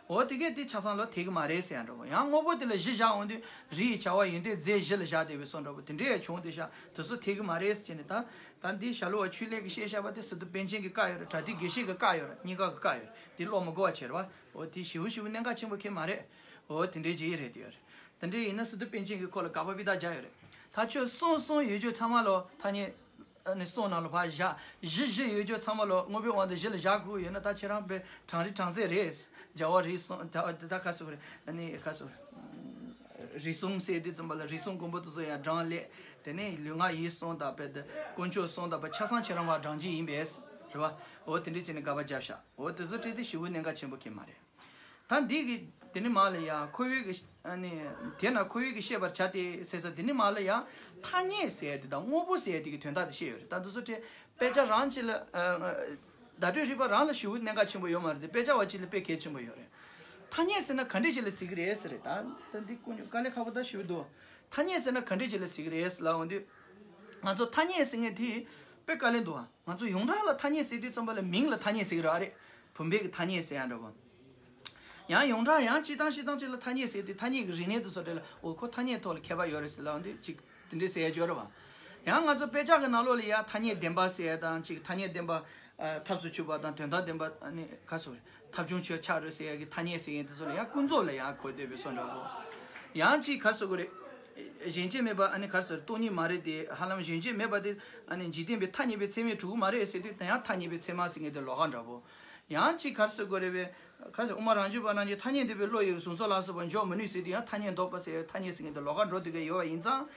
འོ་དེ་གས་དེ་ཆ་ཚང་ལོ་དེ་གི་མ་རེད་ཟེར་ཡ་འདྲ་པོ། ཡང་དངོས་པོ་དེ་ལ་གཞི་བཞག་འོང་དུས་རི་ཡི་བྱ་བ་ཡོན་ཏན་རྫས་བཞི་ལ་བཞག་བསྡད་པའི་སོང་འདྲ་པོ་དེ་འདྲའི་ཡང་བྱུང་དེ་ཤག་དེ་ཚོ་དེ་གི་མ་རེད་ཟེར་ནས། ད་ད་འདི་ཞྭ་ལུ་བ་ཆོས་ལེགས་ཀྱིས་བཤད་བཞག་པ་དེ་སི་ཏུ་པཎ་ཆེན་གྱི་བཀའ་ཡོད་རེད། བྲ་ཏི་དགེ་བཤེས་ཀྱི་བཀའ་ཡོད་རེད། གཉིས་ཀ་གི་བཀའ་ཡོད་རེད། དེ་ཀློག་མི་དགོས་པ་བྱེད་རེད་བ། འོ་དེ་ཞེ་པོ་ཞེ་པོ་གནད་འགག་ཆེན་པོ་ཁེལ་མ་རེད། འོ་དེ་འདྲའི་ཅིག་རེད་དེ་ཡོད་རེད། དེ་འདྲའི་ཡིན་ན་སི་ཏུ་པཎ་ཆེན་གྱིས་ཁོ་ལ་དགག་པ་དཔེ་དག་རྒྱག་ཡོད་རེད། ད་ཁྱོད་གསུངས་གསུངས་ཡོད་རྒྱུ་ཚང་མ་ལོ་ཐ་སྙད་ཨ་ནི་གསུང་ནང་ལ་ཕར་བཞག་བཞི་བཞི་ཡོད་རྒྱུ་ཚང་མ་ལོ་དངོས་པོའི་དབང་དུ་གཞི་ལ་བཞག་དགོས་ཡོད་ན། ད་ཁྱེད་རང་དཔེ་གྲང་རེད་གྲང་ཟེར་རེད། རྒྱལ་བ་རིགས་གསུམ་ད་ད་ཁ་སོ་རེད། ཨ་ནི་ཁ་སོ་རེད། རིགས་གསུམ་ཟེར་དུས་ཙམ་པ་ལ་རིགས་གསུམ་མགོན་པོ་དེ་ཚོ་ཡང་བགྲང་ལས། དེ་ནས་ལུས་ངག་ཡིད་གསུམ་དང་དཔེ་དེ་དཀོན་མཆོག་གསུམ་དང་དཔེ་ཆ་ཚང་ཁྱེད་རང་ཕར་བགྲང་གི་ཡིན་པས་རེད་བ། འོ་དེ་འདྲས་བྱས་ནས་དགག་པ་བརྒྱབ་ཤག་འོ་དེ་ཚོ་བྲིས་ཏེ་ཞེ་པོ་གནད་འགག་ཆེན་པོ་ཁེལ་མ་རེད། ད་འདི་གི་དེ་ནི་མ་ལ་ཡ་ཁོ་བོའི་གི་ཨ་ནི་དེ་ན་ཁོ་བོའི་གི་བཤད་པར་བྱ་སྟེ་ཟེར་ས་དེ་ནི་མ་ལ་ཡ་ཐ་སྙད་ཟེར་དེ་དང་དངོས་པོ་ཟེར་དེ་གི་དོན་དག་དེ་བཤད་ཡོད་རེད། ད་འདི་ཚོ་བྲིས། དཔེ་ཆ་རང་ཅིག་ལ་ཨ་བརྡ་སྤྲོད་རིག་པ་རང་ལ་ཞེ་པོ་གནད་འགག་ཆེན་པོ་ཡོད་མ་རེད་དེ། དཔེ་ཆ་བ་ཅིག་ལ་དཔེ་གལ་ཆེན་པོ་ཡོད་རེད། ཐ་སྙད་ཟེར་ན་ག་འདྲས་ཅིག་ལ་ཟེར་གི་རེད་ཟེར་རེད། ད་ད་འདི་ཀུན་དཀའ་ལས་ཁག་པོ་ད་ཞེ་པོ་འདུག་ཐ་སྙད་ཟེར་ན་ག་འདྲས་ཅིག་ལ་ཟེར་གི་རེད་ཟེར་ལབ་འོང་དུས། ང་ཚོ་ཐ་སྙད་ཟེར་མཁན་དེ་དཔེ་དཀའ་ལས་འདུག་ཨ། ང་ཚོ་ཡོངས་གྲགས་ལ་ཐ་སྙད་ཟེར་དུས་ཙམ་པ་ལ་མིང་ལ་ཐ་སྙད་ཟེར་གི་རེད་བ། རེད། བུམ་པའི་གི་ཐ་སྙད་ཟེར་ཡ་འདྲ་བོ། ཡང་ཡོངས་གྲགས་ཡང་སྤྱི་བཏང་སྤྱི་བཏང་ཅིག་ལ་ཐ་སྙད་ཟེར་དུས་ཐ་སྙད་ཀྱི་རིག་གནས་དེ་ཚོ་གྲས་ལ་འོ་ཁོ་ཐ་སྙད་ཐོག་ལ་མཁས་པ་ཡོད་རེད་ཟེར་ལབ་འོང་དུས་ཅིག་དེ་འདྲས་ཟེར་ཡ་ཅིག་ཡོད་རེད་བ། ཡང་ང་ཚོ་དཔེ་ཆ་གི་ནང་ལོགས་ལ་ཡ་ཐ་སྙད་བདེན་པ་ཟེར་ཡ་དང་ཅིག་ཐ་སྙད་བདེན་པ་ཨ་ཐབས་སུ་ཆུད་པ་དང་དོན་དམ་བདེན་པ་ཨ་ནི་ག་སོ་རེད། ཐབས་བྱུང་ཆོས་ཆ་རེད་ཟེར་ཡ་གི་ཐ་སྙད་ཟེར་མཁན་དེ་ཚོ་ལ་ཡང་ཀུན་རྫོབ་ལ་ཡང་གོ་བསྡད་པའི་བཟོ་འདྲ་བོ། ཡང་ཅིག་ག་སོ་གི་རེད། གཞན་བརྗོད་མེད་པ་ཨ་ནི་ག་སོ་རེད། སྟོང་ཉིད་མ་རེད་དེ། ཧ་ལམ་གཞན་བརྗོད་མེད་པ་དེ་ཨ་ནི་འཇིག་རྟེན་པའི་ཐ་སྙད་པའི་ཚད་མས་གྲུབ་ཀྱི་མ་རེད་ཟེར་དུས་དེ་ཡང་ཐ་སྙད་པའི་ཚད་མ་ཟེར་མཁན་དེ་ལོགས་ཀ་འདྲ་བོ། ཡང་ཅིག་ག་སོ་གི་རེད་པས། ཁ་ཟེར་དབུ་མ་རང་རྒྱུད་པ་རྣམས་ཀྱིས་ཐ་སྙད་འདོད་པའི་བློ་ཡིས་གཟུགས་ཚོགས་ལ་སོགས་པ་འཇོག་མི་ནུས་ཟེར་དུས་ཡང་ཐ་སྙད་འདོད་པ་ཟེར་ཐ་སྙད་ཟེར་མཁན་དེ་ལོགས་ཀ་འགྲོ་སྡོད་མཁན་ཡོད་པ་ཡིན་ཙང་།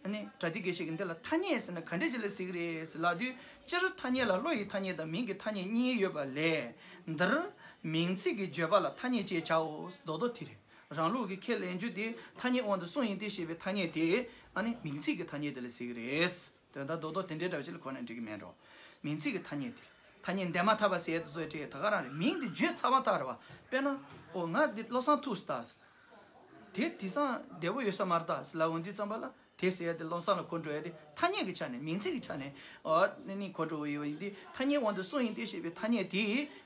ཨ་ནི་པྲ་ཏི་གི་ཤེས་ཀྱི་འདི་ལ་ཐ་སྙད་ཟེར་ན་ག་འདྲས་ཅིག་ལ་ཟེར་གི་རེད་ཟེར་ལབ་དུས། སྤྱིར་ཐ་སྙད་ལ་བློ་ཡི་ཐ་སྙད་དང་མིང་གི་ཐ་སྙད་གཉིས་ཡོད་པ་ལས། འདིར་མིང་ཚིག་གི་བརྗོད་པ་ལ་ཐ་སྙད་ཅེས་བྱའོ། རྡོག་རྡོག་དེ་རེད། རང་ལུགས་ཀྱི་ཁས་ལེན་རྒྱུ་དེ་ཐ་སྙད་དབང་དུ་སོང་ཡིན་ཏེ་ཞེས་པའི་ཐ་སྙད་དེ་ཨ་ནི་མིང་ཚིག་གི་ཐ་སྙད་དེ་ལ་ཟེར་གི་རེད། དོན་དག་རྡོག་རྡོག་དེ་འདྲའི་འདྲ་བ་ཅིག་ལ་གོ་ན་འགྲིག་གི་མེད་འགྲོ། མིང་ཚིག་གི་ཐ་སྙད་དེ། ཐ་སྙད་འདས་མ་ཐག་པ་ཟེར་ཡ་དེ་ཚོ་ཡི་གྲས་ད་ག་རང་རེད། མིང་དེ་བརྗོད་ཚར་བ་ལྟར་བ། དཔེར་ན། ཨོ་ང་འདི་བློ་བཟང་ཐུག་སོང་ད། དེ་དེང་སང་བདེ་པོ་ཡོད་ས་མ་རེད་ད་ཟེར་ལབ་འོང་དུས་ཙམ་པ་ལ་དེ་ཟེར་ཡ་དེ་བློ་བཟང་ལ་གོ་འགྲོ་ཡ་དེ་ཐ་སྙད་ཀྱི་ཆ་ནས་མིང་ཚིག་གི་ཆ་ནས་ཨོ་ནི་ནི་གོ་འགྲོ་གི་ཡོད་པ་ཡིན་དུས་ཐ་སྙད་དབང་དུ་སོང་ཡིན་ཏེ་ཞེས་པའི་ཐ་སྙད་དེ་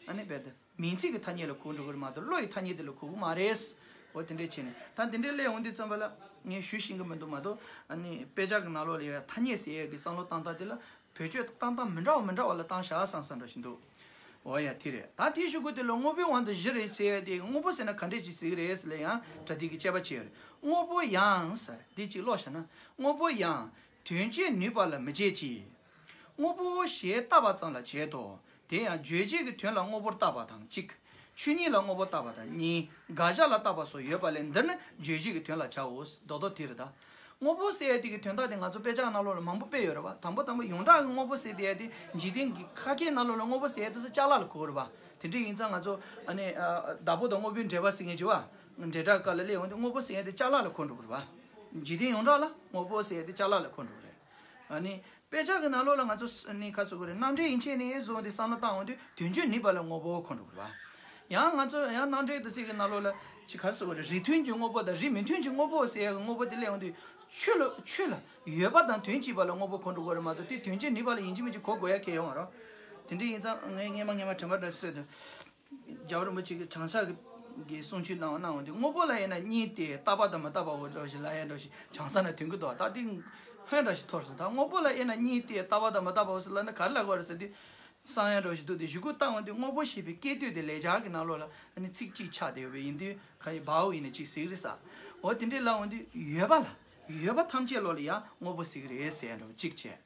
ཨ་ནི་རྦད་དེ། མིང་ཚིག་གི་ཐ་སྙད་ལ་གོ་འགྲོ་གི་རེད་མ་གཏོགས་བློ་ཡི་ཐ་སྙད་དེ་ལ་གོ་གི་མ་རེད། འོ་དེ་འདྲས་བྱས་ནས་ད་དེ་འདྲས་སླེབས་འོང་དུས་ཙམ་པ་ལ་ངས་ཞུ་ཤེས་ཀྱི་མི་འདུག་མ་གཏོགས་ཨ་ནི་དཔེ་ཆ་གི་ནང་ལོགས་ལ་ཡོད་ཡ་ཐ་སྙད་ཟེར་ཡས་ཀྱི་བསམ་བློ་བཏང་སྟངས་དེ་ལ་བེད་སྤྱོད་བཏང་སྟངས་མི་འདྲ་བ་མི་འདྲ་བ་ལ་བཏང་བཞག་བསམ་བསམ་འདྲ་ཞིག་འདུག་འོ་ཡ་དེ་རེད། ད་དེའི་གཞུག་གུ་དེ་ལ་དངོས་པོའི་དབང་དུ་བཞི་རེད་ཟེར་ཡས་དེ་དངོས་པོ་ཟེར་ན་ག་འདྲས་ཅིག་ཟེར་གི་རེད་ཟེར་ལ་ཡང་པྲ་ཏི་གི་དཔྱད་པ་བྱས་ཡོད་རེད། དངོས་པོ་ཡང་ཟེར་འདི་གཅིག་ཀློག་བཞག་ན་དངོས་པོ་ཡང་དོན་བྱེད་ནུས་པ་ལ་མི་བྱེད་ཅིང་། དངོས་པོ་ཞེས་བཏགས་པ་ཙམ་ལ་བྱེད་དོ། དེ་ཡང་རྗོད་བྱེད་ཀྱི་དོན་ལ་དངོས་པོར་བཏགས་པ་དང་གཅིག་ཆོས་ཉིད་ལ་དངོས་པོར་བཏགས་པ་དང་གཉིས། དགག་བྱ་ལ་བཏགས་པ་སོགས་ཡོད་པ་ལས་འདིར་ནི་རྗོད་བྱེད་ཀྱི་དོན་ལ་བྱའོ། རྡོག་རྡོག་དེ་རེད་ད། དངོས་པོ་ཟེར་ཡ་དེ་གི་དོན་དག་དེ་ང་ཚོ་དཔེ་ཆ་ནང་ལོགས་ལ་མང་པོ་དཔེ་ཡོད་རེད་བ། དང་པོ་དང་པོ་ཡོངས་གྲགས་ཀྱི་དངོས་པོ་ཟེར་དེ་ཡ་དེ་འཇིག་རྟེན་གྱི་ཁ་སྐད་ནང་ལོགས་ལ་དངོས་པོ་ཟེར་ཡ་དེ་ཚོ་ཅ་ལག་ལ་གོ་རེད་བ། དེ་འདྲ་ཡིན་ཙང་ང་ཚོ་ཨ་ནི་ཨ་བདག་པོ་དང་དངོས་པོའི་འབྲེལ་བ་ཟེར་མཁན་ཅིག་བ། འབྲེལ་སྒྲ་སྐབས་ལ་སླེབས་འོང་དུས་དངོས་པོ་ཟེར་ཡ་དེ་ཅ་ལག་ལ་གོ་འགྲོ་གི་རེད་བ། འཇིག་རྟེན་ཡོངས་གྲགས་ལ་དངོས་པོ་ཟེར་ཡ་དེ་ཅ་ལག་ལ་གོ་འགྲོ་གི་རེད། ཨ་ནི། དཔེ་ཆ་གི་ནང་ལོགས་ལ་ང་ཚོ་ནི་ཁ་སོ་གི་རེད། རྣམ་འགྲེལ་ཡན་ཆད་ནས་བཟུང་སྟེ་བསམ་བློ་བཏང་འོང་དུས་དོན་བྱེད་ནུས་པ་ལ་དངོས་པོ་གོ་འགྲོ་གི་རེད་བ། ཡང་ང་ཚོ་ཡང་རྣམ་འགྲེལ་དུ་ཚིག་གི་ནང་ལོགས་ལ་ཅི་ག་རེ་ཟེར་དགོས་རེད། རིགས་མཐུན་གྱི་དངོས་པོ་དང་རིགས་མི་མཐུན་གྱི་དངོས་པོ་ཟེར་ཡ་གི་དངོས་པོ་དེ་སླེབས་འོང་དུས་ཆོས་ལ་ཆོས་ལ་ཡོད་པ་དང་དོན་བྱེད་པ་ལ་དངོས་པོ་གོ་འགྲོ་གི་རེད་མ་གཏོགས་དེ་དོན་བྱེད་ནུས་པ་ལ་ཡིན་གཅིག་མིན་གཅིག་གོ་དགོས་ཡ་གལ་ཡོད་མ་རེད། དེ་འདྲ་ཡིན་ཙང་ངས་སྔས་མ་སྔས་མ་དྲན་པ་འདྲ་བཟོས་དུས། རྒྱལ་བ་རིན་པོ་ཆེ་གིས་བྱང་ས་གི་གི་གསུང་ཆོས་གནང་བ་གནང་བ་འདི་དངོས་པོ་ལ་དབྱེ་ན་གཉིས་ཏེ་རྟག་པ་དང་མི་རྟག་པའོ་འདྲ་ཞིག་ལ་ཡ་འདྲ་ཞིག་བྱང་ས་ན་ཐོན་གི་འདུག་ད་འདི་ཧོན་འདྲ་ཞིག་ཐོར་སོང་། ད་དངོས་པོ་ལ་དབྱེ་ན་གཉིས་ཏེ་རྟག་པ་དང་མི་རྟག་པའོ་ཟེར་ལབ་ན་ག་རེ་ལབ་དགོས་རེད་ཟེར་དུས། བསམ་ཡ་འདྲ་ཞིག་འདུག་དེ་གཞུག་གུ་བཏང་བ་འདི་དངོས་པོ་ཞེས་པའི་སྐད་དོད་དེ་ལེགས་སྦྱར་གྱི་ནང་ལོགས་ལ་ཨ་ནི་ཚིག་གཅིག་ཆགས་བསྡད་ཡོད་པས་ཡིན་དུས་ཁ་ཡི་བའོ་ཡིན་ན་གཅིག་ཟེར་གི་རེད་ས། འོ་དེ་འདྲས་ལབ་འོང་དུས་ཡོད་པ་ལ་ཡོད་པ་ཐམས་ཅད་ལོ་ལ་ཡང་དངོས་པོ་ཟེར་གི་རེད་ཟེར་ཡ་འདྲ་བ་གཅིག་བྱས།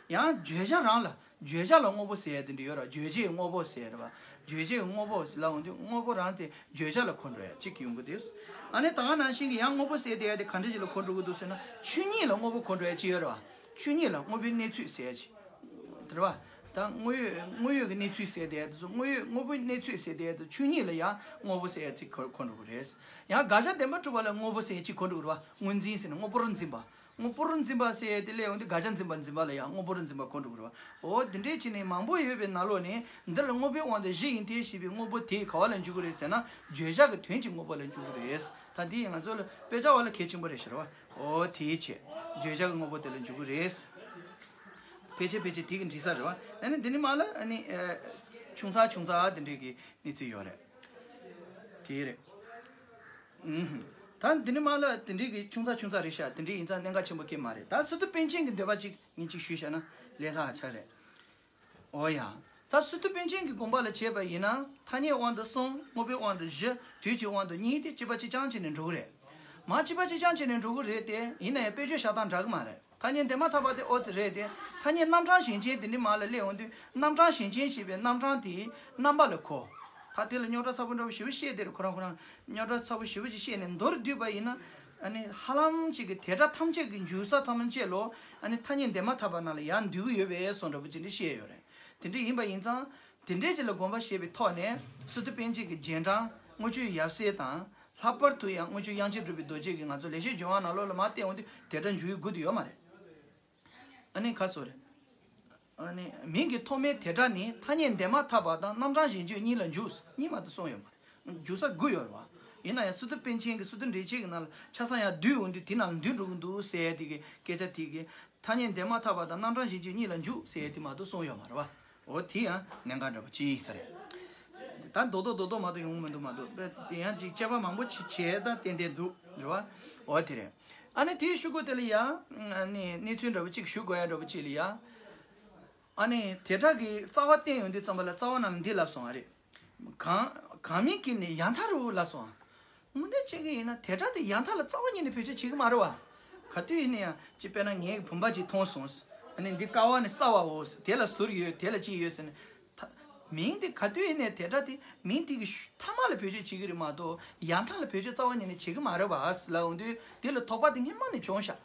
ཡང་བརྗོད་བྱ་རང་ལ་བརྗོད་བྱ་ལ་དངོས་པོ་ཟེར་ཡ་དེ་འདྲ་ཡོད་ར། རྗོད་བྱེད་དངོས་པོ་ཟེར་ར་བ། རྗོད་བྱེད་དངོས་པོ་ཟེར་ལབ་འོང་དུས་དངོས་པོ་རང་དེ་བརྗོད་བྱ་ལ་གོ་འགྲོ་ཡ་གཅིག་ཡོང་གི་འདུག་ཨ་ནི་ད་ག་ནང་བཞིན་གྱི་ཡང་དངོས་པོ་ཟེར་དེ་ཡ་དེ་ག་འདྲ་ཞིག་ལ་གོ་འགྲོ་གི་འདུག་ཟེར་ན་ཆོས་ཉིད་ལ་དངོས་པོ་གོ་འགྲོ་ཡ་གཅིག་ཡོད་ར་བ། ཆོས་ཉིད་ལ་དངོས་པོའི་གནས་ཚུལ་ཟེར་ཡ་གཅིག་དེ་ར་བ། ད་དངོས་ཡོད་དངོས་ཡོད་ཀྱི་གནས་ཚུལ་ཟེར་དེ་ཡ་དེ་ཚོ་དངོས་ཡོད་དངོས་པོའི་གནས་ཚུལ་ཟེར་དེ་ཡ་དེ་ཆོས་ཉིད་ལ་ཡང་དངོས་པོ་ཟེར་ཡ་གཅིག་གོ་གོ་འགྲོ་གི་རེད། ཡང་དགག་བྱ་བདེན་པར་གྲུབ་པ་ལ་དངོས་པོ་ཟེར་ཡ་གཅིག་གོ་འགྲོ་གི་ར་བ། དངོས་འཛིན་ཟེར་ན་དངོས་པོར་འཛིན་པ། དངོས་པོར་འཛིན་པ་ཟེར་ཡ་དེ་སླེབས་འོང་དུས་དགག་བྱ་འཛིན་པ་འཛིན་པ་ལ་ཡང་དངོས་པོར་འཛིན་པ་གོ་འགྲོ་གི་རེད་བ། འོ་དེ་འདྲའི་ཕྱིར་ནི་མང་པོ་ཡོད་པའི་ནང་ལོགས་ནས་འདི་ལ་དངོས་པོའི་དབང་དུ་བཞི་ཡིན་ཏེ་ཞེས་པའི་དངོས་པོ་དེ་ག་བ་ལ་འཇུག་གི་རེད་ཟེར་ན་བརྗོད་བྱ་གི་དོན་གྱི་དངོས་པོ་ལ་འཇུག་གི་རེད། ད་འདི་ང་ཚོ་ལ་དཔེ་ཆ་བ་ལ་གལ་ཆེན་པོ་རེད་ཤག་རེད་བ། འོ་དེའི་ཕྱིར་བརྗོད་བྱ་གི་དངོས་པོ་དེ་ལ་འཇུག་གི་རེད། ཕལ་ཆེར་ཕལ་ཆེར་དེ་གི་འགྲིག་ས་རེད་བ། ཨ་ནི་འདི་ནི་མ་ལ་ཨ་ནི་ཆུང་ཙག་ཆུང་ཙག་དེ་འདྲའི་གི་གནས་ཚུལ་ཡོད་རེད། དེ་རེད། ཨུམ། ད་འདི་ནི་མ་ལ་དེ་འདྲའི་གི་ཆུང་ཙག་ཆུང་ཙག་རེད་ཤག་དེ་འདྲའི་ཡིན་ཙང་གནད་འགག་ཆེན་པོ་སྐྱེ་མ་རེད། ད་སི་ཏུ་པཎ་ཆེན་གྱི་འདོད་པ་གཅིག་ངས་གཅིག་ཞུས་བཞག་ན་ལས་སླ་ཆ་རེད། འོ་ཡ། ད་སི་ཏུ་པཎ་ཆེན་གྱི་དགོངས་པ་ལ་བྱས་པ་ཡིན་ན་ཐ་སྙད་དབང་དུ་སོང་དངོས་པོའི་དབང་དུ་བཞི་དུས་ཀྱི་དབང་དུ་གཉིས་ཏེ་གཅིག་པ་གཅིག་རྐྱང་བྱས་ནས་འགྲོ་གི་རེད། མ་གཅིག་པ་གཅིག་རྐྱང་བྱས་ནས་འགྲོ་གི་རེད་དེ་ཡིན་ན་ཡང་དཔེ་བརྗོད་བཞག་སྟངས་འདྲ་གི་མ་རེད། ཐ་སྙད་འདས་མ་ཐག་པ་དེ་ཨོ་ཙི་རེད་དེ། ཐ་སྙད་རྣམ་གྲངས་གཞན་ཅན་དེ་འདྲ་མ་ལ་སླེབས་འོང་དུས་རྣམ་གྲངས་གཞན་ཅན་ཞེས་པའི་རྣམ་གྲངས་དེའི་རྣམ་པ་ལ་གོ། ད་དེ་ལ་རྙོག་དྲ་ཚ་པོ་འདྲ་པོ་ཞེ་པོ་བཤད་དེ་རེད། ཁོ་རང་ཁོ་རང་རྙོག་དྲ་ཚ་པོ་ཞེ་པོ་ཅིག་བཤད་ནས་མདོར་བསྡུས་པ་ཡིན་ན། ཨ་ནི་ཧ་ལམ་ཅིག་གི་དེ་སྒྲ་ཐམས་ཅད་ཀྱི་འཇུག་ས་ཐམས་ཅད་ལོ་ཨ་ནི་ཐ་སྙད་འདས་མ་ཐག་པ་ནང་ལ་ཡར་འདུས་ཀྱི་ཡོད་པའི་བཟོ་འདྲ་པོ་ཅིག་འདྲ་བཤད་ཡོད་རེད། དེ་འདྲ་ཡིན་པ་ཡིན་ཙང་དེ་འདྲའི་ཅིག་ལ་དགོངས་པ་བཞེས་པའི་ཐོག་ནས་སི་ཏུ་པཎ་ཆེན་གྱི་རྗེས་འབྲང་དངུལ་ཆུ་ཡབ་སྲས་དང་། ལྷག་པར་དུ་ཡང་དངུལ་ཆུ་དབྱངས་ཅན་གྲུབ་པའི་རྡོ་རྗེ་གིས་ང་ཚོ་ལེགས་བཤད་ལྗོན་དབང་ནང་ལོགས་ལ་མར་བལྟས་འོང་དུས་དེ་སྒྲ་འཇུག་ཡུལ་དགུ་དེ་ཡོད་མ་རེད། ཨ་ནི་ཁ་སོ་རེད། ཨ་ནི་མིང་གི་ཐོག་མའི་དེ་སྒྲ་ནི་ཐ་སྙད་འདས་མ་ཐག་པ་དང་རྣམ་གྲངས་གཞན་བརྗོད་གཉིས་ལ་འཇུག་གཉིས་མ་གཏོགས་གསུངས་ཡོད་མ་རེད། འཇུག་ས་དགུ་ཡོད་རེད་བ། ཡིན་ན་ཡང་སི་ཏུ་པཎ་ཆེན་གྱི་སི་ཏུ་འགྲེལ་བྱེད་ཀྱི་ནང་ལ་ཆ་ཚང་ཡང་བསྡུས་འོང་དུས་དེ་ནང་ལ་འདུས་འགྲོ་གི་འདུག་ཟེར་ཡ་དེ་གི་སྐད་ཆ་དེ་གི་ཐ་སྙད་འདས་མ་ཐག་པ་དང་རྣམ་གྲངས་གཞན་བརྗོད་གཉིས་ལ་འཇུག་ཟེར་ཡ་དེ་མ་གཏོགས་གསུངས་ཡོད་མ་རེད་བ། འོ་དེ་ཡང་གནད་འགག་འདྲ་པོ་ཅིག་ཡིན་ས་རེད། ད་རྡོག་རྡོག་རྡོག་རྡོག་མ་གཏོགས་ཡོང་མི་འདུག་མ་གཏོགས་དཔེ་དེ་ཡང་ཅིག་དཔྱད་པ་མང་པོ་ཅིག་བྱས་ད་ཏན་ཏན་འདུག་རེད་བ། འོ་དེ་རེད། ཨ་ནི་དེའི་གཞུག་གུ་དེ་ལ་ཡང་ཨ་ནི་གནས་ཚུལ་འདྲ་པོ་ཅིག་ཞུ་དགོས་ཡ་འདྲ་པོ་ཅིག་ལ་ཡང་ཨ་ནི་དེ་སྒྲ་གི་རྩ་བ་བསྟན་ཡོང་དུས་ཙམ་པ་ལ་རྩ་བ་ནང་ལ་འདི་ལབ་སོང་བ་རེད། གང་གང་མིན་གྱི་ནི་ཡང་མཐའ་རུ་ལབ་སོང་། དངོས་གནས་བྱེད་ཀྱི་ཡིན་ན་དེ་སྒྲ་དེ་ཡང་མཐའ་ལ་རྩ་བ་ཉིད་ནས་བེད་སྤྱོད་བྱེད་ཀྱི་མ་རེད་བ། ག་དུས་ཡིན་ན་ཡང་ཅི་དཔེར་ན་ངའི་བུམ་པ་ཅིག་མཐོང་སོང་། ཨ་ནི་འདི་ཀ་བ་ནི་ས་བའོ། དེ་ལ་ཟུར་ཡོད་དེ་ལ་ཅི་ཡོད་ཟེར་ནས། ད་ མིང་དེ་ག་དུས་ཡིན་ནའི་དེ་སྒྲ་དེ་མིང་དེ་གི་ཤུ་མཐའ་མ་ལ་བེད་སྤྱོད་བྱེད་ཀྱི་རེད་མ་གཏོགས་ཡང་མཐའ་ལ་བེད་སྤྱོད་རྩ་བ་ཉིད་ནས་བྱེད་ཀྱི་མ་རེད་བ་ཟེར་ལབ་འོང་དུས། དེ་ལ་དོགས་པ་དེ་སྔན་མ་ནས་བྱུང་ཤག་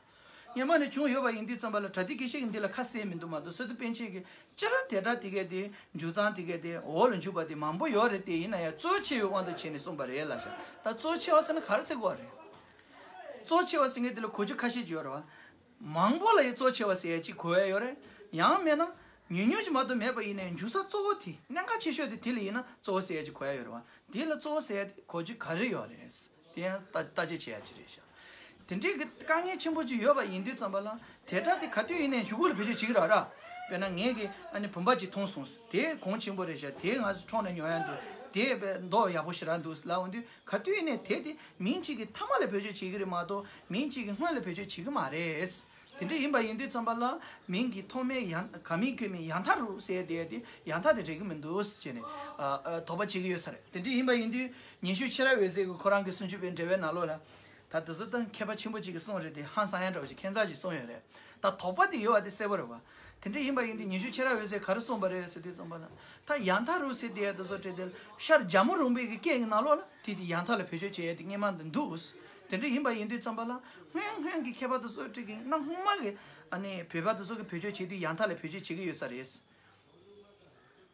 སྔན་མ་ནས་བྱུང་ཡོད་པ་ཡིན་དུས་ཙམ་པ་ལ་པྲ་ཏི་དགེ་བཤེས་ཀྱིས་འདི་ལ་ཁ་གསལ་མི་འདུག་མ་གཏོགས། སི་ཏུ་པཎ་ཆེན་གྱིས་སྤྱིར་དེ་སྒྲ་དེ་གའི་དེ་འཇུག་སྟངས་དེ་གའི་དེ་འོག་ལ་འཇུག་པ་དེ་མང་པོ་ཡོད་རེད། དེ་ཡིན་ན་ཡང་གཙོ་ཆེ་བའི་དབང་དུ་བྱས་ནས་གསུངས་པ་རེད་ལབ་ཤག་ད་གཙོ་ཆེ་བ་ཟེར་ན་ག་རེ་ཟེར་དགོས་རེད། གཙོ་ཆེ་བ་ཟེར་མཁན་དེ་ལ་གོ་རྒྱུ་ཁ་ཤས་ཅིག་ཡོད་རེད་བ། མང་པོ་ལ་ཡང་གཙོ་ཆེ་བ་ཟེར་ཡ་གཅིག་གོ་ཡ་ཡོད་རེད། ཡང་མེད་ན་ཉུང་ཉུང་ཅིག་མ་གཏོགས་མེད་པ་ཡིན་ནའི་འཇུག་ས་གཙོ་བོ་དེ་གནད་འགག་ཆེ་ཤོས་དེ་དེ་ལ་ཡིན་ན་གཙོ་བོ་ཟེར་ཡ་གཅིག་གོ་ཡ་ཡོད་རེད་བ། དེ་ལ་གཙོ་བོ་ཟེར་ཡ་དེ་གོ་རྒྱུ་ག་རེ་ཡོད་རེད། དེ་ཡང་ལྟ་ལྟ་དཔྱད་བྱེད་ཡ་གཅིག་རེད་ཤག་དེ་འདྲའི་གི་དཀའ་ངལ་ཆེན་པོ་ཅིག་ཡོད་པ་ཡིན་དུས་ཙམ་པ་ལ། དེ་སྒྲ་དེ་ག་དུས་ཡིན་ནའི་གཞུག་གུ་ལ་བེད་སྤྱོད་བྱེད་ཀྱི་རེད་ར། དཔེར་ན་ངས་གི་ཨ་ནི་བུམ་པ་ཅིག་མཐོང་སོང་། དེ་གོང་ཆེན་པོ་རེད་ཤག་དེ་ང་ཚོ་འཕྲོག་ནས་ཉོ་ཡ་འདུག་དེ་དཔེ་མདོག་ཡག་པོ་ཞེ་དྲག་འདུག་ལབ་འོང་དུས། ག་དུས་ཡིན་ནའི་དེ་དེ་མིང་གཅིག་གི་མཐའ་མ་ལ་བེད་སྤྱོད་བྱེད་ཀྱི་རེད་མ་གཏོགས་མིང་གཅིག་གི་སྔོན་ལ་བེད་སྤྱོད་བྱེད་ཀྱི་མ་རེད། དེ་འདྲ་ཡིན་པ་ཡིན་དུས་ཙམ་པ་ལ། མིང་གི་ཐོག་མའི་ཡང་ག་མིང་གི་མིང་ཡང་མཐའ་རུ་ཟེར་དེ་དེ་ཡང་མཐའ་དེ་རེག་གི་མི་འདུག་ཟེར་ནས་ཨ་ཨ་དོགས་པ་བྱེད་ཀྱི་ཡོད་ས་རེད། དེ་འདྲ་ཡིན་པ་ཡིན་དུས་ཉན་ཤུལ་ཁྱི་ར་འོད་ཟེར་གྱིས་ཁོ་རང་གི་སུམ་ཅུ་པའི་འགྲེལ་པའི་ནང་ལོགས་ལ། ད་དེ་ཚོ་ད་མཁས་པ་ཆེན་པོ་ཅིག་གིས་གསུངས་རེད་དེ། ཧང་སང་ཡ་འདྲ་བོ་ཅིག་ཁྱད་མཚར་ཅིག་གསུངས་ཡོད་རེད། ད་དོགས་པ་དེ་ཡོད་པ་དེ་གསལ་པོ་རེད་བ། དེ་འདྲ་ཡིན་པ་ཡིན་དུས་ཉན་ཤུལ་ཁྱི་ར་འོད་ཟེར་ག་རེ་གསུངས་པ་རེད་ཟེར་དུས་ཙམ་པ་ལ། ད་ཡང་མཐའ་རུ་ཟེར་དེ་ཡ་དེ་ཚོ་བྲིས་དེ་ལ་ཤར་ཇ་མུ་རིང་པོའི་གི་སྐད་ཀྱི་ནང་ལོགས་ལ་དེ་དེ་ཡང་མཐའ་ལ་བེད་སྤྱོད་བྱེད་ཡ་དེ་སྔན་མ་འདི་འདུག་དེ་འདྲ་ཡིན་པ་ཡིན་དུས་ཙམ་པ་ལ། སྔོན་སྔོན་གྱི་མཁས་པ་དེ་ཚོ་བྲིས་ཀྱི་གནའ་སྔོན་མ་གི་ཨ་ནི་བོད་པ་དེ་ཚོ་གི་བེད་སྤྱོད་བྱེད་དུས་ཡང་མཐའ་ལ་བེད་སྤྱོད་བྱེད་ཀྱི་ཡོད་ས་རེད།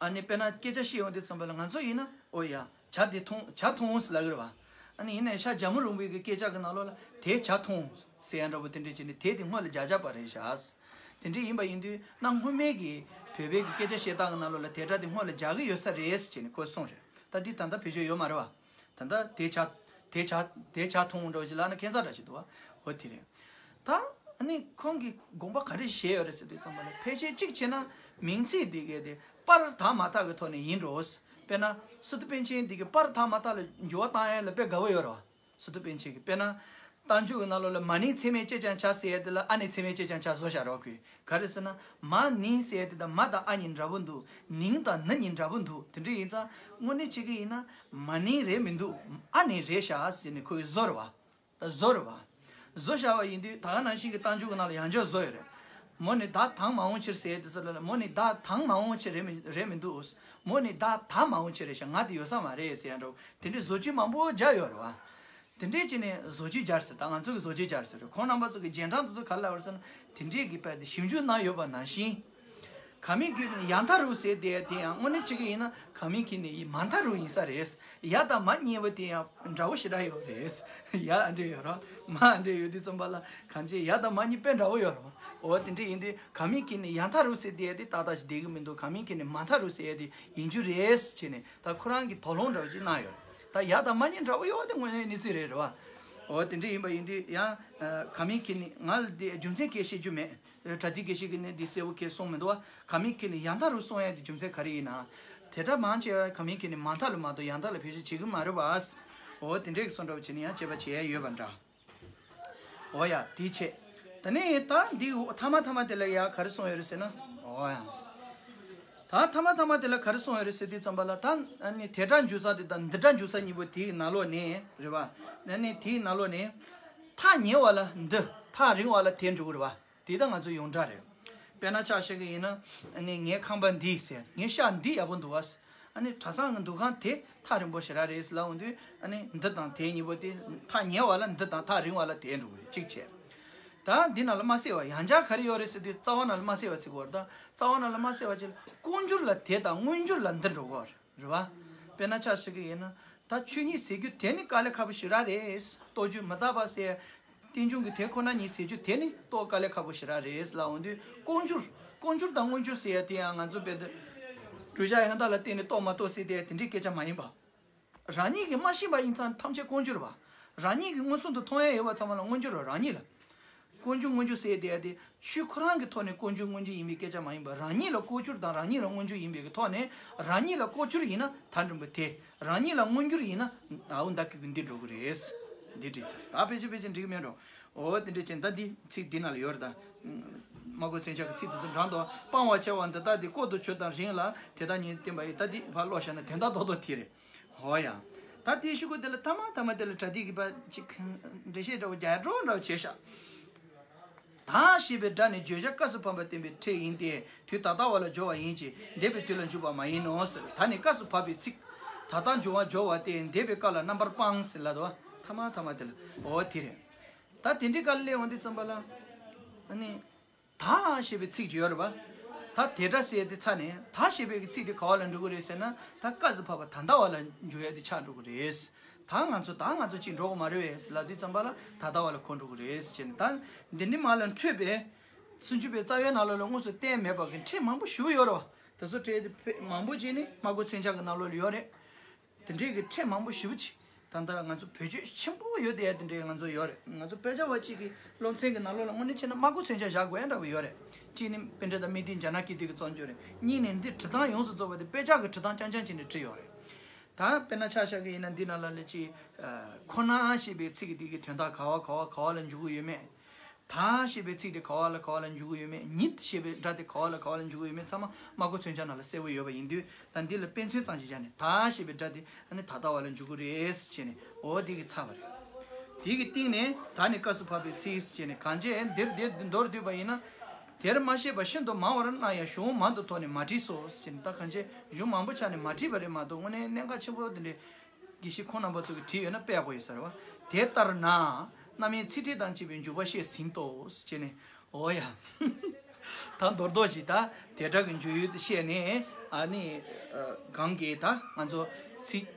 ཨ་ནི་དཔེར་ན་སྐད་ཆ་བཤད་ཡོང་དུས་ཙམ་པ་ལ་ང་ཚོ་ཡིན་ན། ཨོ་ཡ། ཇ་དེ་འཐུང་། ཇ་འཐུང་ཟེར་ལབ་ཀྱི་རེད་བ། ཨ་ནི་ཡིན་ནའི་ཤར་ཇ་མུ་རིང་པོའི་གི་སྐད་ཆ་གི་ནང་ལོགས་ལ་དེ་ཇ་འཐུང་ཟེར་ཡ་འདྲ་པོ་དེ་འདྲ་བྱས་ནས་དེ་དེ་སྔོན་ལ་བརྒྱབ་བཞག་པ་རེད་ཤག་དེ་འདྲ་ཡིན་པ་ཡིན་དུས་གནའ་སྔོན་མའི་གི་བོད་པའི་གི་སྐད་ཆ་བཤད་སྟངས་གི་ནང་ལོགས་ལ་དེ་སྒྲ་དེ་སྔོན་ལ་རྒྱག་གི་ཡོད་ས་རེད་ཟེར་ནས་ཁོས་གསུངས་རེད། ད་འདི་ད་ལྟ་བེད་སྤྱོད་ཡོད་མ་རེད་བ། ད་ལྟ་དེ་ཇ། དེ་ཇ། དེ་ཇ་འཐུང་འདྲ་བོ་ཅིག་ལབ་ན་ཁྱད་མཚར་འདྲ་ཞིག་འདུག་བ། འོ་དེ་རེད། ད་ཨ་ནི་ཁོང་གིས་དགོངས་པ་ག་རེ་བཞེས་ཡོད་རེད་ཟེར་དུས་ཙམ་པ་ལ། ཕལ་ཆེར་གཅིག་བྱས་ན་མིང་ཚིག་འདི་གའི་དེ་པར་དག་མ་དག་གི་ཐོག་ནས་ཡིན་འགྲོ། དཔེར་ན་སི་ཏུ་པཎ་ཆེན་འདི་གི་པར་དག་མ་དག་ལ་འགྱུར་བ་བཏང་ཡ་ལ་དཔེ་དགའ་པོ་ཡོད་རེད་བ། སི་ཏུ་པཎ་ཆེན་གྱིས་དཔེར་ན། རྟགས་འཇུག་གི་ནང་ལོགས་ལ་མ་ནིང་ཚད་མས་བཅད་ཀྱང་བྱ་ཟེར་ཡ་དེ་ལ་ཨ་ནི་ཚད་མས་བཅད་ཀྱང་བྱ་བཟོ་བཞག་རོགས་གྱིས། ག་རེ་ཟེར་ན། མ་ནིང་ཟེར་ཡ་དེ་དང་མ་དང་ཨ་གཉིས་འདྲ་པོ་འདུག་ནིང་དང་ནི་གཉིས་འདྲ་པོ་འདུག་དེ་འདྲ་ཡིན་ཙང་དངོས་གནས་བྱེད་ཀྱི་ཡིན་ན་མ་ནིང་རེད་མི་འདུག་ཨ་ནི་རེད་ཤག་ཟེར་ནས་ཁོས་བཟོ་རེད་བ། བཟོ་རེད་བ། བཟོ་བཞག་པ་ཡིན་དུས་ད་ག་ནང་བཞིན་གྱི་རྟགས་འཇུག་གི་ནང་ལ་ཡང་བསྐྱར་བཟོ་ཡོད་རེད། མོ་ནི་ད་དང་མ་འོངས་ཕྱིར་ཟེར་ཡ་དེ་ཚོ་ལ་ལ་མོ་ནི་ད་དང་མ་འོངས་ཕྱིར་རེད་མི་རེད་མི་འདུག་མོ་ནི་ད་ད་མ་འོངས་ཕྱིར་རེད་ཤག་ང་དེ་ཡོད་ས་མ་རེད་ཟེར་ཡ་འདྲ་བོ་དེ་འདྲའི་བཟོ་བཅོས་མང་པོ་བརྒྱབ་ཡོད་རེད་བ། དེ་འདྲས་བྱས་ནས་བཟོ་བཅོས་སྦྱར་ཟེར། ད་ང་ཚོ་གི་བཟོ་བཅོས་སྦྱར་ཟེར། ཁོང་རྣམ་པ་ཚོ་གི་རྗེས་འབྲང་དེ་ཚོ་ག་རེ་ལབ་པ་རེད་ཟེར་ན། དེ་འདྲས་ཀྱི་དཔེ་དེ་ཞིབ་འཇུག་གནང་ཡོད་པ་ནང་བཞིན། གང་མིང་གི་ཡང་མཐའ་རུ་ཟེར་དེ་དེ་ཡང་དངོས་གནས་བྱེད་ཀྱི་ཡིན་ན་གང་མིང་གི་ནི་མ་མཐའ་རུ་ཡིན་ས་རེད། ཡ་དང་མ་གཉིས་པོ་དེ་ཡང་འདྲ་བོ་ཞེ་དྲག་ཡོད་རེད། ཡ་ཨ་འདྲས་ཡོད་རེད། མ་ཨ་འདྲས་ཡོད་དུས་ཙམ་པ་ལ་གང་ཅི་ཡ་དང་མ་གཉིས་དཔེ་འདྲ་བོ་ཡོད་རེད། འོ་དེ་འདྲས་ཡིན་དུས་གང་མིང་གི་ནི་ཡང་མཐའ་རུ་ཟེར་དེ་དེ་ཏག་ཏག་ཅིག་བསྡད་ཀྱི་མི་འདུག་གང་མིང་གི་ནི་མ་མཐའ་རུ་ཟེར་དེ་ཡིན་རྒྱུ་རེད་བྱས་ནས། ད་ཁོ་རང་གིས་དོགས་སློང་འདྲ་བོ་ཅིག་གནང་ཡོད། ད་ཡ་དང་མ་གཉིས་འདྲ་བོ་ཡོད་པ་དེ་དངོས་གནས་གནས་ཚུལ་རེད་རེད་བ། འོ་དེ་འདྲ་ཡིན་པ་ཡིན་དུས་ཡང་གང་མིང་གི་ནི་ང་ལ་དེ་རྒྱུ་མཚན་གང་ཡང་བཤད་རྒྱུ་མེད། པྲ་ཏི་དགེ་བཤེས་ཀྱིས་ནི་འདི་གསལ་པོ་གང་ཡང་གསུངས་མི་འདུག་བ། གང་མིང་གི་ནི་ཡང་མཐའ་རུ་གསུངས་ཡ་དེ་རྒྱུ་མཚན་ག་རེ་ཡིན་ན། དེ་འདྲ་མང་ཆེ་བ་གང་མིང་གི་ནི་མ་མཐའ་ལ་མ་གཏོགས་ཡང་མཐའ་ལ་བེད་སྤྱོད་བྱེད་ཀྱི་མ་རེད་བ། འོ་དེ་འདྲའི་གསུང་འདྲ་བོ་བྱས་ནས་ཡང་དཔྱད་པ་བྱེད་ཡ་ཡོད་པ་འདྲ། འོ་ཡ་དེ་བྱས། ད་ནི་ད་འདི་མཐའ་མ་མཐའ་མ་དེ་ལ་ཡ་ག་རེ་གསུངས་ཡོད་རེད་ཟེར་ན། འོ་ཡ། ད་མཐའ་མ་མཐའ་མ་དེ་ལ་ག་རེ་གསུངས་ཡོད་རེད་ཟེར་དུས་ཙམ་པ་ལ། ད་ནི་དེ་སྒྲ་འཇུག་ས་དེ་དང་འདི་སྒྲ་འཇུག་ས་གཉིས་པོ་དེའི་ནང་ལོགས་ནས་རེད་བ། ནི་དེའི་ནང་ལོགས་ནས། ཐག་ཉེ་བ་ལ་འདི། ཐག་རིང་བ་ལ་དེ་འགྲོ་གི་རེད་བ། དེ་ད་ང་ཚོ་ཡོངས་གྲགས་རེད། དཔེར་ན་ཆ་བཞག་གི་ཡིན་ན། ནི་ངའི་ཁང་པ་འདི་ཟེར། ངའི་ཤག་འདི་ཡག་པོ་འདུག་བ། ཨ་ནི་གྲྭ་ཚང་གི་འདུ་ཁང་དེ་ཐག་རིང་པོ་ཞེ་དྲག་རེད་ཟེར་ལབ་འོང་དུས། ཨ་ནི་འདི་དང་དེ་གཉིས་པོ་དེ་ཐག་ཉེ་བ་ལ་འདི་དང་ཐག་རིང་བ་ལ་དེ་འགྲོ་གི་རེད། གཅིག་བྱས། ད་འདི་ནང་ལ་མ་གསལ་བ་ཡང་བསྐྱར་ག་རེ་ཡོད་རེད་ཟེར་དུས། རྩ་བ་ནང་ལ་མ་གསལ་བ་ཟེར་གྱི་ཡོད་རེད། ད་རྩ་བ་ནང་ལ་མ་གསལ་བ་ཅིག་ལ་ལྐོག་འགྱུར་ལ་དེ་དང་མངོན་འགྱུར་ལ་འདི་འགྲོ་གི་ཡོད་རེད། རེད་བ། དཔེར་ན་ཆ་བཞག་གི་ཡིན་ན། ད་ཆོས་ཉིད་ཟེར་རྒྱུ་དེ་ནི་དཀའ་ལས་ཁག་པོ་ཞེ་དྲག་རེད། རྟོགས་རྒྱུ་མི་རྟག་པ་ཟེར། རྟེན་འབྱུང་གི་དེ་ཁོ་ན་ཉིད་ཟེར་རྒྱུ་དེ་ནི་རྟོགས་དཀའ་ལས་ཁག་པོ་ཞེ་དྲག་རེད་ལབ་འོང་དུས། ལྐོག་འགྱུར། ལྐོག་འགྱུར་དང་མངོན་གྱུར་ཟེར་ཡ་དེ་ཡང་ང་ཚོ་དཔེ་དེ། བགྲོད་བྱ་ཡང་དག་ལ་བརྟེན་ནས་རྟོགས་མ་རྟོགས་ཟེར་དེ་དེ་འདྲའི་སྐད་ཆ་མ་ཡིན་པ། རང་ཉིད་ཀྱིས་མ་ཤེས་པ་ཡིན་ཙང་ཐམས་ཅད་ལྐོག་འགྱུར་བ། རང་ཉིད་ཀྱིས་མངོན་སུམ་དུ་མཐོང་ཡ་ཡོད་པ་ཚང་མ་ལ་མངོན་གྱུར་བ་རང་ཉིད་ལ། ལྐོག་འགྱུར་མངོན་གྱུར་ཟེར་དེ་ཡ་དེ་ཆོས་ཁོ་རང་གི་ཐོག་ནས་ལྐོག་འགྱུར་མངོན་གྱུར་ཡིན་པའི་སྐད་ཆ་མ་ཡིན་པར། རང་ཉིད་ལ་ལྐོག་གྱུར་དང་རང་ཉིད་ལ་མངོན་གྱུར་ཡིན་པའི་གི་ཐོག་ནས། རང་ཉིད་ལ་ལྐོག་གྱུར་ཡིན་ན་ད་འགྲུབ་པ་དེ། རང་ཉིད་ལ་མངོན་གྱུར་ཡིན་ན་ཨའུ་འདའ་གི་འདི་འགྲོ་གི་རེད། འདི་འགྲིག་ཚར། ད་ཕལ་ཆེར་ཕལ་ཆེར་འགྲིག་གི་མེད་འགྲོ། འོ་དེ་འདྲ་བྱས། ད་འདི་ཚིག་འདི་ནང་ལ་ཡོད་རེད་ད། སྨྲ་སྒོ་སེང་ཕྱུག་གི་ཚིག་དེ་ཚོ་དྲངས་འདུག་སྤང་བར་བྱ་བ་འདི་དག་དེ། ལྐོག་ཏུ་གྱུར་དང་རིང་ལ་དེ་དག་ཉིད་བསྟན་པ་ཡི། ད་འདི་ཕར་ཀློག་བཞག་ན་དོན་དག་རྡོག་རྡོག་དེ་རེད། འོ་ཡ། ད་དེའི་གཞུག་གུ་དེ་ལ་ཐ་མ་ཐ་མ་དེ་ལ་པྲ་ཏི་གི་པ་ཅིག་འགྲེལ་བཤད་འདྲ་བོ་རྒྱག་འགྲོ་འདྲ་བོ་བྱས་ཤག་ད་ཞེས་པའི་སྒྲ་ནི་བརྗོད་བྱ་སྐབས་སུ་བབ་པ་བསྟན་པའི་ཕྲད་ཡིན་ཏེ། དུས་ད་ལྟ་བ་ལ་སྦྱོར་བ་ཡིན་གྱི་འདས་པའི་དུས་ལ་འཇུག་པ་མ་ཡིན་ནོ་ཟེར། ད་ནི་སྐབས་སུ་བབ་པའི་ཚིག་ད་ལྟ་འབྱུང་བ་སྦྱོར་བ་སྟེ་འདས་པའི་སྐབས་ལ་རྣམ་པར་སྤངས་ཟེར་ལབ་དོ། ཐ་མ་ཐ་མ་དེ་ལ་འོ་དེ་རེད། ད་དེ་འདྲའི་སྐབས་ལ་སླེབས་འོང་དུས་ཙམ་པ་ལ། ཨ་ནི། ད་ཞེས་པའི་ཚིག་ཅིག་ཡོད་རེད་པ། ད་དེ་སྒྲ་ཟེར་དེ་ཚ་ནས་ད་ཞེས་པའི་ཚིག་དེ་ག་བ་ལ་འགྲོ་གི་རེད་ཟེར་ན། ད་སྐབས་སུ་བབ་པ་ད་ལྟ་བ་ལ་འཇུག་ཡ་དེ་ཆགས་འགྲོ་གི་རེད། ད་ང་ཚོ་ད་ང་ཚོ་གཅིག་འགྲོ་གི་མ་རེད་པས་ཟེར་ལབ་དུས་ཙམ་པ་ལ་ད་ལྟ་བ་ལ་གོ་འགྲོ་གི་རེད་ཟེར་ནས། ད་འདི་འདྲའི་མ་ལ་འཕྲོད་པའི་སུམ་ཅུ་པའི་རྩ་བའི་ནང་ལོགས་ལ་དངོས་སུ་གཏན་མེད་པ་གི་ཕྲད་མང་པོ་ཞེ་པོ་ཡོད་རེད་པ། དེ་ཚོ་ཕྲད་དེ་མང་པོ་ཅིག་ནི་སྨྲ་སྒོ་མཚོན་བྱ་གི་ནང་ལོགས་ལ་ཡོད་རེད། དེ་འདྲའི་གི་ཕྲད་མང་པོ་ཞེ་པོ་ཅིག་ད་ལྟ་ང་ཚོ་བེད་སྤྱོད་ཆེན་པོ་ཡོད་དེ་དེ་འདྲའི་ང་ཚོ་ཡོད་རེད། ང་ཚོ་དཔེ་ཆ་བ་གཅིག་གི་སློབ་ཚན་གྱི་ནང་ལོགས་ལ་དངོས་གནས་བྱས་ན་སྨྲ་སྒོ་མཚོན་བྱ་བཞག་དགོས་ཡ་འདྲ་བོ་ཡོད་རེད། གཅིག་ནི་དཔེ་འདྲ་དང་དམིགས་ལྡན་རྒྱ་ནག་སྐད་དུས་ཀྱི་རྩོམ་སྦྱོར་རེད། གཉིས་ནི་འདི་འབྲི་སྟངས་ཡོངས་སུ་རྫོགས་པ་དེ་དཔེ་ཆ་གི་འབྲི་སྟངས་རྐྱང་རྐྱང་བྱས་ནས་བྲིས་ཡོད་རེད། ད་དཔེར་ན་ཆ་བཞག་གི་ཡིན་ན་འདི་ནང་ལ་ལ་ཅིག་ཁོ་ན་ཞེས་པའི་ཚིག་གི་འདི་གི་དོན་དག་ག་བ་ག་བ་ག་བ་ལ་འཇུག་གི་ཡོད་མེད། ད་ཞེས་པའི་ཚིག་དེ་ག་བ་ལ་ག་བ་ལ་འཇུག་གི་ཡོད་མེད། ཉིད་ཞེས་པའི་སྒྲ་དེ་ག་བ་ལ་ག་བ་ལ་འཇུག་གི་ཡོད་མེད་ཚང་མ་སྨྲ་སྒོ་མཚོན་བྱ་ནང་ལ་གསལ་པོ་ཡོད་པ་ཡིན་དུས། ད་འདི་ལ་དཔེ་མཚོན་ཙམ་ཞིག་བཞག་ནས་ད་ཞེས་པའི་སྒྲ་དེ་ཨ་ནི་ད་ལྟ་བ་ལ་འཇུག་གི་རེད་ཅེས་ནས་འོ་འདི་གི་ཚར་བ་རེད། དེ་གི་སྟེང་ནས་ད་ནི་སྐབས་སུ་བབ་པའི་ཚིག་ཅེས་ནས་གང་བྱས་འདིར་འདིར་མདོར་བསྡུས་པ་ཡིན་ན། དེར་མ་བཤད་པ་ཤིན་ཏུ་མང་བར་སྣང་ཡང་གཞུང་མང་དུ་ཐོགས་ནས་མ་བྲིས་སོ་ཅེས་ནས། ད་གང་བྱས་གཞུང་མང་པོ་ཆགས་ནས་མ་བྲིས་པ་རེད་མ་གཏོགས་དངོས་གནས་གནད་འགག་ཆེན་པོ་དེ་འདྲའི་དགེ་བཤེས་ཁོང་རྣམ་པ་ཚོ་གིས་བྲིས་ཡོད་ན་དཔེ་ཡག་པོ་ཡོད་ས་རེད་བ། དེ་ལྟར་ན། རྣམ་དབྱེ་ཚིག་ཕྲད་དང་བཅས་པའི་འཇུག་པ་བཤད་ཟིན་ཏོ། ཅེས་ནས། འོ་ཡ། ད་མདོར་མདོར་ཞིག་ད་དེ་སྒྲ་གི་འཇུག་ཡུལ་དེ་བཤད་ནས་ཨ་ནི། གང་གི་ད་ང་ཚོ་ཚིག་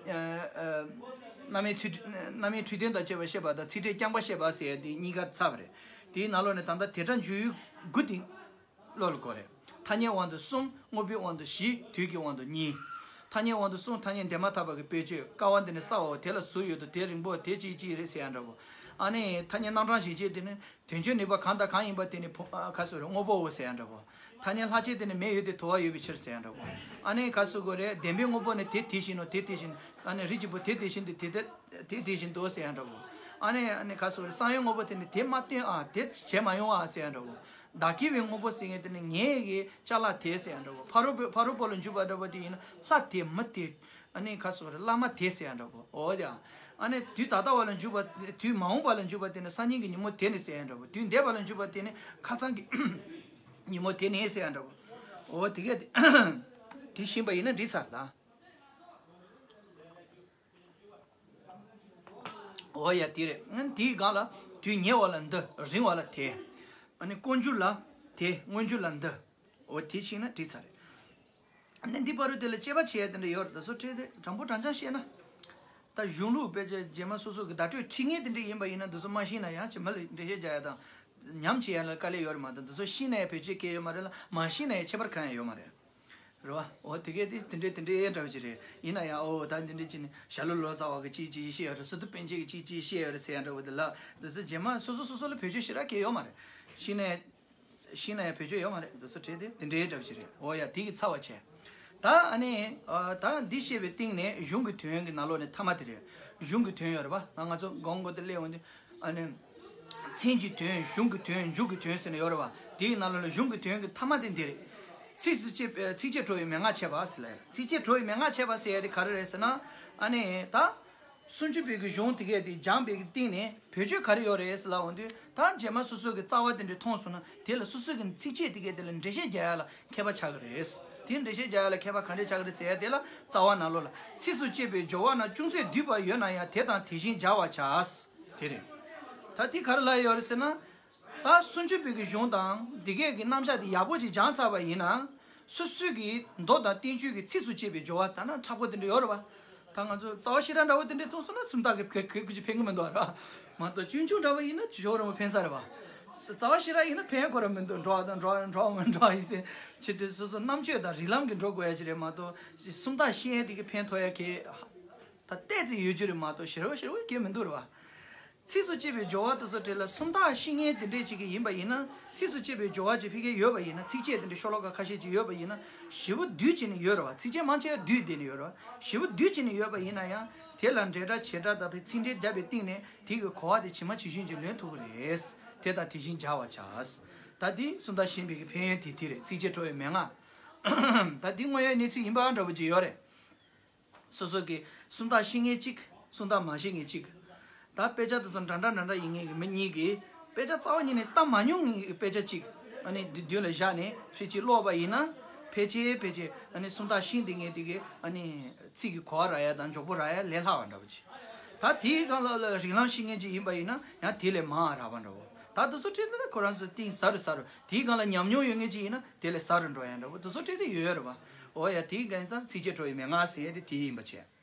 རྣམ་དབྱེ་ཚིག་རྣམ་དབྱེ་འཕྲོས་དོན་དང་བཅས་པ་བཤད་པ་དང་ཚིག་ཕྲད་རྐྱང་པ་བཤད་པ་ཟེར་ཡ་དེ་གཉིས་ཀ་ཚར་བ་རེད། དེའི་ནང་ལོགས་ནས་ད་ལྟ་དེ་སྒྲ་འཇུག་ཡུལ་དགུ་དེ། བློ་ལ་གོ་རེད། ཐ་སྙད་དབང་དུ་གསུམ། དངོས་པོའི་དབང་དུ་བཞི། དུས་ཀྱི་དབང་དུ་གཉིས། ཐ་སྙད་དབང་དུ་གསུམ་ཐ་སྙད་འདས་མ་ཐག་པ་གི་དཔེར་བརྗོད། ཀ་བ་འདི་ནི་སའོ། དེ་ལ་ཟུར་ཡོད་དོ། དེ་རིང་པོ། དེ་ཅིག་ཅིག་རེད་ཟེར་ཡ་འདྲ་པོ། ཨ་ནི་ཐ་སྙད་རྣམ་གྲངས་གཞན་བྱས་དེ་ནི་དོན་བརྗོད་ནུས་པ་གང་དང་གང་ཡིན་པ་དེ་ནི་བུ་ཨ་ག་ཟེར་དངོས་པོའོ་ཟེར་ཡ་འདྲ་པོ། ཐ་སྙད་ལྷག་བཅས་དེ་ནི་མེ་ཡོད་དེ་དུ་བ་ཡོད་པའི་ཕྱིར་ཟེར་ཡ་འདྲ་པོ། ཨ་ནི་ག་ཟེར་དགོས་རེད། བདེན་པའི་དངོས་པོ་ནི་དེ་དེ་བཞིན་ནོ། དེ་དེ་བཞིན། ཨ་ནི་རིགས་ཀྱི་བུ་དེ་དེ་བཞིན་དུ་དེ་དེ་དེ་དེ་བཞིན་དུ་ཟེར་ཡ་འདྲ་པོ། ཨ་ནི་ཨ་ནི་ག་ཟེར་དགོས་རེད། བསམ་ཡས་དངོས་པོ་དེ་ནི་དེ་མ་སྟོན་ཨ། དེ་བྱས་མ་ཡོང་ཨ་ཟེར་ཡ་འདྲ་པོ། བདག་གི་བའི་དངོས་པོ་ཟེར་མཁན་དེ་ནི་ངའི་གི་ཅ་ལག་དེ་ཟེར་ཡ་འདྲ་པོ། ཕ་རོལ་པོ་ཕ་རོལ་པོ་ལ་འཇུག་པ་འདྲ་པོ་དེ་ཡིན་ན་ལྷ་དེ་མི་དེ། ཨ་ནི་ག་ཟེར་དགོས་རེད། བླ་མ་དེ་ཟེར་ཡ་འདྲ་པོ། འོ་དེ། ཨ་ནི་དུས་ད་ལྟ་བ་ལ་འཇུག་པ། དུས་མ་འོངས་པ་ལ་འཇུག་པ་དེ་ནི་སང་ཉིན་གྱི་ཉིན་མོ་དེ་ནི་ཟེར་ཡ་འདྲ་པོ། དུས་འདས་པ་ལ་འཇུག་པ་དེ་ནི་ཁ་སང་གི་ཉིན་མོ་དེ་ནི་ཟེར་ཡ་འདྲ་པོ། འོ་དེ་གས་དེ་དེ་ཤེས་པ་ཡིན་ན་འགྲིག་ཚར་ད། འོ་ཡ་དེ་རེད། ཨ་ནི་དེའི་སྒང་ལ་དུས་ཉེ་བ་ལ་འདི། རིང་བ་ལ་དེ། ཨ་ནི་འགོར་འགྱུར་ལ་དེ། སྔོན་འགྱུར་ལ་འདི། འོ་དེ་ཤེས་ན་འགྲིག་ཚར་རེད། ཨ་ནི་འདི་བར་དུ་དེ་ལ་དཔྱད་པ་བྱེད་ཡ་དེ་འདྲ་ཡོད་རེད། ད་སོ་ཁྲེལ་དེ་དྲང་པོ་དྲང་རྐྱང་བཤད་ན། ད་གཞུང་ལུགས་དཔེ་ཆ་རྗེས་མ་སོ་སོ་གི་བརྡ་སྤྲོད་ཁྲིད་མཁན་དེ་འདྲ་ཡིན་པ་ཡིན་ན་འདི་ཚོ་མ་ཤེས་ན་ཡང་ཅི་མ་ལ་འགྲེལ་བཤད་རྒྱག་ཡ་དང་། ཉམས་བྱེད་ཡ་ལ་དཀའ་ལས་ཡོད་རེད་མ་གཏོགས། འདི་ཚོ་ཤེས་ན་ཡང་བེད་སྤྱོད་སྐྱེལ་ཡོད་མ་རེད་ལ། མ་ཤེས་ན་ཡང་ཁྱད་པར་གང་ཡང་ཡོད་མ་རེད། རེད་བ། འོ་དེ་གས་དེ་དེ་འདྲས་དེ་འདྲས་འདྲ་བ་ཅིག་རེད། ཡིན་ན་ཡང་འོ་ད་འདི་འདྲས་ཅིག་ནི་ཞྭ་ལུ་ལོ་ཙཱ་བ་གི་ཅིག་ཅིག་བཤད་ཡོད་རེད། སི་ཏུ་པཎ་ཆེན་གྱི་ཅིག་ཅིག་བཤད་ཡོད་རེད་ཟེར་ཡ་འདྲ་བོ་དེ་ལ། འདི་ཚོ་རྗེས་མ་སོ་སོ་སོ་སོ་ལ་བེད་སྤྱོད་ཞེ་དྲག་གི་ཡོད་མ་རེད། ཤེས་ན་ཤེས་ན་ཡང་བེད་སྤྱོད་ཡོད་མ་རེད། འདི་ཚོ་བྲིས་ཏེ་དེ་འདྲས་འདྲ་བ་ཅིག་རེད། འོ་ཡ་དེ་གི་ཚར་བ་བྱས། ད་ཨ་ནི་ཨ་ད་འདི་བཤད་པའི་སྟེང་ནས་གཞུང་གི་དོན་གྱི་ནང་ལོགས་ནས་ཐ་མ་དེ་རེད། གཞུང་གི་དོན་ཡོད་རེད་པ། ད་ང་ཚོ་གོང་གོ་དེ་སླེབས་འོང་དུས། ཨ་ནི། མཚན་གྱི་དོན། གཞུང་གི་དོན། མཇུག་གི་དོན་ཟེར་ནས་ཡོད་རེད་པ། དེའི་ནང་ལོགས་ལ་གཞུང་གི་དོན་གྱི་ཐ་མ་དེ་འདི་རེད། ཚིགས་སུ་བཅད་པའི་ཚིགས་བཅད་གྲོགས་ཡོད་མན་ངག་འཆད་པ་ཟེར་ལ། ཚིགས་བཅད་གྲོགས་ཡོད་མན་ངག་འཆད་པ་ཟེར་ཡ་དེ་ག་རེ་རེད་ཟེར་ན། ཨ་ནི་ད། སུམ་ཅུ་པའི་གི་གཞུང་དེ་གས་དེ་སྦྱངས་པའི་གི་སྟེང་ནས་བེད་སྤྱོད་ག་རེ་ཡོད་རེད་ཟེར་ལབ་འོང་དུས། ད་རྗེས་མ་སོ་སོ་གི་རྩ་བ་དེ་འདྲ་མཐོང་སོང་ན་དེ་ལ་སོ་སོ་གི་ཚིགས་བཅད་དེ་གས་དེ་ལ་འགྲེལ་བཤད་རྒྱག་ཡ་ལ་མཁས་པ་ཆགས་ཀྱི་རེད། དེ་འགྲེལ་བཤད་རྒྱག་ཡ་ལ་མཁས་པ་ག་འདྲས་ཆགས་ཀྱི་རེད་ཟེར་ཡ་དེ་ལ་རྩ་བ་ནང་ལོགས་ལ་ཚིགས་སུ་བཅད་པའི་སྦྱོར་བ་རྣམས་ཅུང་ཟད་བསྡུས་པ་ཡོད་ན་ཡང་དེ་དང་དེ་བཞིན་སྦྱར་བར་བྱ། དེ་རེད། ད་དེ་ག་རེ་ལབ་ཡོད་རེད་ཟེར་ན། ད་སུམ་ཅུ་པའི་གི་གཞུང་དང་འདི་གས་ཀྱི་རྣམ་གཞག་དེ་ཡག་པོ་ཅིག་སྦྱངས་ཚར་བ་ཡིན་ན། སོ་སོའི་གི་མདོ་དང་བསྟན་བཅོས་ཀྱི་ཚིགས་སུ་བཅད་པའི་སྦྱོར་བ་ད་ན་མཁྲེགས་པོ་དེ་འདྲ་ཡོད་རེད་པ། ད་ང་ཚོ་རྩ་བ་ཤེས་རབ་འདྲ་བོ་དེ་འདྲས་མཐོང་སོང་ན་སུམ་རྟགས་ཀྱི་གོ་གོ་གོ་ཅིག་ཕན་གི་མི་འདུག་ར། མ་གཏོགས་ཆུང་ཆུང་འདྲ་བོ་ཡིན་ན་ཅིག་ཞོག་རིང་པོ་ཕན་ས་རེད་པ། རྩ་བ་ཤེས་རབ་ཡིན་ན་ཕན་ཁོ་རང་མི་འདུག་འགྲོ་བ་དང་འགྲོ་བ་འགྲོ་བ་མི་འགྲོ་བ་ཡིན་ཟེར། ཆེ་འདྲས་སོ་སོ་རྣམ་དཔྱོད་དང་རིགས་ལམ་གྱི་འགྲོ་དགོས་ཡ་ཅིག་རེད་མ་གཏོགས་སུམ་རྟགས་ཤེས་ཡ་དེ་གི་ཕན་ཐོགས་ཡ་གི། ད་ཏོག་ཙམ་ཡོད་རྒྱུ་རེད་མ་གཏོགས་ཞེ་པོ་ཞེ་པོ་གང་ཡང་མི་འདུག་ར་བ། ཚིགས་སུ་བཅད་པའི་སྦྱོར་བ་དེ་ཚོ་གྲས་ལ་སུམ་རྟགས་ཤེས་མཁན་དེ་འདྲས་ཅིག་གི་ཡིན་པ་ཡིན་ན། ཚིགས་སུ་བཅད་པའི་སྦྱོར་བ་ཅིག་ཕ་གིར་ཡོད་པ་ཡིན་ན། ཚིགས་བཅད་དེ་འདྲ་ཤོ་ལོ་ཀ་ཁ་ཤས་ཅིག་ཡོད་པ་ཡིན་ན། ཞེ་པོ་བསྡུས་བྱས་ནས་ཡོད་ར་བ། ཚིགས་བཅད་མང་ཆེ་བ་བསྡུས་བསྡད་ནས་ཡོད་ར་བ། ཞེ་པོ་བསྡུས་བྱས་ནས་ཡོད་པ་ཡིན་ན་ཡང་དེ་ལ་འབྲེལ་སྒྲ་བྱེད་སྒྲ་དང་ཚིག་འགྲེལ་བརྒྱབ་པའི་སྟེང་ནས་དེ་གི་གོ་བ་དེ་ཇི་མ་ཇི་བཞིན་ཅིག་ལོན་ཐུབ་ཀྱི་རེད། དེ་དང་དེ་བཞིན་སྦྱར་བར་བྱ། ད་དེ་སུམ་རྟགས་ཤེས་པའི་གི་ཕན་ཡོན་དེ་དེ་རེད། ཚིགས་བཅད་གྲོགས་ཡོད་མན་ངག་ད་དེ་དངོས་ཡོད་གནས་ཚུལ་ཡིན་པ་འདྲ་པོ་ཅིག་ཡོད་རེད། སོ་སོ་གི་སུམ་རྟགས་ཤེས་མཁན་གཅིག་སུམ་རྟགས་མ་ཤེས་མཁན་གཅིག་ད་དཔེ་ཆ་དེ་ཚོ་འདྲ་འདྲ་འདྲ་འདྲ་ཡིན་མཁན་གྱི་མི་གཉིས་ཀྱིས། དཔེ་ཆ་རྩ་བ་ཉིད་ནས་ལྟ་མ་མྱོང་མཁན་གྱི་དཔེ་ཆ་གཅིག་ཨ་ནི་འདི་མདུན་ལ་བཞག་ནས་ཕལ་ཆེར་ཀློག་པ་ཡིན་ན། ཕལ་ཆེར་ཕལ་ཆེར་ཨ་ནི་སུམ་རྟགས་ཤེས་བསྡད་མཁན་དེ་གི་ཨ་ནི་ཚིག་གི་གོ་བ་རག་ཡ་དང་མགྱོགས་པོ་རག་ཡ་ལས་སླ་བ་འདྲ་པོ་ཅིག་ད་དེའི་སྒང་ལ་ལ་རིགས་ལམ་ཤེས་མཁན་ཅིག་ཡིན་པ་ཡིན་ན་ཡང་དེ་ལས་མང་བ་རག་པ་འདྲ་པོ། ད་དེ་ཚོ་ཁྲིད་ལ་ཁོ་རང་ཚོ་གཏིང་ཟབ་རུ་ཟབ་རུ། དེའི་སྒང་ལ་ཉམས་མྱོང་ཡོད་མཁན་ཅིག་ཡིན་ན་དེ་ལས་ཟབ་རུ་འགྲོ་ཡ་འདྲ་པོ་དེ་ཚོ་ཁྲིད་དེ་ཡོད་ཡོད་རེད་པ། འོ་ཡ། དེའི་སྒང་ཙང་ཚིགས་བཅད་འཕྲོ་བའི་མན་ངག་ཟེར་ཡ་དེ་དེ་ཡིན་པ་བྱས།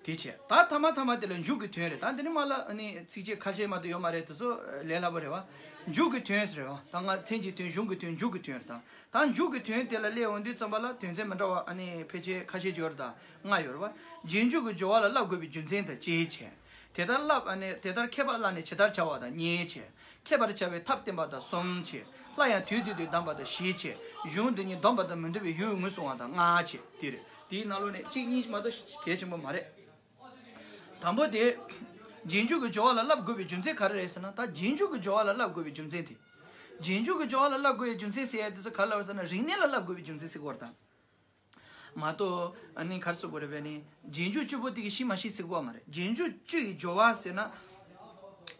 དེ་བྱས། ད་ཐ་མ་ཐ་མ་དེ་ལ་མཇུག་གི་དོན་རེད། ད་འདི་ནི་མ་ལ་ཨ་ནི་ཚིགས་བཅད་ཁ་ཤས་མ་གཏོགས་ཡོད་མ་རེད། དེ་ཚོ་ལས་སླ་པོ་རེད་བ། མཇུག་གི་དོན་ཟེར་བ། ད་ང་མཚན་གྱི་དོན། གཞུང་གི་དོན། མཇུག་གི་དོན་རེད། ད་ད་མཇུག་གི་དོན་དེ་ལ་སླེབས་འོང་དུས་ཙམ་པ་ལ་དོན་ཚན་མི་འདྲ་བ་ཨ་ནི་ཕལ་ཆེར་ཁ་ཤས་ཡོད་རེད། ད་ལྔ་ཡོད་རེད་བ། རྗེས་འཇུག་གི་སྦྱོར་བ་ལ་བསླབ་དགོས་པའི་རྒྱུ་མཚན་དང་བཅས་བྱས། དེ་ལྟར་བསླབ་ཨ་ནི་དེ་ལྟར་མཁས་པ་བསླབ་ནས་ཇི་ལྟར་བྱ་བ་དང་གཉིས་བྱས། མཁས་པར་བྱ་བའི་ཐབས་བསྟན་པ་དང་གསུམ་བྱས། སླར་ཡང་དུས་དུས་དུ་གདམས་པ་དང་བཞི་བྱས། གཞུང་འདི་ཉིད་སྡོམ་པ་དང་མི་འདོམས་པའི་ཡུལ་ངོས་བཟུང་བ་དང་ལྔ་བྱས། དེ་རེད། དེའི་ནང་ལོགས་ནས་གཅིག་གཉིས་མ་གཏོགས་གལ་ཆེན་པོ་མ་རེད། དང་པོ་དེ། རྗེས་འཇུག་གི་སྦྱོར་བ་ལ་བསླབ་དགོས་པའི་རྒྱུ་མཚན་ག་རེ་རེད་ཟེར་ན། ད་རྗེས་འཇུག་གི་སྦྱོར་བ་ལ་བསླབ་དགོས་པའི་རྒྱུ་མཚན་དེ། རྗེས་འཇུག་གི་སྦྱོར་བ་ལ་བསླབ་དགོས་པའི་རྒྱུ་མཚན་ཟེར་ཡ་དེ་ཚོ་ག་རེ་ལབ་ཟེར་ན། རིག་གནས་ལ་བསླབ་དགོས་པའི་རྒྱུ་མཚན་ཟེར་གོ་རེད་ད། མ་གཏོགས་ཨ་ནི་ག་རེ་ཟེར་དགོས་རེད་པས་ནི། རྗེས་འཇུག་བཅུ་པོ་དེ་གིས་ཤེས་མ་ཤེས་ཟེར་གོ་བ་མ་རེད། རྗེས་འཇུག་བཅུ་ཡི་སྦྱོར་བ་ཟེར་ན།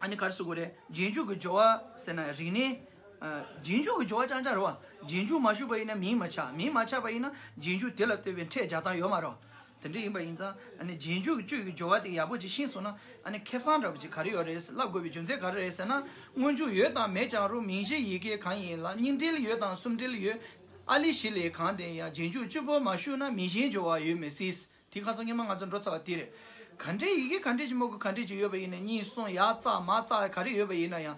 ཨ་ནི་ག་རེ་ཟེར་དགོས་རེད། རྗེས་འཇུག་གི་སྦྱོར་བ་ཟེར་ན་རིག་གནས། ཨ། རྗེས་འཇུག་གི་སྦྱོར་བ་རྐྱང་རྐྱང་རེད་བ། རྗེས་འཇུག་མ་ཞུགས་པ་ཡིན་ན་མིང་མ་ཆགས། མིང་མ་ཆགས་པ་ཡིན་ན་རྗེས་འཇུག་དེ་ལ་ལྟོས་པའི་ཕྲད་རྒྱག་སྟངས་ཡོད་མ་རེད་བ། དེ་འདྲ་ཡིན་པ་ཡིན་ཙང་ཨ་ནི་རྗེས་འཇུག་གི་བཅུ་ཡི་སྦྱོར་བ་དེ་ཡག་པོ་ཅིག་ཤེས་སོང་ན། ཨ་ནི་ཁེ་བཟང་འདྲ་པོ་ཅིག་ག་རེ་ཡོད་རེད། བསླབ་དགོས་པའི་རྒྱུ་མཚན་ག་རེ་རེད་ཟེར་ན། སྔོན་འཇུག་ཡོད་དང་མེད་ཀྱང་རུང་། མིང་གཞིའི་ཡི་གེ་གང་ཡིན་ལ། གཉིས་འབྲེལ་ཡོད་དང་གསུམ་འབྲེལ་ཡོད། ཨ་ལི་བཞི་ལས་གང་ལྡན་ཡང་། རྗེས་འཇུག་བཅུ་པོ་མ་ཞུགས་ན། མིང་གཞིའི་སྦྱོར་བ་ཡོད་མི་སྲིད། དེ་ཁ་སང་སྔོན་མ་ང་ཚོ་འགྲོ་ཚར་བ་དེ་རེད། ག་འདྲའི་ཡི་གེ་ག་འདྲའི་ཅིག་མོ་གི་ག་འདྲའི་ཅིག་ཡོད་པ་ཡིན་ན། གཉིས་གསུམ་ཡར་བཙགས་མར་བཙགས་ག་རེ་ཡོད་པ་ཡིན་ན་ཡང་།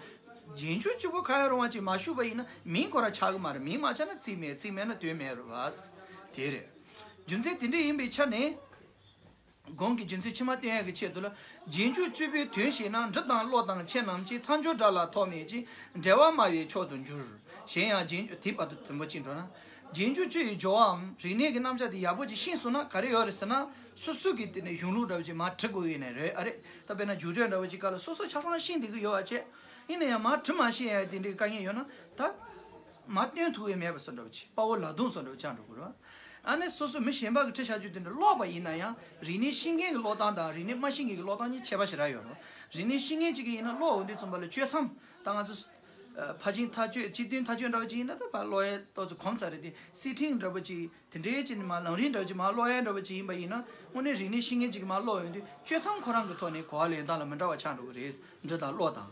རྗེས་འཇུག་བཅུ་པོ་གང་ཡང་རུང་བ་ཅིག་མ་ཞུགས་པ་ཡིན་ན་མིང་ཁོ་རང་ཆགས་ཀྱི་མ་རེད། མིང་མ་ཆགས་ན་རྩིས་མེད། རྩིས་མེད་ན་དོན་མེད་རེད་བ། དེ་རེད། རྒྱུ་མཚན་དེ་འདྲ་ཡིན་པའི་ཆ་ནས། གོང་གི་རྒྱུ་མཚན་ཕྱི་མ་བསྟན་ཡག་གི་ཆེད་དུ་ལ། རྗེས་འཇུག་བཅུ་པོའི་དོན་ཤེས་ན། འབྲི་དང་ཀློག་དང་འཆད་རྣམས་ཀྱིས། མཚམས་སྦྱོར་སྒྲ་ལ་ཐོགས་མེད་ཅིང་། འབྲེལ་བ་སྨྲ་བའི་མཆོག་ཏུ་འགྱུར། གཞན་ཡང་རྗེས་འཇུག་དེ་བར་དུ་དུམ་བུ་གཅིག་འགྲོ་ན། རྗེས་འཇུག་བཅུ་ཡི་སྦྱོར་བའམ་རིག་གནས་ཀྱི་རྣམ་གཞག་དེ་ཡག་པོ་ཅིག་ཤེས་སོང་ན་ག་རེ་ཡོད་རེད་ཟེར་ན། སོ་སོ་གི་དེ་ནས་གཞུང་ལུགས་འདྲ་བོ་ཅིག་མར་འབྲི་དགོས་ཡོད་ནའི་རེད། ཨ་རེད། ད་དཔེར་ན་རྒྱུགས་སྤྲོད་འདྲ་བོ་ཅིག་སྐབས་ལ་སོ་སོ་ཆ་ཚང་ཤེས་བསྡད་ཀྱི་ཡོད་པ་བྱས། ཡིན་ན་ཡང་མར་འབྲི་མ་ཤེས་ཡ་དེ་འདྲའི་དཀའ་ངལ་ཡོད་ན་ད། མར་སྟོན་ཐུབ་ཀྱི་མེད་པ་བཟོ་འདྲ་བོ་ཅིག་དཔའ་བོ་ལག་རྡུང་བཟོ་འདྲ་བོ་ཆགས་འགྲོ་གི་རེད། ཨ་ནི་སོ་སོ་མི་གཞན་པ་གིས་བྲིས་བཞག་རྒྱུ་དེ་འདྲ་ཀློག་པ་ཡིན་ན་ཡང་། རིག་གནས་ཤེས་མཁན་གྱི་ཀློག་སྟངས་དང་རིག་གནས་མ་ཤེས་མཁན་གྱི་ཀློག་སྟངས་གཉིས་ཁྱད་པར་ཞེ་དྲག་ཡོད་རེད། རིག་གནས་ཤེས་མཁན་ཅིག་གིས་ཡིན་ན་ཀློག་འོང་དུས་ཙམ་པ་ལ་གཅོད་མཚམས། ད་ང་ཚོ་ཨ་ཕར་ཕྱིན་མཐའ་དཔྱོད། སྤྱི་དོན་མཐའ་དཔྱོད་འདྲ་བོ་ཅིག་ཡིན་ན། ད་ཕར་ཀློག་ཡས་ཏོག་ཙམ་གོམས་ཚར་རེད་དེ། སི་ཁྲིང་འདྲ་བོ་ཅིག་དེ་འདྲའི་ཅིག་ནི་མར་ལམ་རིམ་འདྲ་བོ་ཅིག་མར་ཀློག་ཡས་འདྲ་བོ་ཅིག་ཡིན་པ་ཡིན་ན། དངོས་གནས་རིག་གནས་ཤེས་མཁན་ཅིག་གིས་མར་ཀློག་ཡོང་དུས་གཅོད་མཚམས་ཁོ་རང་གི་ཐོག་ནས་གོ་བ་ལེན་སྟངས་ལ་མི་འདྲ་བ་ཆགས་འགྲོ་གི་རེད། འབྲི་དང་ཀློག་དང་།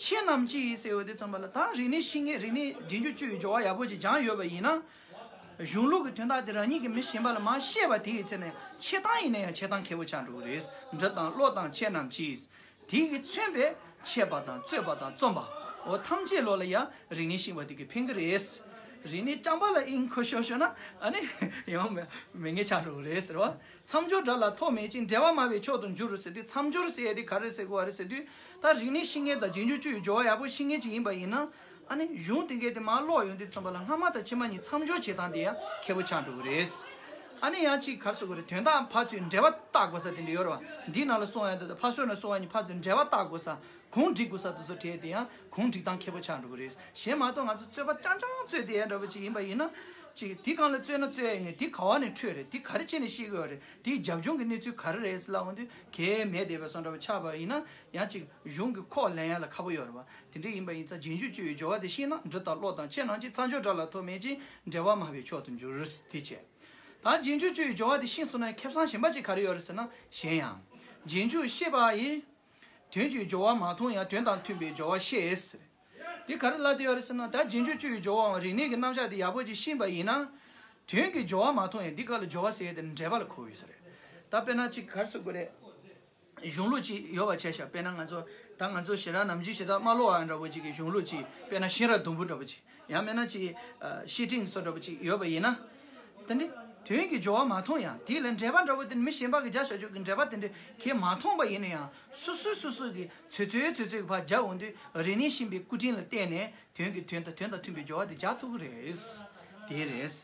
འཆད་རྣམས་ཀྱིས་ཟེར་ཡོང་དུས་ཙམ་པ་ལ། ད་རིག་གནས་ཤེས་མཁན། རིག་གནས་རྗེས་འཇུག་བཅུ་ཡི་སྦྱོར་བ་ཡག་པོ་ཅིག་སྦྱངས་ཡོད་པ་ཡིན་ན། གཞུང་ལུགས་ཀྱི་དོན་དག་དེ་རང་ཉིད་ཀྱིས་མི་གཞན་པ་ལ་མར་བཤད་པ་དེ་ཡི་ཚེ་ནས་འཆད་སྟངས་ཡིན་ན་ཡང་འཆད་སྟངས་མཁས་པོ་ཆགས་འགྲོ་གི་རེད། འབྲི་དང་ཀློག་དང་འཆད་རྣམས་ཀྱིས། དེ་གིས་མཚོན་པའི་འཆད་པ་དང་རྩོད་པ་དང་རྩོམ་པ། འོ་ཐམས་ཅད་ལོ་ལ་ཡང་རིག་གནས་ཤེས་པ་དེ་གིས་ཕན་གྱི་རེད། རིག་གནས་རྐྱང་པ་ལ་ཨིན་ཁོ་ཤོར་ཤོར་ན་ཨ་ནི་ཡང་མེད་མེད་ངེས་ཆགས་འགྲོ་གི་རེད་ཟེར་བ། མཚམས་སྦྱོར་སྒྲ་ལ་ཐོགས་མེད་ཅིང་། འབྲེལ་བ་སྨྲ་བའི་མཆོག་ཏུ་འགྱུར་ཟེར་དུས། མཚམས་སྦྱོར་ཟེར་ཡ་དེ་ག་རེ་ཟེར་དགོས་པ་རེད་ཟེར་དུས། ད་རིག་གནས་ཤེས་མཁན་དང་རྗེས་འཇུག་བཅུ་ཡི་སྦྱོར་བ་ཡག་པོ་ཤེས་མཁན་ཅིག་ཡིན་པ་ཡིན་ན། ཨ་ནི་གཞུང་དེ་གའི་དེ་མར་ཀློག་ཡོང་དུས་ཙམ་པ་ལ་སྔ་མ་དང་ཕྱི་མ་གཉིས་མཚམས་སྦྱོར་བྱེད་སྟངས་དེ་ཡང་མཁས་པོ་ཆགས་འགྲོ་གི་རེད། ཨ་ནི་ཡང་ཅིག་ག་རེ་ཟེར་དགོས་རེད། དོན་དག་ཕར་ཚུར་འབྲེལ་བ་བཏགས་དགོས་ས་དེ་འདྲ་ཡོད་རེད་བ། འདིའི་ནང་ལ་གསུངས་ཡ་དེ་དང་ཕར་ཕྱོགས་ནས་གསུངས་ཡ་གཉིས་ཕར་ཚུར་འབྲེལ་བ་བཏགས་དགོས་ས། གུང་སྒྲིག་དགོས་ས་དེ་ཚོ་གྲས་དེ་ཡང་གུང་སྒྲིག་སྟངས་མཁས་པོ་ཆགས་འགྲོ་གི་རེད། གཞན་མ་གཏོགས་ང་ཚོ་རྩོད་པ་རྐྱང་རྐྱང་རྩོད་བསྡད་ཡ་འདྲ་པོ་ཅིག་ཡིན་པ་ཡིན་ན། ཅིག་དེ་སྒང་ལ་རྩོད་ན་རྩོད་ཡ་ཡིན་ནའི་དེ་ག་བ་ནས་འཕྲོས་རེད། དེ་ག་རེ་བྱས་ནས་ཤེས་དགོས་རེད། དེའི་རྒྱབ་ལྗོངས་ཀྱི་གནས་ཚུལ་ག་རེ་རེད་ཟེར་ལབ་འོང་དུས་གལ་མེད་བསྡད་པ་བཟོ་འདྲ་པོ་ཆགས་པ་ཡིན་ན། ཡང་ཅིག་གཞུང་གི་ཁོག་ལེན་ཡ་ལ་ཁག་པོ་ཡོད་རེད་བ། དེ་འདྲ་ཡིན་པ་ཡིན་ཙང་རྗེས་འཇུག་བཅུ་ཡི་སྦྱོར་བ་དེ་ཤེས་ན། འབྲི་དང་ཀློག་དང་འཆད་རྣམས་ཀྱིས། མཚམས་སྦྱོར་སྒྲ་ལ་ཐོགས་མེད་ཅིང་། འབྲེལ་བ་སྨྲ་བའི་མཆོག་ཏུ་འགྱུར། དེ་བྱས། ད་རྗེས་འཇུག་བཅུ་ཡི་སྦྱོར་བ་དེ་ཤེས་སོང་ན་ཁེ་བཟང་གཞན་པ་ཅིག་ག་རེ་ཡོད་རེད་ཟེར་ན། གཞན་ཡང་། རྗེས་འཇུག་ཤེས་པ་ཡིས། དོན་གྱི་སྦྱོར་བ་མ་མཐོང་ཡང་། དོན་དང་མཐུན་པའི་སྦྱོར་བ་ཤེས། དེ་ག་རེ་ལབ་བསྡད་ཡོད་རེད་ཟེར་ན། ད་རྗེས་འཇུག་བཅུ་ཡི་སྦྱོར་བའམ་རིག་གནས་ཀྱི་རྣམ་གཞག་དེ་ཡག་པོ་ཅིག་ཤེས་པ་ཡིན་ན། དོན་གྱི་སྦྱོར་བ་མ་མཐོང་ཡང་། འདི་ག་ལ་སྦྱོར་བ་ཟེར་ཡས་དེ་འགྲེལ་པ་ལ་གོ་ཡོད་ས་རེད། ད་དཔེར་ན་ཅིག་ག་རེ་ཟེར་དགོས་རེད། གཞུང་ལུགས་ཅིག་ཡོད་པ་བྱས་ཤག་དཔེར་ན་ང་ཚོ། ད་ང་ཚོ་ཞེ་དྲག་ནམ་རྒྱུན་ཞེ་དྲག་མ་ཀློག་པ་འདྲ་པོ་ཅིག་གི་གཞུང་ལུགས་ཅིག་དཔེར་ན་ཤེས་རབ་སྡོང་པོ་འདྲ་པོ་ཅིག་ཡང་མིན་ན་ཅིག་ཨ། བཤེས་སྤྲིང་སོགས་འདྲ་པོ་ཅིག་ཡོད་པ་ཡིན་ན། དེ་འདྲའི་དོན་གྱི་སྦྱོར་བ་མ་མཐོང་ཡང་། དེ་ལ་འགྲེལ་པ་འདྲ་པོ་དེ་མི་གཞན་པ་གིས་རྒྱག་བཞག་རྒྱུ་གི་འགྲེལ་པ་དེ་འདྲ་གས་མ་མཐོང་པ་ཡིན་ན་ཡང་། སོ་སོའི་སོ་སོ་གི་ཚོད་ཚོད་ཚོད་ཚོད་ཀྱི་ཕར་རྒྱག་འོང་དུས། རིག་གནས་ཤེས་པའི་སྐུ་དྲིན་ལ་བརྟེན་ནས་དོན་གྱི་དོན་དང་དོན་དང་མཐུན་པའི་སྦྱོར་བ་དེ་རྒྱག་ཐུབ་ཀྱི་རེད། དེ་རེད།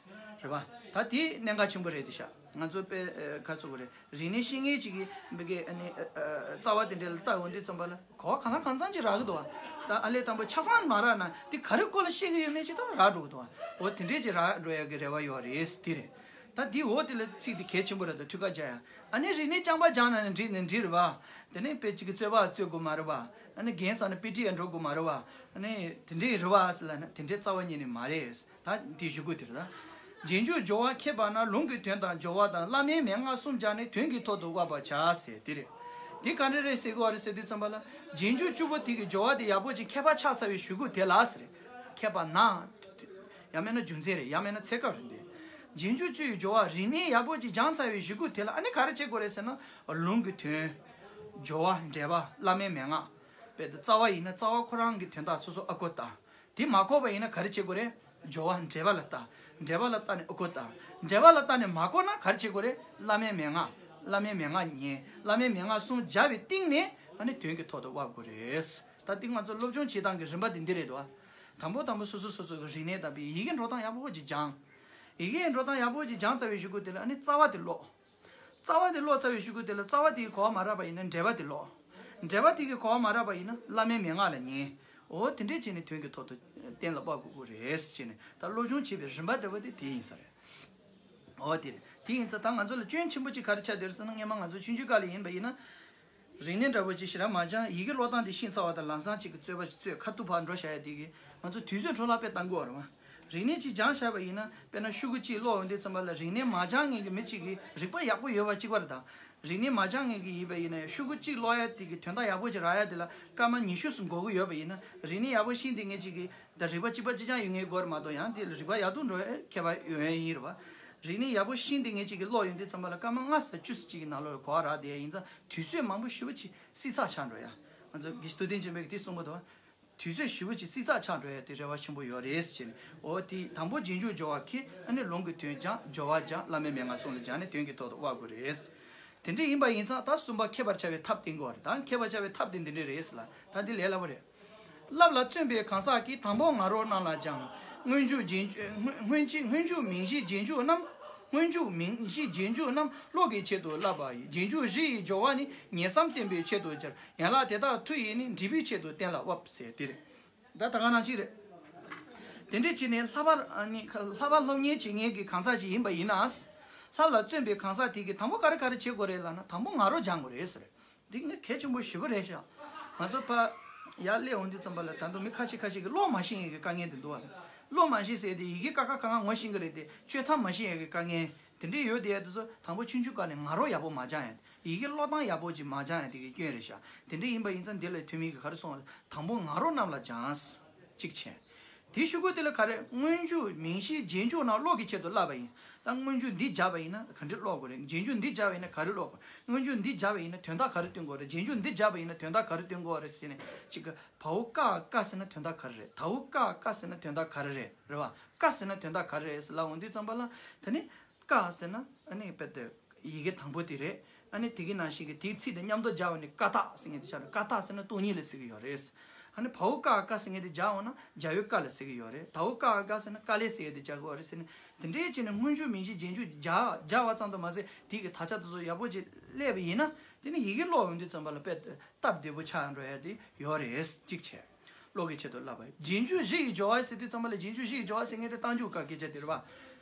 རེད་པ། ད་དེ་གནད་འགག་ཆེན་པོ་རེད་དེ་ཤག་ང་ཚོ་དཔེ་ཨ། ག་རེ་ཟེར་དགོས་རེད། རིག་གནས་ཤེས་མཁན་ཅིག་གིས་མི་དགེ་ཨ་ནི་ཨ། རྩ་བ་དེ་འདྲ་ལ་ལྟ་འོང་དུས་ཙམ་པ་ལ་གོ་བ་གང་ལ་གང་འཚམ་ཅིག་རག་གི་འདུག་བ། ད་ཨ་ལས་དང་པོ་ཆ་ཚང་མ་རག་ན་དེ་ག་རེ་སྐོར་ལ་བཤད་ཀྱི་ཡོད་མེད་ཅིག་ད་རག་འགྲོ་གི་འདུག་བ། འོ་དེ་འདྲས་ཅིག་རག་འགྲོ་ཡ་གི་རེ་བ་ཡོད་རེད། དེ་རེད། ད་འདི་འོ་དེ་ལ་ཚིག་དེ་གལ་ཆེན་པོ་རེད། ད་ཐུགས་ཁ་རྒྱག་ཡ། ཨ་ནི་རིག་གནས་རྐྱང་པ་སྦྱངས་ན་ནི་འགྲིག་ནི་འགྲིག་རེད་བ། དེ་ནས་དཔེ་གཅིག་གི་རྩོད་པ་རྩོད་དགོས་མ་རེད་བ། ཨ་ནི་རྒན་ས་ནས་པི་ཊི་ཡ་འགྲོ་དགོས་མ་རེད་བ། ཨ་ནི་དེ་འདྲའི་རེད་བ་ཟེར་ལབ་ན་དེ་འདྲའི་རྩ་བ་ཉིད་ནས་མ་རེད། ད་དེ་ཞུ་དགོས་དེ་རེད་ད། རྗེས་འཇུག་སྦྱོར་བ་མཁས་པ་ན་ལུང་གི་དོན་དང་སྦྱོར་བ་དང་བླ་མའི་མན་ངག་གསུམ་སྦྱར་ནས་དོན་གྱི་ཐོག་ཏུ་དབབ་པར་བྱ་ཟེར་དེ་རེད། དེ་ག་འདྲ་རེད་ཟེར་གོ་བ་རེད་ཟེར་དུས་ཙམ་པ་ལ། རྗེས་འཇུག་བཅུ་པོ་དེ་གི་སྦྱོར་བ་དེ་ཡག་པོ་ཅིག་མཁས་པ་ཆགས་ཚར་བའི་གཞུག་གུ་དེ་ལ་ཟེར། མཁས་པ་ན། ཡང་མིན་ན་རྒྱུ་མཚན་རེད། ཡང་མིན་ན་ཚེ་སྐབས་རེད་འདི། རྗེས་འཇུག་བཅུ་ཡི་སྦྱོར་བ་རིག་གནས་ཡག་པོ་ཅིག་སྦྱངས་ཚར་བའི་གཞུག་གུ་དེ་ལ་ཨ་ནི་ག་རེ་བྱེད་དགོས་རེད་ཟེར་ན། ལུང་གི་དོན། སྦྱོར་བ་འགྲེལ་པ་བླ་མའི་མན་ངག་དཔེ་དེ་རྩ་བ་ཡིན་ན་རྩ་བ་ཁོ་རང་གི་དོན་དག་སོ་སོ་ཨ་ཁོ་ལྟ། དེ་མ་གོ་བ་ཡིན་ན་ག་རེ་བྱེད་དགོས་རེད། སྦྱོར་བ་འགྲེལ་པ་ལ་ལྟ། འགྲེལ་པ་ལ་ལྟ་ནས་ཨ་ཁོ་ལྟ། འགྲེལ་པ་ལ་ལྟ་ནས་མ་གོ་ན་ག་རེ་བྱེད་དགོས་རེད། བླ་མའི་མན་ངག་བླ་མའི་མན་ངག་ཉན། བླ་མའི་མན་ངག་གསུམ་སྦྱར་བའི་སྟེང་ནས་ཨ་ནི་དོན་གྱི་ཐོག་ཏུ་དབབ་དགོས་རེད། ད་འདི་ང་ཚོ་སློབ་སྦྱོང་བྱེད་སྟངས་ཀྱི་རིམ་པ་འདི་འདི་རེད་དོ། དང་པོ་དང་པོ་སོ་སོ་སོ་སོ་གི་རིག་གནས་དང་པའི་ཡི་གེ་འགྲོ་སྟངས་ཡག་པོ་ཅིག་སྦྱང་། ཡི་གེ་འགྲོ་སྟངས་ཡག་པོ་ཅིག་སྦྱངས་ཚར་བའི་གཞུག་གུ་དེ་ལ་ཨ་ནི་རྩ་བ་དེ་ཀློག་རྩ་བ་དེ་ཀློག་ཚར་བའི་གཞུག་གུ་དེ་ལ་རྩ་བ་དེ་གི་གོ་བ་མ་རག་པ་ཡིན་ན་འགྲེལ་པ་དེ་ཀློག་འགྲེལ་པ་དེ་གི་གོ་བ་མ་རག་པ་ཡིན་ན་བླ་མའི་མན་ངག་ལ་ཉན། འོ་དེ་འདྲས་བྱས་ནས་དོན་གྱི་ཐོག་ཏུ་གཏན་ལ་དབབ་དགོས་ཀྱི་རེད་ཟེར་བྱས་ནས། ད་སློབ་སྦྱོང་བྱེད་པའི་རིམ་པ་འདྲ་བོ་དེ་དེ་ཡིན་ས་རེད། འོ་དེ་རེད། དེ་ཡིན་ཙང་ད་ང་ཚོ་ལ་སྐྱོན་ཆེན་པོ་གཅིག་ག་རེ་ཆགས་བསྡད་རེད་ཟེར་ན། སྔོན་མ་ང་ཚོ་ཆུང་ཆུང་སྐབས་ལ་ཡིན་པ་ཡིན་ན། རིག་གནས་འདྲ་བོ་ཅིག་ཞེ་དྲག་མ་སྦྱངས། ཡི་གེ་ཀློག་སྟངས་དེ་ཤེས་ཚར་བ་དང་ལམ་སང་གཅིག་གི་རྩོད་པ་ཞིག་རྩོད། ཁ་ཐུག་ཕར་འགྲོ་བཞག་ཡ་དེ་གིས་ང་ཚོ་དུས་ཚོད་འཕྲོ་བརླག་དཔེ་གཏང་གི་ཡོད་རེད་བ། རིག་གནས་ཅིག་སྦྱངས་བཞག་པ་ཡིན་ན། དཔེར་ན་ཤོག་གུ་གཅིག་ཀློག་ཡོང་དུས་ཙམ་པ་ལ། རིག་གནས་མ་སྦྱངས་མཁན་གྱི་མི་གཅིག་གིས་རིག་པ་ཡག་པོ་ཡོད་པ་གཅིག་པ་རེད་ད། རིག་གནས་མ་སྦྱངས་མཁན་གྱི་ཡིན་པ་ཡིན་ན་ཡང་ཤོག་གུ་གཅིག་ཀློག་ཡ་དེ་གི་དོན་དག་ཡག་པོ་ཅིག་རག་ཡ་དེ་ལ་སྐར་མ་ཉི་ཤུ་ཙམ་འགོར་གི་ཡོད་པ་ཡིན་ན། རིག་གནས་ཡག་པོ་ཤེས་བསྡད་མཁན་གཅིག་གིས། ད་རིག་པ་གཅིག་པ་གཅིག་རྐྱང་ཡོད་མཁན་དགོས་རེད་མ་གཏོགས། ཡང་དེ་ལ་རིག་པ་ཡག་ཏུ་འགྲོ་བའི་ཁྱད་པར་ཡོང་ཡ་ཡིན་རེད་བ། རིག་གནས་ཡག་པོ་ཤེས་བསྡད་མཁན་གཅིག་གིས་ཀློག་ཡོང་དུས་ཙམ་པ་ལ་སྐར་མ་ལྔ་ཙམ་བཅུ་ཙམ་གཅིག་གི་ནང་ལོགས་ལ་གོ་བ་རག་བསྡད་ཡ་ཡིན་ཙང་། དུས་ཚོད་མང་པོ་ཞེ་པོ་ཅིག་བསྲི་ཚགས་ཆགས་འགྲོ་ཡ། ང་ཚོ་དགེ་བཤེས་ཐུབ་བསྟན་ཆོས་འཕེལ་གྱིས་དེ་གསུང་གི་འདུག་བ། དུས་ཚོད་ཞེ་པོ་ཅིག་བསྲི་ཚགས་ཆགས་འགྲོ་ཡ་དེ་རེ་བ་ཆེན་པོ་ཡོད་རེད་ཟེར་བྱས་ནས། འོ་དེ་དང་པོ་རྗེས་འཇུག་སྦྱོར་བ་མཁས། ཨ་ནི་ལུང་གི་དོན་སྦྱང་། སྦྱོར་བ་སྦྱང་། བླ་མའི་མན་ངག་གསུམ་ལ་སྦྱངས་ནས་དོན་གྱི་ཐོག་ཏུ་དབབ་དགོས་རེད། དེ་འདྲ་ཡིན་པ་ཡིན་ཙང་ད་གསུམ་པ་མཁས་པར་བྱ་བའི་ཐབས་བསྟེན་དགོས་པ་རེད། ད་མཁས་པར་བྱ་བའི་ཐབས་དེ་འདི་འདྲ་རེད་ཟེར་ལ། ད་འདི་ལས་སླ་པོ་རེད། བསླབ་ལ་བརྩོན་པའི་གང་ཟག་གིས། དང་པོ་ང་རོ་རྣམས་ལ་སྦྱང་། སྔོན་འཇུག་རྗེས་འཇུག་སྔོན་སྔོན་ཅི་སྔོན་འཇུག་མིང་གཞི་རྗེས་འཇུག་རྣམས། སྔོན་འཇུག་མིང་གཞི་རྗེས་འཇུག་རྣམས་བློ་གི་ཆེད་དུ་བསླབ་པ་ཡི། རྗེས་འཇུག་བཞི་ཡི་སྦྱོར་བ་ནི། ཉེར་བསམ་བརྟན་པའི་ཆེད་དུ་སྦྱར། ཡན་ལག་དེ་དག་མཐུ་ཡིས་ནི། འབྲས་བུའི་ཆེད་དུ་གཏན་ལ་དབབ་ཟེར་དེ་རེད། ད་ད་ག་ནང་བཞིན་རེད། དེ་འདྲས་བྱས་ནས་བསླབ་པ་ནི་བསླབ་པ་སློབ་གཉེར་བྱེད་མཁན་གྱི་གང་ཟག་ཅིག་ཡིན་པ་ཡིན་ན། བསླབ་ལ་བརྩོན་པའི་གང་ཟག་དེ་གིས་དང་པོ་ག་རེ་ག་རེ་བྱེད་དགོས་རེད་ལབ་ན། དང་པོ་ང་རོ་སྦྱང་དགོས་རེད་ཟེར། འདི་ངས་གལ་ཆེན་པོ་ཞེ་པོ་རེད་ཤག་ང་ཚོ་ཕ་ཡར་སླེབས་འོང་དུས་ཙམ་པ་ལ་ད་དུང་མི་ཁ་ཤས་ཁ་ཤས་ཀྱིས་ཀློག་མ་ཤེས་ཡས་ཀྱི་དཀའ་ངལ་དེ་འདུག་བ། ཀློག་མ་ཤེས་ཟེར་དེ་ཡི་གེ་ཀ་ཁ་ག་ང་ངོ་ཤེས་ཀྱི་རེད་དེ། ཆོས་མཚམས་མ་ཤེས་ཡས་ཀྱི་དཀའ་ངལ་དེ་འདྲས་ཡོད་དེ། ཡ་དེ་ཚོ་དང་པོ་ཆུང་ཆུང་སྐབས་ནས་ང་རོ་ཡག་པོ་མ་སྦྱང་ཡས། ཡི་གེ་ཀློག་སྟངས་ཡག་པོ་ཅིག་མ་སྦྱང་ཡས་དེ་གི་སྐྱོན་རེད་ཤག་དེ་འདྲས་ཡིན་པ་ཡིན་ཙང་འདི་ལ་ཐོན་མི་གིས་ག་རེ་གསུངས་པ་རེད། དང་པོ་ང་རོ་རྣམས་ལ་སྦྱང་། གཅིག་བྱས། དེའི་གཞུག་གུ་དེ་ལ་ག་རེ། སྔོན་འཇུག་མིང་གཞི་རྗེས་འཇུག་རྣམས་བློ་གི་ཆེད་དུ་བསླབ་པ་ཡིན། ད་སྔོན་འཇུག་འདི་སྦྱར་བ་ཡིན་ན་ག་འདྲ་ཀློག་དགོས་རེད། རྗེས་འཇུག་འདི་སྦྱར་བ་ཡིན་ན་ག་རེ་ཀློག་དགོས། སྔོན་འཇུག་འདི་སྦྱར་བ་ཡིན་ན་དོན་དག་ག་རེ་སྟོན་དགོས་རེད། རྗེས་འཇུག་འདི་སྦྱར་བ་ཡིན་ན་དོན་དག་ག་རེ་སྟོན་དགོས་རེད་ཟེར་ནས་གཅིག་གི། བའོ་ཀ་ཀ་ཟེར་ན་དོན་དག་ག་རེ་རེད། དའོ་ཀ་ཀ་ཟེར་ན་དོན་དག་ག་རེ་རེད། རེད་བ། ཀ་ཟེར་ན་དོན་དག་ག་རེ་རེད་ཟེར་ལབ་འོང་དུས་ཙམ་པ་ལ། དེ་ནི། ཀ་ཟེར་ན་ཨ་ནི་དཔེ་དེ་ཡི་གེ་དང་པོ་དེ་རེད། ཨ་ནི་དེ་གི་ནང་བཞིན་གྱི་དེའི་ཚིག་དེ་མཉམ་དུ་སྦྱར་བ་ནི་ཀ་དག་ཟེར་མཁན་དེ་ཆགས་རེད། ཀ་དག་ཟེར་ན་སྟོང་ཉིད་ལ་ཟེར་གི་ཡོད་རེད། ཨ་ནི་བའོ་ཀ་ཀ་ཟེར་མཁན་དེ་སྦྱར་འོང་ན་བྱ་བའི་ཀ་ལ་ཟེར་གི་ཡོད་རེད། དའོ་ཀ་ཀ་ཟེར་ན་དཀའ་ལས་ཟེར་ཡས་དེ་སྦྱར་གི་ཡོད་རེད་ཟེར་ནས། དེ་འདྲའི་བྱས་ནས་སྔོན་འཇུག་མིང་གཞི་རྗེས་འཇུག་སྦྱར་སྦྱར་བ་ཙམ་དུ་མ་ཟད། དེ་གི་དག་ཆ་དེ་ཚོ་ཡག་པོ་ཅིག་ཀླད་པ་ཡིན་ན། དེ་ནི་ཡི་གེ་ཀློག་ཡོང་དུས་ཙམ་པ་ལ་དཔེ་སྟབས་བདེ་པོ་ཆགས་འགྲོ་ཡ་དེ་ཡོད་རེད། གཅིག་བྱས། བློ་གི་ཆེད་དུ་བསླབ་པ། རྗེས་འཇུག་བཞི་ཡི་སྦྱོར་བ་ཟེར་དུས་ཙམ་པ་ལ། རྗེས་འཇུག་བཞི་ཡི་སྦྱོར་བ་ཟེར་མཁན་དེ་རྟགས་འཇུག་གི་སྐད་ཆ་དེ་རེད་བ།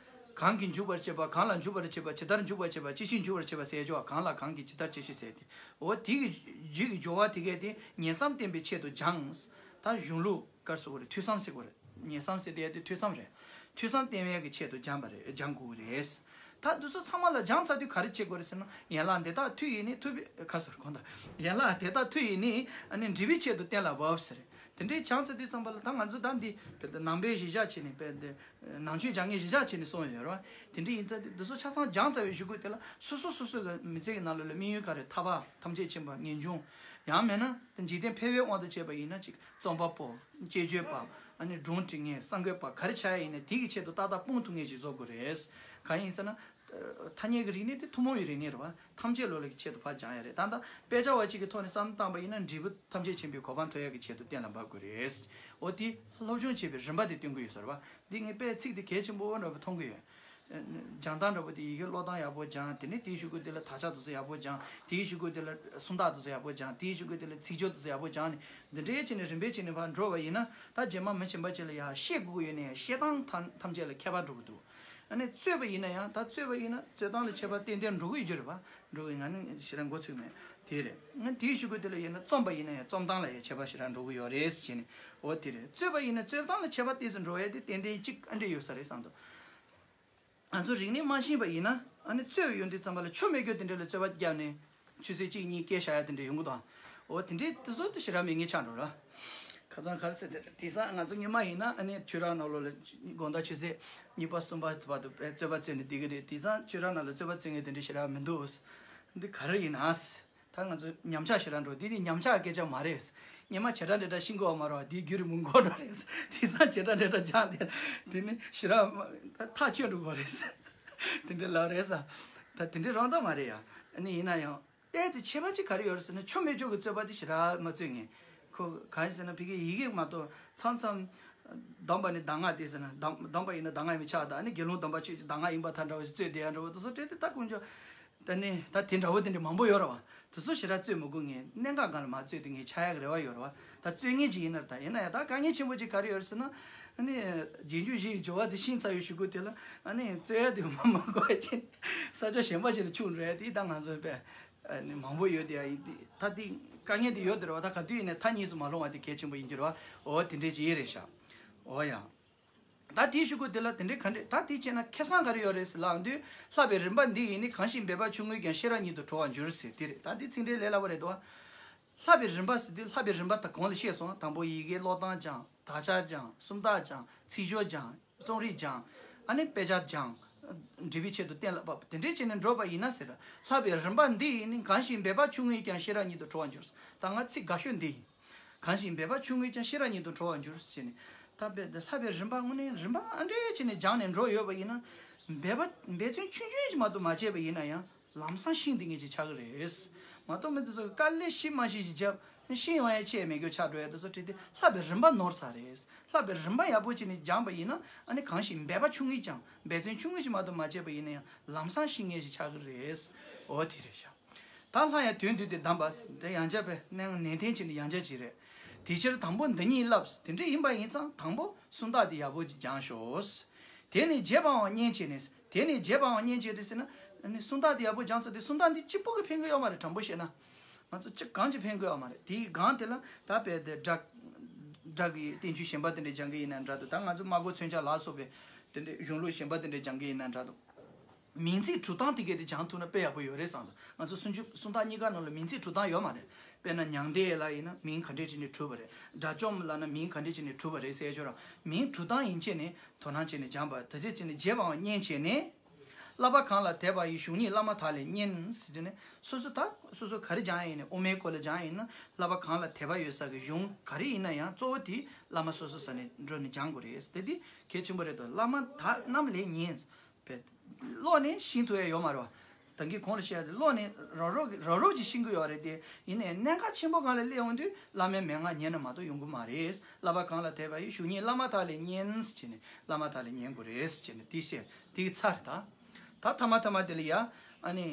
གང་གིས་འཇུག་པར་བྱེད་པ། གང་ལ་འཇུག་པར་བྱེད་པ། ཇི་ལྟར་འཇུག་པར་བྱེད་པ། ཅི་ཕྱིར་འཇུག་པར་བྱེད་པ་ཟེར་ཡ་ཅིག་ཡོད་བ། གང་ལ་གང་གིས་ཇི་ལྟར་ཅི་ཕྱིར་ཟེར་དེ། འོ་དེ་གི་རྗེས་ཀྱི་སྦྱོར་བ་དེ་གས་དེ་ཉེར་བསམ་བརྟན་པའི་ཆེད་དུ་སྦྱངས། ད་གཞུང་ལུགས་ག་རེ་ཟེར་དགོས་རེད། ཐོས་བསམ་ཟེར་དགོས་རེད། ཉེར་བསམ་ཟེར་དེ་ཡ་དེ་ཐོས་བསམ་རེད། ཐོས་བསམ་བརྟན་པའི་གི་ཆེད་དུ་སྦྱངས་པ་རེད། སྦྱང་དགོས་ཀྱི་རེད། ད་འདི་ཚོ་ཚང་མ་ལ་སྦྱངས་ཚར་དུས་ག་རེ་བྱེད་དགོས་རེད་ཟེར་ན། ཡན་ལག་འདི་དག་མཐུ་ཡིས་ནི། ཐུབ་པའི་ཁ་སོར་གོང་དང་། ཡན་ལག་དེ་དག་མཐུ་ཡིས་ནི། ཨ་ནི་འབྲས་བུའི་ཆེད་དུ་གཏན་ལ་དབབ་ཟེར། དེ་འདྲའི་སྦྱངས་ཚར་དུས་ཙམ་པ་ལ་ད་ང་ཚོ་ད་འདི་དཔེ་ནང་པའི་གཞི་བཞག་བྱས་ནས། དཔེ་འདི་ནང་ཆོས་སྦྱང་མཁན་གཞི་བཞག་བྱས་ནས་གསུངས་ཡོད་རེད་བ། དེ་འདྲ་ཡིན་ཙང་འདི་ཚོ་ཆ་ཚང་སྦྱངས་ཚར་བའི་གཞུག་གུ་དེ་ལ་སོ་སོ་སོ་སོ་གི་མི་ཚེ་གི་ནང་ལོགས་ལ་དམིགས་ཡུལ་ག་རེ། ཐར་པ་ཐམས་ཅད་མཁྱེན་པ། ངེས་འབྱུང་། ཡང་མིན་ན་འཇིག་རྟེན་ཕལ་པའི་དབང་དུ་བྱས་པ་ཡིན་ན་ཅིག་རྩོམ་པ་པོ། དཔྱད་བརྗོད་པ། ཨ་ནི་སྒྲུང་འབྲི་མཁན། གསར་འགོད་པ། ག་རེ་ཆགས་ཡ་ཡིན་ན་དེ་གི་ཆེད་དུ་ཏག་ཏག་སྤུངས་ཐུབ་མཁན་ཞིག་བཟོ་དགོས་རེད། གང་ཡིན་ཟེར་ན། ཐ་སྙད་ཀྱི་རིག་གནས་དེ་ཐུན་མོང་བའི་རིག་གནས་རེད་བ། ཐམས་ཅད་བློ་ལ་གི་ཆེད་དུ་ཕར་སྦྱང་ཡ་རེད། ད་ལྟ་དཔེ་ཆ་བ་གཅིག་གི་ཐོག་ནས་བསམ་བློ་བཏང་པ་ཡིན་ན། འབྲས་བུ་ཐམས་ཅད་མཁྱེན་པའི་གོ་འཕང་ཐོབ་ཡ་གི་ཆེད་དུ་གཏན་ལ་འབེབས་དགོས་རེད། འོ་དེ་སློབ་སྦྱོང་བྱེད་པའི་རིམ་པ་དེ་སྟོན་གྱི་ཡོད་ས་རེད་བ། འདི་ངས་དཔེ་ཚིག་དེ་གལ་ཆེན་པོ་འདྲ་པོ་མཐོང་གི་ཡོད། སྦྱང་སྟངས་འདྲ་པོ་དེ། ཡི་གེ་ཀློག་སྟངས་ཡག་པོ་སྦྱང་། དེ་ནས་དེའི་གཞུག་གུ་དེ་ལ་དག་ཆ་དེ་ཚོ་ཡག་པོ་སྦྱང་། དེའི་གཞུག་གུ་དེ་ལ་སུམ་རྟགས་དེ་ཚོ་ཡག་པོ་སྦྱང་། དེའི་གཞུག་གུ་དེ་ལ་ཚིག་སྦྱོར་དེ་ཚོ་ཡག་པོ་སྦྱང་ནས། འདི་འདྲའི་བྱས་ནས་རིམ་པས་བྱས་ནས་ཕར་འགྲོ་བ་ཡིན་ན། ད་རྗེས་མ་མི་གཞན་པ་ཅིག་ལ་ཡར་བཤད་དགོས་ཀྱི་ཡོད་ན་ཡང་བཤད་སྟངས་ཐམས་ཐམས་ཅད་ལ་ཁྱད་པར་འགྲོ་གི་འདུག་ཨ་ནི་རྩོད་པ་ཡིན་ན་ཡང་ད་རྩོད་པ་ཡིན་ན་རྩོད་སྟངས་ལ་ཁྱད་པར་ཏན་ཏན་འགྲོ་གི་ཡོད་རྒྱུ་རེད་པ། འགྲོ་གི་ང་ནི་ཞེ་དྲག་མགོ་ཚོས་མེད་དེ་རེད། ང་དེའི་གཞུག་གུ་དེ་ལ་ཡིན་ན་རྩོམ་པ་ཡིན་ན་ཡང་རྩོམ་སྟངས་ལ་ཡང་ཁྱད་པར་ཞེ་དྲག་འགྲོ་གི་ཡོད་རེད་ཟེར་ནས། འོ་དེ་རེད། རྩོད་པ་ཡིན་ན་རྩོད་སྟངས་ལ་ཁྱད་པར་ཏོག་ཙམ་འགྲོ་ཡ་དེ་ཏན་ཏན་གཅིག་ཨ་འདྲ་ཡོད་ས་རེད་བསམ་འདུག་ང་ཚོ་རིག་གནས་མ་ཤེས་པ་ཡིན་ན་ཨ་ནི་རྩོད་པ་ཡོང་དུས་ཙམ་པ་ལ་ཆོ་མེད་རྒྱུ་དེ་འདྲ་ལ་རྩོད་པ་བརྒྱབ་ནས་ཆུ་ཚོད་གཅིག་གཉིས་སྐད་བཞག་ཡ་དེ་འདྲ་ཡོང་གི་འདུག་འོ་དེ་འདྲའི་དེ་ཚོ་དེ་ཞེ་དྲག་མེད་ངེས་ཆགས་འགྲོ་ར། ཁ་སང་ག་རེ་ཟེར་དེ་དེང་སང་ང་ཚོ་སྔོན་མ་ཡིན་ན་ཨ་ནི་ཆོས་ར་ནང་ལོགས་ལ་དགོང་དག་ཆུ་ཚོད་གཉིས་པ་གསུམ་པ་བར་དུ་རྩོད་པ་རྩོད་ནས་བསྡད་ཀྱི་རེད། དེང་སང་ཆོས་ར་ནང་ལ་རྩོད་པ་རྩོད་མཁན་དེ་འདྲ་ཞེ་དྲག་མི་འདུག་འདི་ག་རེ་ཡིན་ན། ད་ང་ཚོ་ཉམས་ཆག་ཞེ་དྲག་འགྲོ། འདི་ནི་ཉམས་ཆག་སྐད་ཆ་མ་རེད། སྔོན་མ་བྱེད་སྒྲ་འབྲེལ་སྒྲ་ཤེས་དགོས་པ་མ་རེད་པ། འདིའི་རྒྱུད་རིང་མོ་འགོར་འགྲོ་རེད། དེང་སང་བྱེད་སྒྲ་འབྲེལ་སྒྲ་སྦྱངས་ཏེ་འདི་ནི་ཞེ་དྲག་ཐག་ཆོད་འགྲོ་དགོས་རེད། དེ་འདྲ་ལབ་རེད་ས། ད་དེ་འདྲ་རང་ད་མ་རེད་ཡ། ཨ་ནི་ཡིན་ན་ཡང་ཏོག་ཙམ་ཁྱད་པར་ཅིག་ག་རེ་ཡོད་རེད་ཟེར་ན་ཆོ་མེད་ཆོ་གི་རྩོད་པ་དེ་ཞེ་དྲག་མ་རྩོད་ངེས། ཁོ་གང་ཡིན་ཟེར་ན་ཕ་གིའི་ཡི་གེ་མ་གཏོགས་མཚམས་མཚམས་སྡོམ་པ་ནི་གདམས་ངག་དེ་ཟེར་ན་སྡོམ་སྡོམ་པ་ཡིན་ན་གདམས་ངག་ཡིན་པས་ཆགས། ད་ཨ་ནི་དགེ་སློང་སྡོམ་པ་ཆོས་ཀྱི་གདམས་ངག་ཡིན་པ་ད་འདྲ་བ་ཞིག་རྩོད་བསྡད་ཡ་འདྲ་བོ་དེ་ཚོ་སྤྲད་དེ་ད་དཀོན་མཆོག་ད་ནི་ད་དེ་འདྲ་བོ་དེ་འདྲ་མང་པོ་ཡོད་རེད་པ། དེ་ཚོ་ཞེ་དྲག་རྩོད་མི་དགོས་ངེས། གནད་འགག་སྒང་ལ་མ་རྩོད་དེ་ངེས་ཆགས་ཡག་རེ་བ་ཡོད་རེད་པ། ད་རྩོད་མཁན་ཅིག་ཡིན་ན་རེད། ད་ཡིན་ན་ཡང་ད་དཀའ་ངལ་ཆེན་པོ་ཅིག་ག་རེ་ཡོད་རེད་ཟེར་ན། ཨ་ནི་རྗེས་འཇུག་བཞི་ཡི་སྦྱོར་བ་དེ་ཤེས་ཚར་བའི་གཞུག་གུ་དེ་ལ་ཨ་ནི་རྩོད་ཡ་དེ་མ་མ་དགོས་ཡ་ཅིག་ས་ཕྱོགས་གཞན་པ་ཞིག་ལ་འཁྱུག་འགྲོ་ཡ་དེ་ད་ང་ཚོ་དཔེ་ཨ་ནི་མང་པོ་ཡོད་དེ་ཡ་ཡིན་དེ་ད་དེ་དཀའ་ངལ་དེ་ཡོད་དེ་རེད་པ། ད་ག་དུས་ཡིན་ནའི་མཐའ་གཉིས་སུ་མ་ལྷུང་བ་དེ་གལ་ཆེན་པོ་ཡིན་གྱི་རེད་པ། འོ་དེ་འདྲས་ཅིག་ཡིན་རེད་ཤག་འོ་ཡ། ད་དེའི་གཞུག་གུ་དེ་ལ་དེ་འདྲའི་ག་འདྲས་ད་དེ་བྱས་ན་ཁེ་བཟང་ག་རེ་ཡོད་རེད་ཟེར་ལབ་དུས། བསླབ་པའི་རིམ་པ་འདི་ཡིས་ནི། གང་ཞིག་འབད་པ་ཆུང་ངུས་ཀྱང་། ཤེས་རབ་ཉིད་དུ་གྲོལ་བར་འགྱུར་ཟེར་དེ་རེད། ད་འདི་ཚིག་འགྲེལ་ལས་སླ་པོ་རེད་དོ། བསླབ་པའི་རིམ་པ་ཟེར་དུས་བསླབ་པའི་རིམ་པ་ད་གོང་ལ་བཤད་སོང་། དང་པོ་ཡི་གེ་ཀློག་སྟངས་སྦྱང་། དག་ཆ་སྦྱང་། སུམ་རྟགས་སྦྱང་། ཚིག་སྦྱོར་སྦྱང་། རྩོམ་རིག་སྦྱང་། ཨ་ནི་དཔེ་ཆ་སྦྱང་། འབྲི་བའི་ཆེད་དུ་གཏན་ལ་ཕབ། དེ་འདྲའི་བྱས་ནས་འགྲོ་བ་ཡིན་ན་ཟེར། བསླབ་པའི་རིམ་པ་འདི་ཡིས་ནི། གང་ཞིག་འབད་པ་ཆུང་ངུས་ཀྱང་། ཤེས་རབ་ཉིད་དུ་གྲོལ་བར་འགྱུར། ད་ང་ཚིག་དགའ་ཤོས་འདི་ཡིན། གང་ཞིག་འབད་པ་ཆུང་ངུས་ཀྱང་། ཤེས་རབ་ཉིད་དུ་གྲོལ་བར་འགྱུར་ཟེར་ནས། ད་དཔེ་འདི་བསླབ་པའི་རིམ་པ་དངོས་གནས་རིམ་པ་ཨ་འདྲས་བྱས་ནས་སྦྱངས་ནས་འགྲོ་ཡོད་པ་ཡིན་ན། འབད་པ་འབད་བརྩོན་ཆུང་ཆུང་ཞིག་མ་གཏོགས་མ་བྱས་པ་ཡིན་ན་ཡང་ལམ་སང་ཤེས་བསྡད་མཁན་ཅིག་ཆགས་ཀྱི་རེད། མ་གཏོགས་མི་འདི་ཚོ་དཀའ་ལས་ཤི་མ་ཤི་ཞིག་བརྒྱབ་ཤེས་ཡོང་ཡ་ཆེས་མེད་རྒྱུ་ཆགས་འགྲོ་ཡ་དེ་ཚོ་བྲིས་ཏེ། བསླབ་པའི་རིམ་པ་ནོར་ཚར་རེད། བསླབ་པའི་རིམ་པ་ཡག་པོ་བྱས་ནས་སྦྱངས་པ་ཡིན་ན་ཨ་ནི་གང་ཞིག་འབད་པ་ཆུང་ངུས་ཀྱང་། འབད་བརྩོན་ཆུང་ངུ་ཞིག་མ་གཏོགས་མ་བྱས་པ་ཡིན་ན་ཡང་ལམ་སང་ཤེས་མཁན་ཞིག་ཆགས་ཀྱི་རེད། འོ་དེ་རེད་ཤག་ད་སླར་ཡང་དོན་བསྡུས་ཏེ་གདམས་པ། དེ་ཡང་བསྐྱར་དཔེ་ནན་ཏན་བྱས་ནས་ཡང་བསྐྱར་ཅིག་རེད། དེ་ཕྱིར་དང་པོ་འདི་ཉིད་བསླབས། དེ་འདྲ་ཡིན་པ་ཡིན་ཙང་དང་པོ་སུམ་རྟགས་དེ་ཡག་པོ་ཅིག་སྦྱངས་ཤོག་དེ་ནས་རྗེས་དཔག་དབང་མཉེན་བྱས་ནས། དེ་ནས་རྗེས་དཔག་དབང་མཉེན་བྱས་ཏེ་ཟེར་ན། ཨ་ནི་སུམ་རྟགས་དེ་ཡག་པོ་སྦྱངས་ཚར་དུས་སུམ་རྟགས་འདི་གཅིག་པོ་གིས་ཕན་གི་ཡོད་མ་རེད། དྲང་པོ་བཤད་ན། ང་ཚོ་གཅིག་གང་གིས་ཕན་གི་ཡོད་མ་རེད། དེའི་སྒང་དེ་ལ་ད་དཔེ་དེ་སྒྲ་སྒྲ་གི་བསྟན་བཅོས་གཞན་པ་དེ་འདྲ་སྦྱང་གི་ཡིན་ན་འདྲ་འདུག་ད་ང་ཚོ་སྨྲ་སྒོ་མཚོན་ཆ་ལ་སོགས་པའི་དེ་འདྲའི་གཞུང་ལུགས་གཞན་པ་དེ་འདྲ་སྦྱང་གི་ཡིན་ན་འདྲ་འདུག་མིང་ཚིག་གྲུབ་སྟངས་དེ་གས་དེ་སྦྱང་ཐུབ་ན་དཔེ་ཡག་པོ་ཡོད་རེད་བསམ་འདུག་ང་ཚོ་སུམ་ཅུ་སུམ་རྟགས་གཉིས་ཀ་ནང་ལ་མིང་ཚིག་གྲུབ་སྟངས་ཡོད་མ་རེད། དཔེར་ན་མྱང་འདས་ལབ་ཡིན་ན་མིང་ག་འདྲས་བྱས་ནས་གྲུབ་པ་རེད། དགྲ་བཅོམ་ལབ་ན་མིང་ག་འདྲས་བྱས་ནས་གྲུབ་པ་རེད་ཟེར་ཡ་ཅིག་ཡོད་ར། མིང་གྲུབ་སྟངས་ཡན་ཆད་ནས་དོ་སྣང་བྱས་ནས་སྦྱངས་པ། དེ་རྗེས་བྱས་ནས་རྗེས་དཔག་དབང་མཉེན་བྱས་ནས། བསླབ་པ་གང་ལ་དད་པ་ཡི། གཞུང་ཉིད་བླ་མ་དག་ལས་མཉེས་ཟེར་ནས། སོ་སོ་ད་སོ་སོ་ག་རེ་སྦྱངས་ཡིན་ནའི་དབུ་མའི་སྐོར་ལ་སྦྱངས་ཡིན་ན་བསླབ་པ་གང་ལ་དད་པ་ཡོད་ས་གི་གཞུང་ག་རེ་ཡིན་ན་ཡང་གཙོ་བོ་དེ་བླ་མ་སོ་སོ་ས་ནས་འགྲོ་ནས་སྦྱང་དགོས་རེད། དེ་དེ་གལ་ཆེན་པོ་རེད་དོ། བླ་མ་དག་རྣམས་ལས་མཉེས། བས། ཀློག་ནས་ཤེས་ཐུབ་ཡ་ཡོད་མ་རེད་བ། ད་གིན་གོང་ལ་བཤད་ཡ་དེ་ཀློག་ནས་རང་རོགས་ཀྱིས་རང་རོགས་ཀྱིས་ཤེས་ཀྱི་ཡོད་རེད་དེ། ཡིན་ནའི་གནད་འགག་ཆེན་པོ་སྒང་ལ་སླེབས་ཡོང་དུས་བླ་མའི་མན་ངག་ཉན་ན་མ་གཏོགས་ཡོང་གི་མ་རེད། བསླབ་པ་གང་ལ་དད་པ་ཡི། གཞུང་ཉིད་བླ་མ་དག་ལས་མཉེས་ཟེར་ནས་བླ་མ་དག་ལས་ཉན་དགོས་རེད་ཟེར་ནས་དེ་བཤད་དེ་གི་ཚར་ད། ད་ཐ་མ་ཐ་མ་དེ་ལ་ཡ་ཨ་ནི་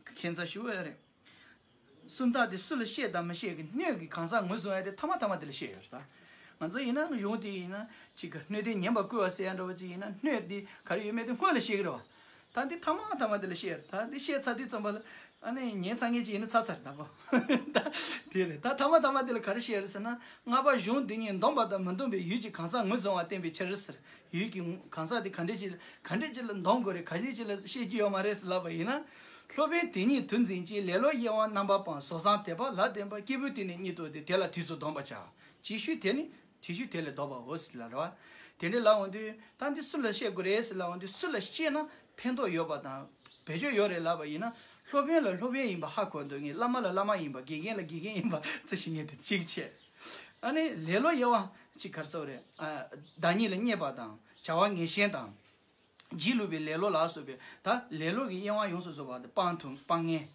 ཁྱད་མཚར་ཞུ་བ་རེད། སུམ་རྟགས་དེ་སུ་ལ་བཤད་དང་མི་བཤད་ཀྱི་སྣོད་ཀྱི་གང་ཟག་ངོས་བཟུང་ཡ་དེ་ཐ་མ་ཐ་མ་དེ་ལ་བཤད་ཡོད་རེད་ད། ང་ཚོ་ཡིན་ན་གཞུང་དེ་ཡིན་ན་གཅིག་གི་སྣོད་ལྡན་ཉན་པར་བསྐུལ་བ་ཟེར་ཡ་འདྲ་བོ་ཅིག་ཡིན་ན་སྣོད་དེ་ག་རེ་ཡོད་མེད་དེ་སྔོན་ལ་བཤད་ཀྱི་རེད་བ། ད་འདི་ཐ་མ་ཐ་མ་དེ་ལ་བཤད་ཡོད་རེད། ད་འདི་བཤད་ཚར་དུས་ཙམ་པ་ལ་ཨ་ནི་ཉན་ཚར་མཁན་ཅིག་ཡིན་ན་ཚར་ཚར་རེད་ད་གོ། ད་དེ་རེད། ད་ཐ་མ་ཐ་མ་དེ་ལ་ག་རེ་བཤད་ཡོད་རེད་ཟེར་ན། ལྔ་པ་གཞུང་འདི་ཉིད་འདོམས་པ་དང་མི་འདོམས་པའི་ཡུལ་གྱི་གང་ཟག་ངོས་བཟུང་བ་བསྟན་པའི་ཕྱིར་ཟེར། ཡུལ་གྱི་གང་ཟག་དེ་ག་འདྲས་ཅིག་ག་འདྲས་ཅིག་ལ་འདོམས་དགོས་རེད། ག་འདྲས་ཅིག་ལ་བཤད་ཀྱི་ཡོད་མ་རེད་ཟེར་ལབ་པ་ཡིན་ན། སློབ་དཔོན་དེ་ཉིད་དུ་འཛིན་ཅིང་། ལེ་ལོ་གཡེང་བ་རྣམ་པར་སྤངས། བཟོད་བཟང་དད་པ་ལ་བརྟེན་པ། སྐྱེས་བུ་དེ་ནི་གཉིད་དོར་ཏེ། དེ་ལ་དུས་སུ་འདོམས་པར་བྱ། ཅིག་ཤོས་དེ་ནི་ཅིག་ཤོས་དེ་ལས་ལྡོག་པའོ་ཟེར་ལབ་རེད་བ། དེ་འདྲས་ལབ་འོང་དུས་ད་འདི་སུ་ལ་བཤད་དགོས་རེད་ཟེར་ལབ་འོང་དུས་སུ་ལ་བཤད་ན་ཕན་ཐོགས་ཡོད་པ་དང་བེད་སྤྱོད་ཡོད་རེད་ལབ་པ་ཡིན་ན། སློབ་དཔོན་ལ་སློབ་དཔོན་ཡིན་པ་ཧ་གོ་འདོད་མཁན། བླ་མ་ལ་བླ་མ་ཡིན་པ། དགེ་རྒན་ལ་དགེ་རྒན་ཡིན་པ་བརྩི་ཤེས་མཁན་དེ་གཅིག་བྱས། ཨ་ནི་ལེ་ལོ་གཡེང་བ་ཅིག་ག་རེ་ཟེར་དགོས་རེད། ཨ། བདག་ཉིད་ལ་བརྙས་པ་དང་བྱ་བ་ངན་ཞེན་དང་། སྒྱིད་ལུག་པའི་ལེ་ལོ་ལ་སོགས་པའི་ད་ལེ་ལོ་གི་གཡེང་བ་ཡོངས་སུ་རྫོགས་པ་དེ་སྤང་ཐུབ་སྤང་མཁན།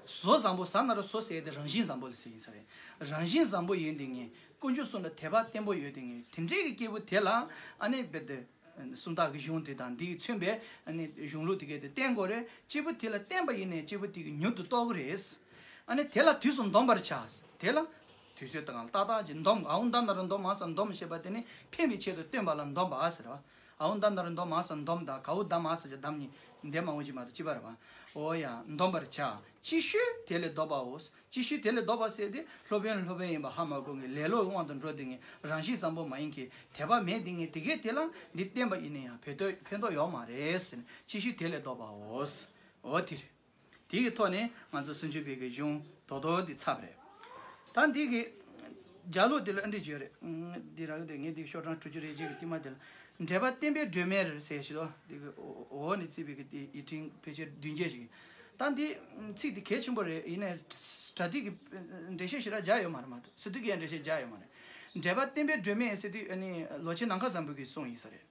བཟོད་བཟང་པོ་ཟ་ན་ར་བཟོད་ཟེར་ཡ་དེ་རང་བཞིན་བཟང་པོ་ལ་ཟེར་ཡིན་ས་རེད། རང་བཞིན་བཟང་པོ་ཡིན་དེ་ངས་དཀོན་མཆོག་གསུམ་ལ་དད་པ་བརྟན་པོ་ཡོད་དེ་ངས་དེ་འདྲའི་གི་སྐྱེས་བུ་དེ་ལ་ཨ་ནི་རྦད་དེ་སུམ་རྟགས་ཀྱི་གཞུང་དེ་དང་དེས་མཚོན་པའི་ཨ་ནི་གཞུང་ལུགས་དེ་གས་དེ་བསྟེན་དགོས་རེད། སྐྱེས་བུ་དེ་ལ་བསྟེན་པ་ཡིན་ནའི་སྐྱེས་བུ་དེ་གིས་མྱུར་དུ་རྟོགས་ཀྱི་རེད། ཨ་ནི་དེ་ལ་དུས་སུ་འདོམས་པར་བྱ། དེ་ལ་དུས་ཚོད་དང་ཏག་ཏག་ཅིག་འདོམས། ཨའུ་མདའ་ན་རུ་འདོམས་མ་ས་འདོམས་ཞེས་པ་དེ་ནི་ཕན་པའི་ཆེད་དུ་བསྟེན་པ་ལ་འདོམས་པ་ཟེར་བ། ཨའུ་མདའ་མདའ་རུ་མདོ་མ་ས་འདོམ་དང་གའུ་མདའ་མ་ས་ཅི་འདམ་གཉིས་འདེམ་མ་འོང་ཅི་མ་གཏོགས་ཅི་པ་རེད་པ། འོ་ཡ་འདོམ་པར་བྱ། ཅིག་ཤོས་དེ་ལས་ལྡོག་པའོ། ཅིག་ཤོས་དེ་ལས་ལྡོག་པ་ཟེར་དེ་སློབ་དཔོན་སློབ་དཔོན་ཡིན་པ་ཧ་མ་གོ་ངེས་ལེ་ལོའི་དབང་དུ་འགྲོ་དེ་ངེས་རང་བཞིན་བཟང་པོ་མ་ཡིན་གྱི་དད་པ་མེད་དེ་ངེས་དེ་གས་དེ་ལ་འདི་བསྟན་པ་ཡིན་ན་ཡང་ཕན་ཐོགས་ཕན་ཐོགས་ཡོད་མ་རེད་ཟེར་ནས་ཅིག་ཤོས་དེ་ལས་ལྡོག་པའོ། འོ་དེ་རེད། དེ་གི་ཐོག་ནས་ང་ཚོ་སུམ་ཅུ་པའི་གི་གཞུང་རྡོག་རྡོག་འདི་ཚར་བ་རེད། ད་འདི་གི་ལྗགས་ལུགས་དེ་ལ་ཨ་འདྲི་བརྗོད་རེད། འདི་རག་དེ་ངས་འདི་ཤོག་གྲངས་དྲུག་ཅུ་རེ་གཅིག་གི་ཐིག་མ་དེ་ལ། འགྲེལ་པ་བསྟན་པའི་སྒྲོན་མེར་ཟེར་ཞིག་འདུག་འདི་གི་འོག་ནས་བརྩིས་པའི་གི་དེ་ཡིག་ཕྲེང་ཕལ་ཆེར་བདུན་བརྒྱད་ཞིག་ད་འདི་ཚིག་འདི་གལ་ཆེན་པོ་རེད། ཡིན་ནའི་སྒྲ་དེ་གི་འགྲེལ་བཤད་ཞེ་དྲག་རྒྱག་ཡོད་མ་རེད་མ་གཏོགས་སི་ཏུ་གི་ཡང་འགྲེལ་བཤད་རྒྱག་ཡོད་མ་རེད། འགྲེལ་པ་བསྟན་པའི་སྒྲོན་མེ་ཟེར་དུས་ཨ་ནི་ལོ་ཆེན་ནམ་མཁའ་བཟང་པོ་གིས་གསུངས་ཡིན་ས་རེད།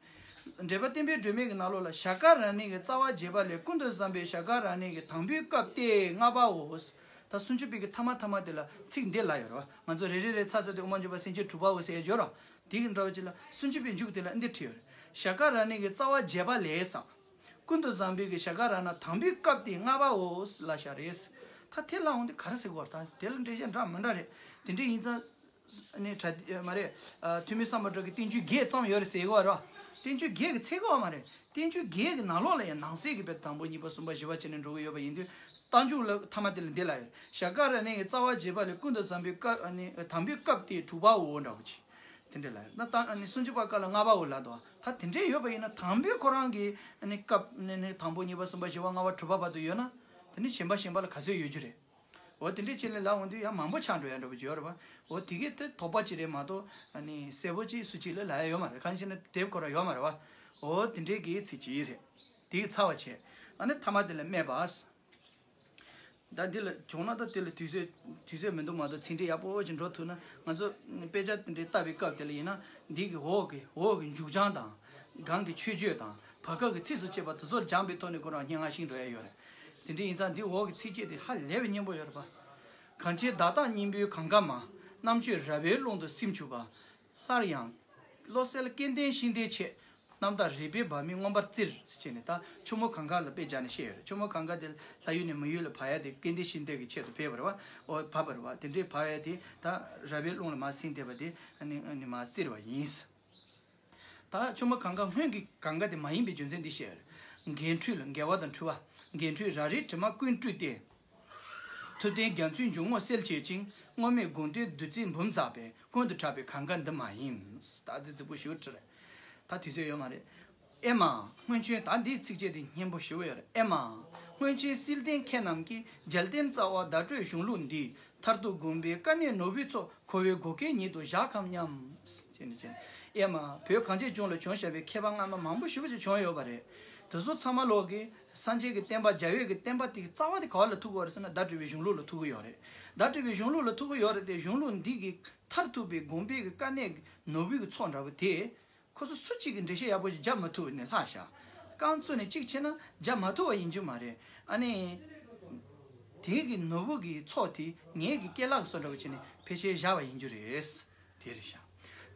འགྲེལ་པ་བསྟན་པའི་སྒྲོན་མེ་གི་ནང་ལོགས་ལ་ཞྭ་སྒ་ར་ཎི་གི་རྩ་བ་བརྒྱད་པ་ལས་ཀུན་ཏུ་བཟང་པོའི་ཞྭ་སྒ་ར་ཎི་གི་དང་པོའི་སྐབས་ཏེ་ལྔ་པའོ། ད་སུམ་ཅུ་པའི་གི་ཐ་མ་ཐ་མ་དེ་ལ་ཚིག་འདི་ལ་ཡོད་རེད་བ། ང་ཚོ་རེ་རེ་རེ་ཚར་ཚར་དུས་དབུ་མ་འཇུག་པ་སེམས་བསྐྱེད་དྲུག་པའོ་ཟེར་ཡ་ཡོད་རེད། དེ་གི་འདྲ་བ་ཅིག་ལ་སུམ་ཅུ་པའི་མཇུག་དེ་ལ་འདི་བྲིས་ཡོད་རེད། ཞྭ་སྒ་ར་ཎི་གི་རྩ་བ་བརྒྱད་པ་ལས་ཟེར། ཀུན་ཏུ་བཟང་པོའི་གི་ཞྭ་སྒ་ར་ཎ་དང་པོའི་སྐབས་ཏེ་ལྔ་པའོ་ལབ་བཞག་རེད། ད་དེ་ལ་འོང་དུས་ག་རེ་ཟེར་དགོས་རེད། ད་དེ་ལ་འགྲེལ་བཤད་འདྲ་མི་འདྲ་རེད། དེ་འདྲ་ཡིན་ཙང་། ཨ་ནི་གྲ་མ་རེད། ཨ་ཐོན་མི་སམ་བྷོ་ཊ་གི་བསྟན་བཅོས་བརྒྱད་ཙམ་ཡོད་རེད་ཟེར་གི་བ་རེད་བ། བསྟན་བཅོས་བརྒྱད་ཀྱི་ཚད་གི་བ་མ་རེད། བསྟན་བཅོས་བརྒྱད་ཀྱི་ནང་ལོགས་ལ་ཡང་ནང་གསེས་ཀྱི་དཔེ་དང་པོ་གཉིས་པ་གསུམ་པ་བཞི་པ་བྱས་ནས་འགྲོ་གི་ཡོད་པ་ཡིན་དུས། རྟགས་འཇུག་ལ་ཐ་མ་དེ་ལ་འདི་ལ་ཡོད། ཞྭ་སྒ་ར་ཎི་གི་རྩ་བ་བརྒྱད་པ་ལས་ཀུན་ཏུ་བཟང་པོའི་སྐབས་ཨ་ནི་དང་པོའི་སྐབས་ཏེ་དྲུག་པའོ་འདྲ་བོ་ཅིག་དེ་འདྲ་ལ་ཡོད་ན་ད་ཨ་ནི་སུམ་ཅུ་པ་སྐབས་ལ་ལྔ་པའོ་ལབ་འདུག་ད་དེ་འདྲའི་ཡོད་པ་ཡིན་ན་དང་པོའི་ཁོ་རང་གི་ཨ་ནི་སྐབས་ནི་ནི་དང་པོ་གཉིས་པ་གསུམ་པ་བཞི་པ་ལྔ་པ་དྲུག་པ་བར་དུ་ཡོད་ན། དེ་ནི་གཞན་པ་གཞན་པ་ལ་ག་ཚོད་ཡོད་རྒྱུ་རེད། འོ་དེ་འདྲའི་ཆེད་ལས་ལབ་འོང་དུས་ཡང་མང་པོ་ཆགས་འགྲོ་ཡ་འདྲ་པོ་ཅིག་ཡོད་རེད་པ། འོ་དེ་གའི་དེ་དོགས་པ་ཅིག་རེད་མ་གཏོགས་ཨ་ནི་གསལ་པོ་ཅིག་སུ་གཅིག་ལ་ལབ་ཡ་ཡོད་མ་རེད། གང་ཡིན་ཟེར་ན་དེབ་ཁོ་རང་ཡོད་མ་རེད་པ། འོ་དེ་འདྲའི་གི་ཚིག་ཅིག་རེད། དེ་གི་ཚར་བ་བྱས། ཨ་ནི་ཐ་མ་དེ་ལ་སྨྲས་པ། ད་འདི་ལ་བྱུང་ན་ད་དེ་ལ་དུས་ཚོད་དུས་ཚོད་མི་འདུག་མ་གཏོགས་ཚིག་འགྲེལ་ཡག་པོ་ཅིག་འགྲོ་ཐུབ་ན། ང་ཚོ་དཔེ་ཆ་དེ་འདྲའི་ལྟ་བའི་སྐབས་དེ་ལ་ཡིན་ན་འདི་གི་འོག་གི་འོག་གི་མཇུག་བྱང་དང་། སྒང་གི་མཆོད་བརྗོད་དང་བར་སྐབས་ཀྱི་ཚིགས་སུ་བཅད་པ་དེ་ཚོར་སྦྱངས་པའི་ཐོག་ནས་ཁོ་རང་སྙན་ངག་ཤེས་འགྲོ་ཡ་ཡོད་རེད། དེ་འདྲ་ཡིན་ཙང་འདི་འོག་གི་ཚིགས་བཅད་དེ་ཧ་ལས་པའི་སྙན་པོ་ཡོད་རེད་པ། གངས་ཅན་བརྡ་དག་སྙིང་པོའི་གངྒཱ་མ། རྣམ་དཔྱོད་ར་བའི་ཀློང་དུ་སིམ་བཅུག་པ། སླར་ཡང་། བློ་གསལ་སྐལ་ལྡན་ཤིང་རྟའི་ཆེད། རྣམ་དག་རིག་པའི་བ་མོས་མངོན་པར་བཙིར། ཟེར་ནས་ད་ཆུ་མོ་གངྒཱ་ལ་དཔེ་སྦྱར་ནས་བཤད་ཡོད་རེད། ཆུ་མོ་གངྒཱ་དེ་ལྷ་ཡུལ་ནས་མི་ཡུལ་ལ་བབས་ཡ་དེ་སྐལ་ལྡན་ཤིང་རྟ་གི་ཆེད་དུ་ཕེབས་པ་རེད་བ། འོ་བབས་པ་རེད་བ། དེ་འདྲའི་བབས་ཡ་དེ་ད་ར་བའི་ཀློང་ལ་མར་སིམ་བསྡད་པ་དེ་ཨ་ནི་ཨ་ནི་མར་བཙིར་བ་ཡིན། ད་ཆུ་མོ་གངྒཱ་སྔོན་གྱི་གངྒཱ་དེ་མ་ཡིན་པའི་རྒྱུ་མཚན་འདི་བཤད་ཡོད་རེད། འགལ་འཁྲུལ་འགལ་བ་དང་འཁྲུལ་བ། འགལ་འཁྲུལ་ར་རིའི་དྲི་མ་ཀུན་བཀྲུས་ཏེ། ཐུབ་བསྟན་རྒྱ་མཚོའི་འཇུག་ངོགས་སེལ་བྱེད་ཅིང་། སྔོན་མེད་དགོངས་དོན་བདུད་རྩིའི་འབུམ་འཛགས་པས། ཀུན་ཏུ་གྲགས་པའི་གངྒཱ་འདི་མ་ཡིན། ད་ཙི་ཙི་པོ་ཞེ་པོ་ཅིག་རེད། ད་དུས་ཚོད་ཡོད་མ་རེད། ཨེ་མ། སྔོན་བྱོན། ད་འདིའི་ཚིགས་བཅད་འདི་སྙན་པོ་ཞེ་པོ་ཡོད་རེད། ཨེ་མ། སྔོན་བྱོན་བསིལ་ལྡན་མཁས་རྣམས་ཀྱིས། རྒྱལ་བསྟན་རྩ་བ་བརྡ་སྤྲོད་གཞུང་ལུགས་འདི། མཐར་ཐུག་དགོངས་པའི་དཀའ་གནད་ནོར་བུའི་ཚོགས། ཁོ་བོའི་བགོ་སྐལ་ཉིད་དུ་བཞག་གམ་སྙམ། ཅེས་ནས་ཅེས་ནས། ཨེ་མ། བོད་གངས་ཅན་ལྗོངས་ལ་བྱུང་བཞག་པའི་མཁས་པ་སྔ་མ་མང་པོ་ཞེ་པོ་ཅིག་བྱུང་ཡོད་པ་རེད། དེ་ཚོ་ཚང་མ་ལོག་གིས་སངས་རྒྱས་ཀྱི་བསྟན་པ། རྒྱལ་བའི་གི་བསྟན་པ་དེ་གི་རྩ་བ་དེ་ག་བ་ལ་ཐུག་གི་ཡོད་རེད་ཟེར་ན། བརྡ་སྤྲོད་པའི་གཞུང་ལུགས་ལ་ཐུག་གི་ཡོད་རེད། བརྡ་སྤྲོད་པའི་གཞུང་ལུགས་ལ་ཐུག་གི་ཡོད་རེད་དེ། གཞུང་ལུགས་འདི་གི་མཐར་ཐུག་པའི་དགོངས་པའི་གི་དཀའ་གནད་ཀྱི་ནོར་བུའི་གི་ཚོགས་འདྲ་པོ་དེ། ཁོ་ཚོ་སུ་གཅིག་གིས་འགྲེལ་བཤད་ཡག་པོ་ཞིག་རྒྱག་མ་ཐུབ་ནས་ལྷག་བཞག་རྐང་བཙུགས་ནས་གཅིག་བྱས་ན་རྒྱག་མ་ཐུབ་པ་ཡིན་རྒྱུ་མ་རེད། ཨ་ནི། དེའི་གི་ནོར་བུ་གི་ཚོགས་དེ་ངེད་ཀྱི་སྐེ་ལག་བཟོ་འདྲ་པོ་བྱས་ནས་ཕལ་ཆེར་བཞག་པ་ཡིན་རྒྱུ་རེད། དེ་རེད་ཤག་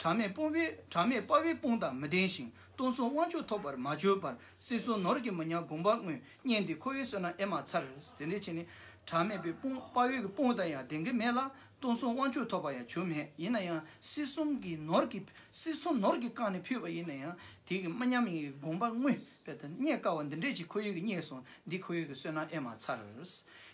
གྲངས་མེད་དཔུང་པའི་གྲངས་མེད་དཔའ་བོའི་དཔུང་དང་མི་ལྡན་ཞིང་། སྟོང་གསུམ་དབང་ཕྱུག་ཐོབ་པར་མ་གྱུར་པར། སྲིད་གསུམ་ནོར་གྱིས་མི་ཉམས་དགོངས་པ་དངོས། སྙན་འདི་ཁོ་བོས་གསོལ་ན་ཨེ་མ་མཚར། དེ་འདྲ་བྱས་ནས་གྲངས་མེད་པའི་དཔུང་དཔའ་བོའི་གི་དཔུང་དང་ཡང་ལྡན་གྱི་མེད་ལ། སྟོང་གསུམ་དབང་ཕྱུག་ཐོབ་པ་ཡང་བྱུང་མེད། ཡིན་ན་ཡང་སྲིད་གསུམ་གྱི་ནོར་གྱི་སྲིད་གསུམ་ནོར་གྱིས་བཀང་ནས་ཕུལ་བ་ཡིན་ན་ཡང་དེ་གི་མི་ཉམས་ཡིན་གྱི་དགོངས་པ་དངོས་དཔེ་དང་རྙེད་དཀའ་བ་འདི་འདྲས་ཅིག་ཁོ་ཡི་གི་རྙེད་སོང་། འདི་ཁོ་ཡི་གི་གསོལ་ན་ཨེ་མ་མཚར།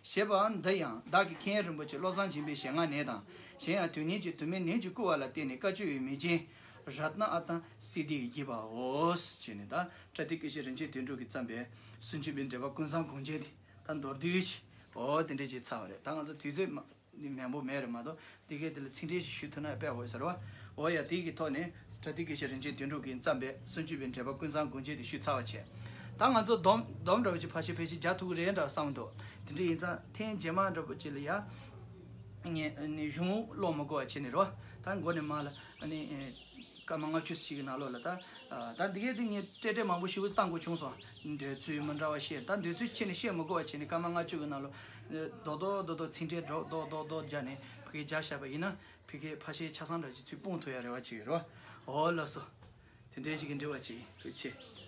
ཞེས་པའང་འདི་ཡང་བདག་གིས་མཁན་རིན་པོ་ཆེ་བློ་བཟང་སྦྱིན་པའི་ཞལ་སྔ་ནས་དང་། གཞན་ཡང་དོན་གཉེར་གྱི་དུ་མས་ནན་གྱིས་བསྐུལ་བ་ལ་བརྟེན་ནས་བཀའ་ཆོས་ཡོད་མེད་ཅན། རཏྣ་ཨ་ཏཾ་སིདྡྷི་ཡིས་བགྱིས་པའོ། ཅེས་ནས་ད་པྲ་ཏི་ཀུ་ཤ་རིན་ཆེན་དོན་གྲུབ་ཀྱིས་བརྩམས་པའི་སུམ་ཅུ་པའི་འགྲེལ་པ་ཀུན་བཟང་དགོངས་རྒྱན་དེ་ད་མདོར་བསྡུས་ཤིག་འོ་དེ་འདྲས་ཅིག་ཚར་བ་རེད། ད་ང་ཚོ་དུས་ཚོད་མ་མང་པོ་མེད་རེད་མ་གཏོགས་འདི་གའི་དེ་ལ་ཚིག་འགྲེལ་ཞིག་ཞུ་ཐུབ་ན་དཔེ་འོས་ཟེར་བ། འོ་ཡ་དེ་གི་ཐོག་ནས་པྲ་ཏི་ཀུ་ཤ་རིན་ཆེན་དོན་གྲུབ་ཀྱིས་བརྩམས་པའི་སུམ་ཅུ་པའི་འགྲེལ་པ་ཀུན་བཟང་དགོངས་རྒྱན་དེ་ཞུས་ཚར་བ་བྱས། ད་ང་ཚོ་སྡོམ་སྡོམ་འདྲ་བོ་ཅིག་ཕལ་ཆེར་ཕལ་ཆེར་རྒྱག་ཐུབ་ཀྱི་རེད་འདྲ་བསམ་འདུག་དེ་འདྲ་ཡིན་ཙང་ཐེངས་རྗེས་མ་འདྲ་བོ་ཅིག་ལ་ཡ། ངས་ནི་གཞུང་ཀློག་མི་དགོས་པ་བྱས་ནས་རོ། ད་མགོ་ནས་མར་ལ་ནི་སྐར་མ་ལྔ་བཅུ་ཞིག་གི་ནང་ལོགས་ལ་ད། ད་འདི་གའི་འདི་ངས་བཀྲལ་བཀྲལ་མང་པོ་ཞིག་བཏང་དགོས་བྱུང་སོང་། འདོད་ཚུལ་མི་འདྲ་བ་བཤད། ད་འདོད་ཚུལ་ཕྱེ་ནས་བཤད་མི་དགོས་པ་བྱས་ནས་སྐར་མ་ལྔ་བཅུ་གི་ནང་ལོགས་རྡོག་རྡོག་རྡོག་རྡོག་ཚིག་འགྲེལ་རྡོག་རྡོག་རྡོག་རྡོག་རྒྱག་ནས་ཕ་གིར་རྒྱག་བཞག་པ་ཡིན་ན་ཕ་གིར་ཕལ་ཆེར་ཆ་ཚང་འདྲ་ཅིག་ཚུར་སྤུངས་ཐུབ་ཡ་རེ་བ་ཅིག་ཡོད་རོ། འོ་ལགས་སོ། དེ་འདྲའི་ཞིག་གི་འབྲེལ་བ་ཅིག་ཡིན། ཐུགས་རྗེ་ཆེ།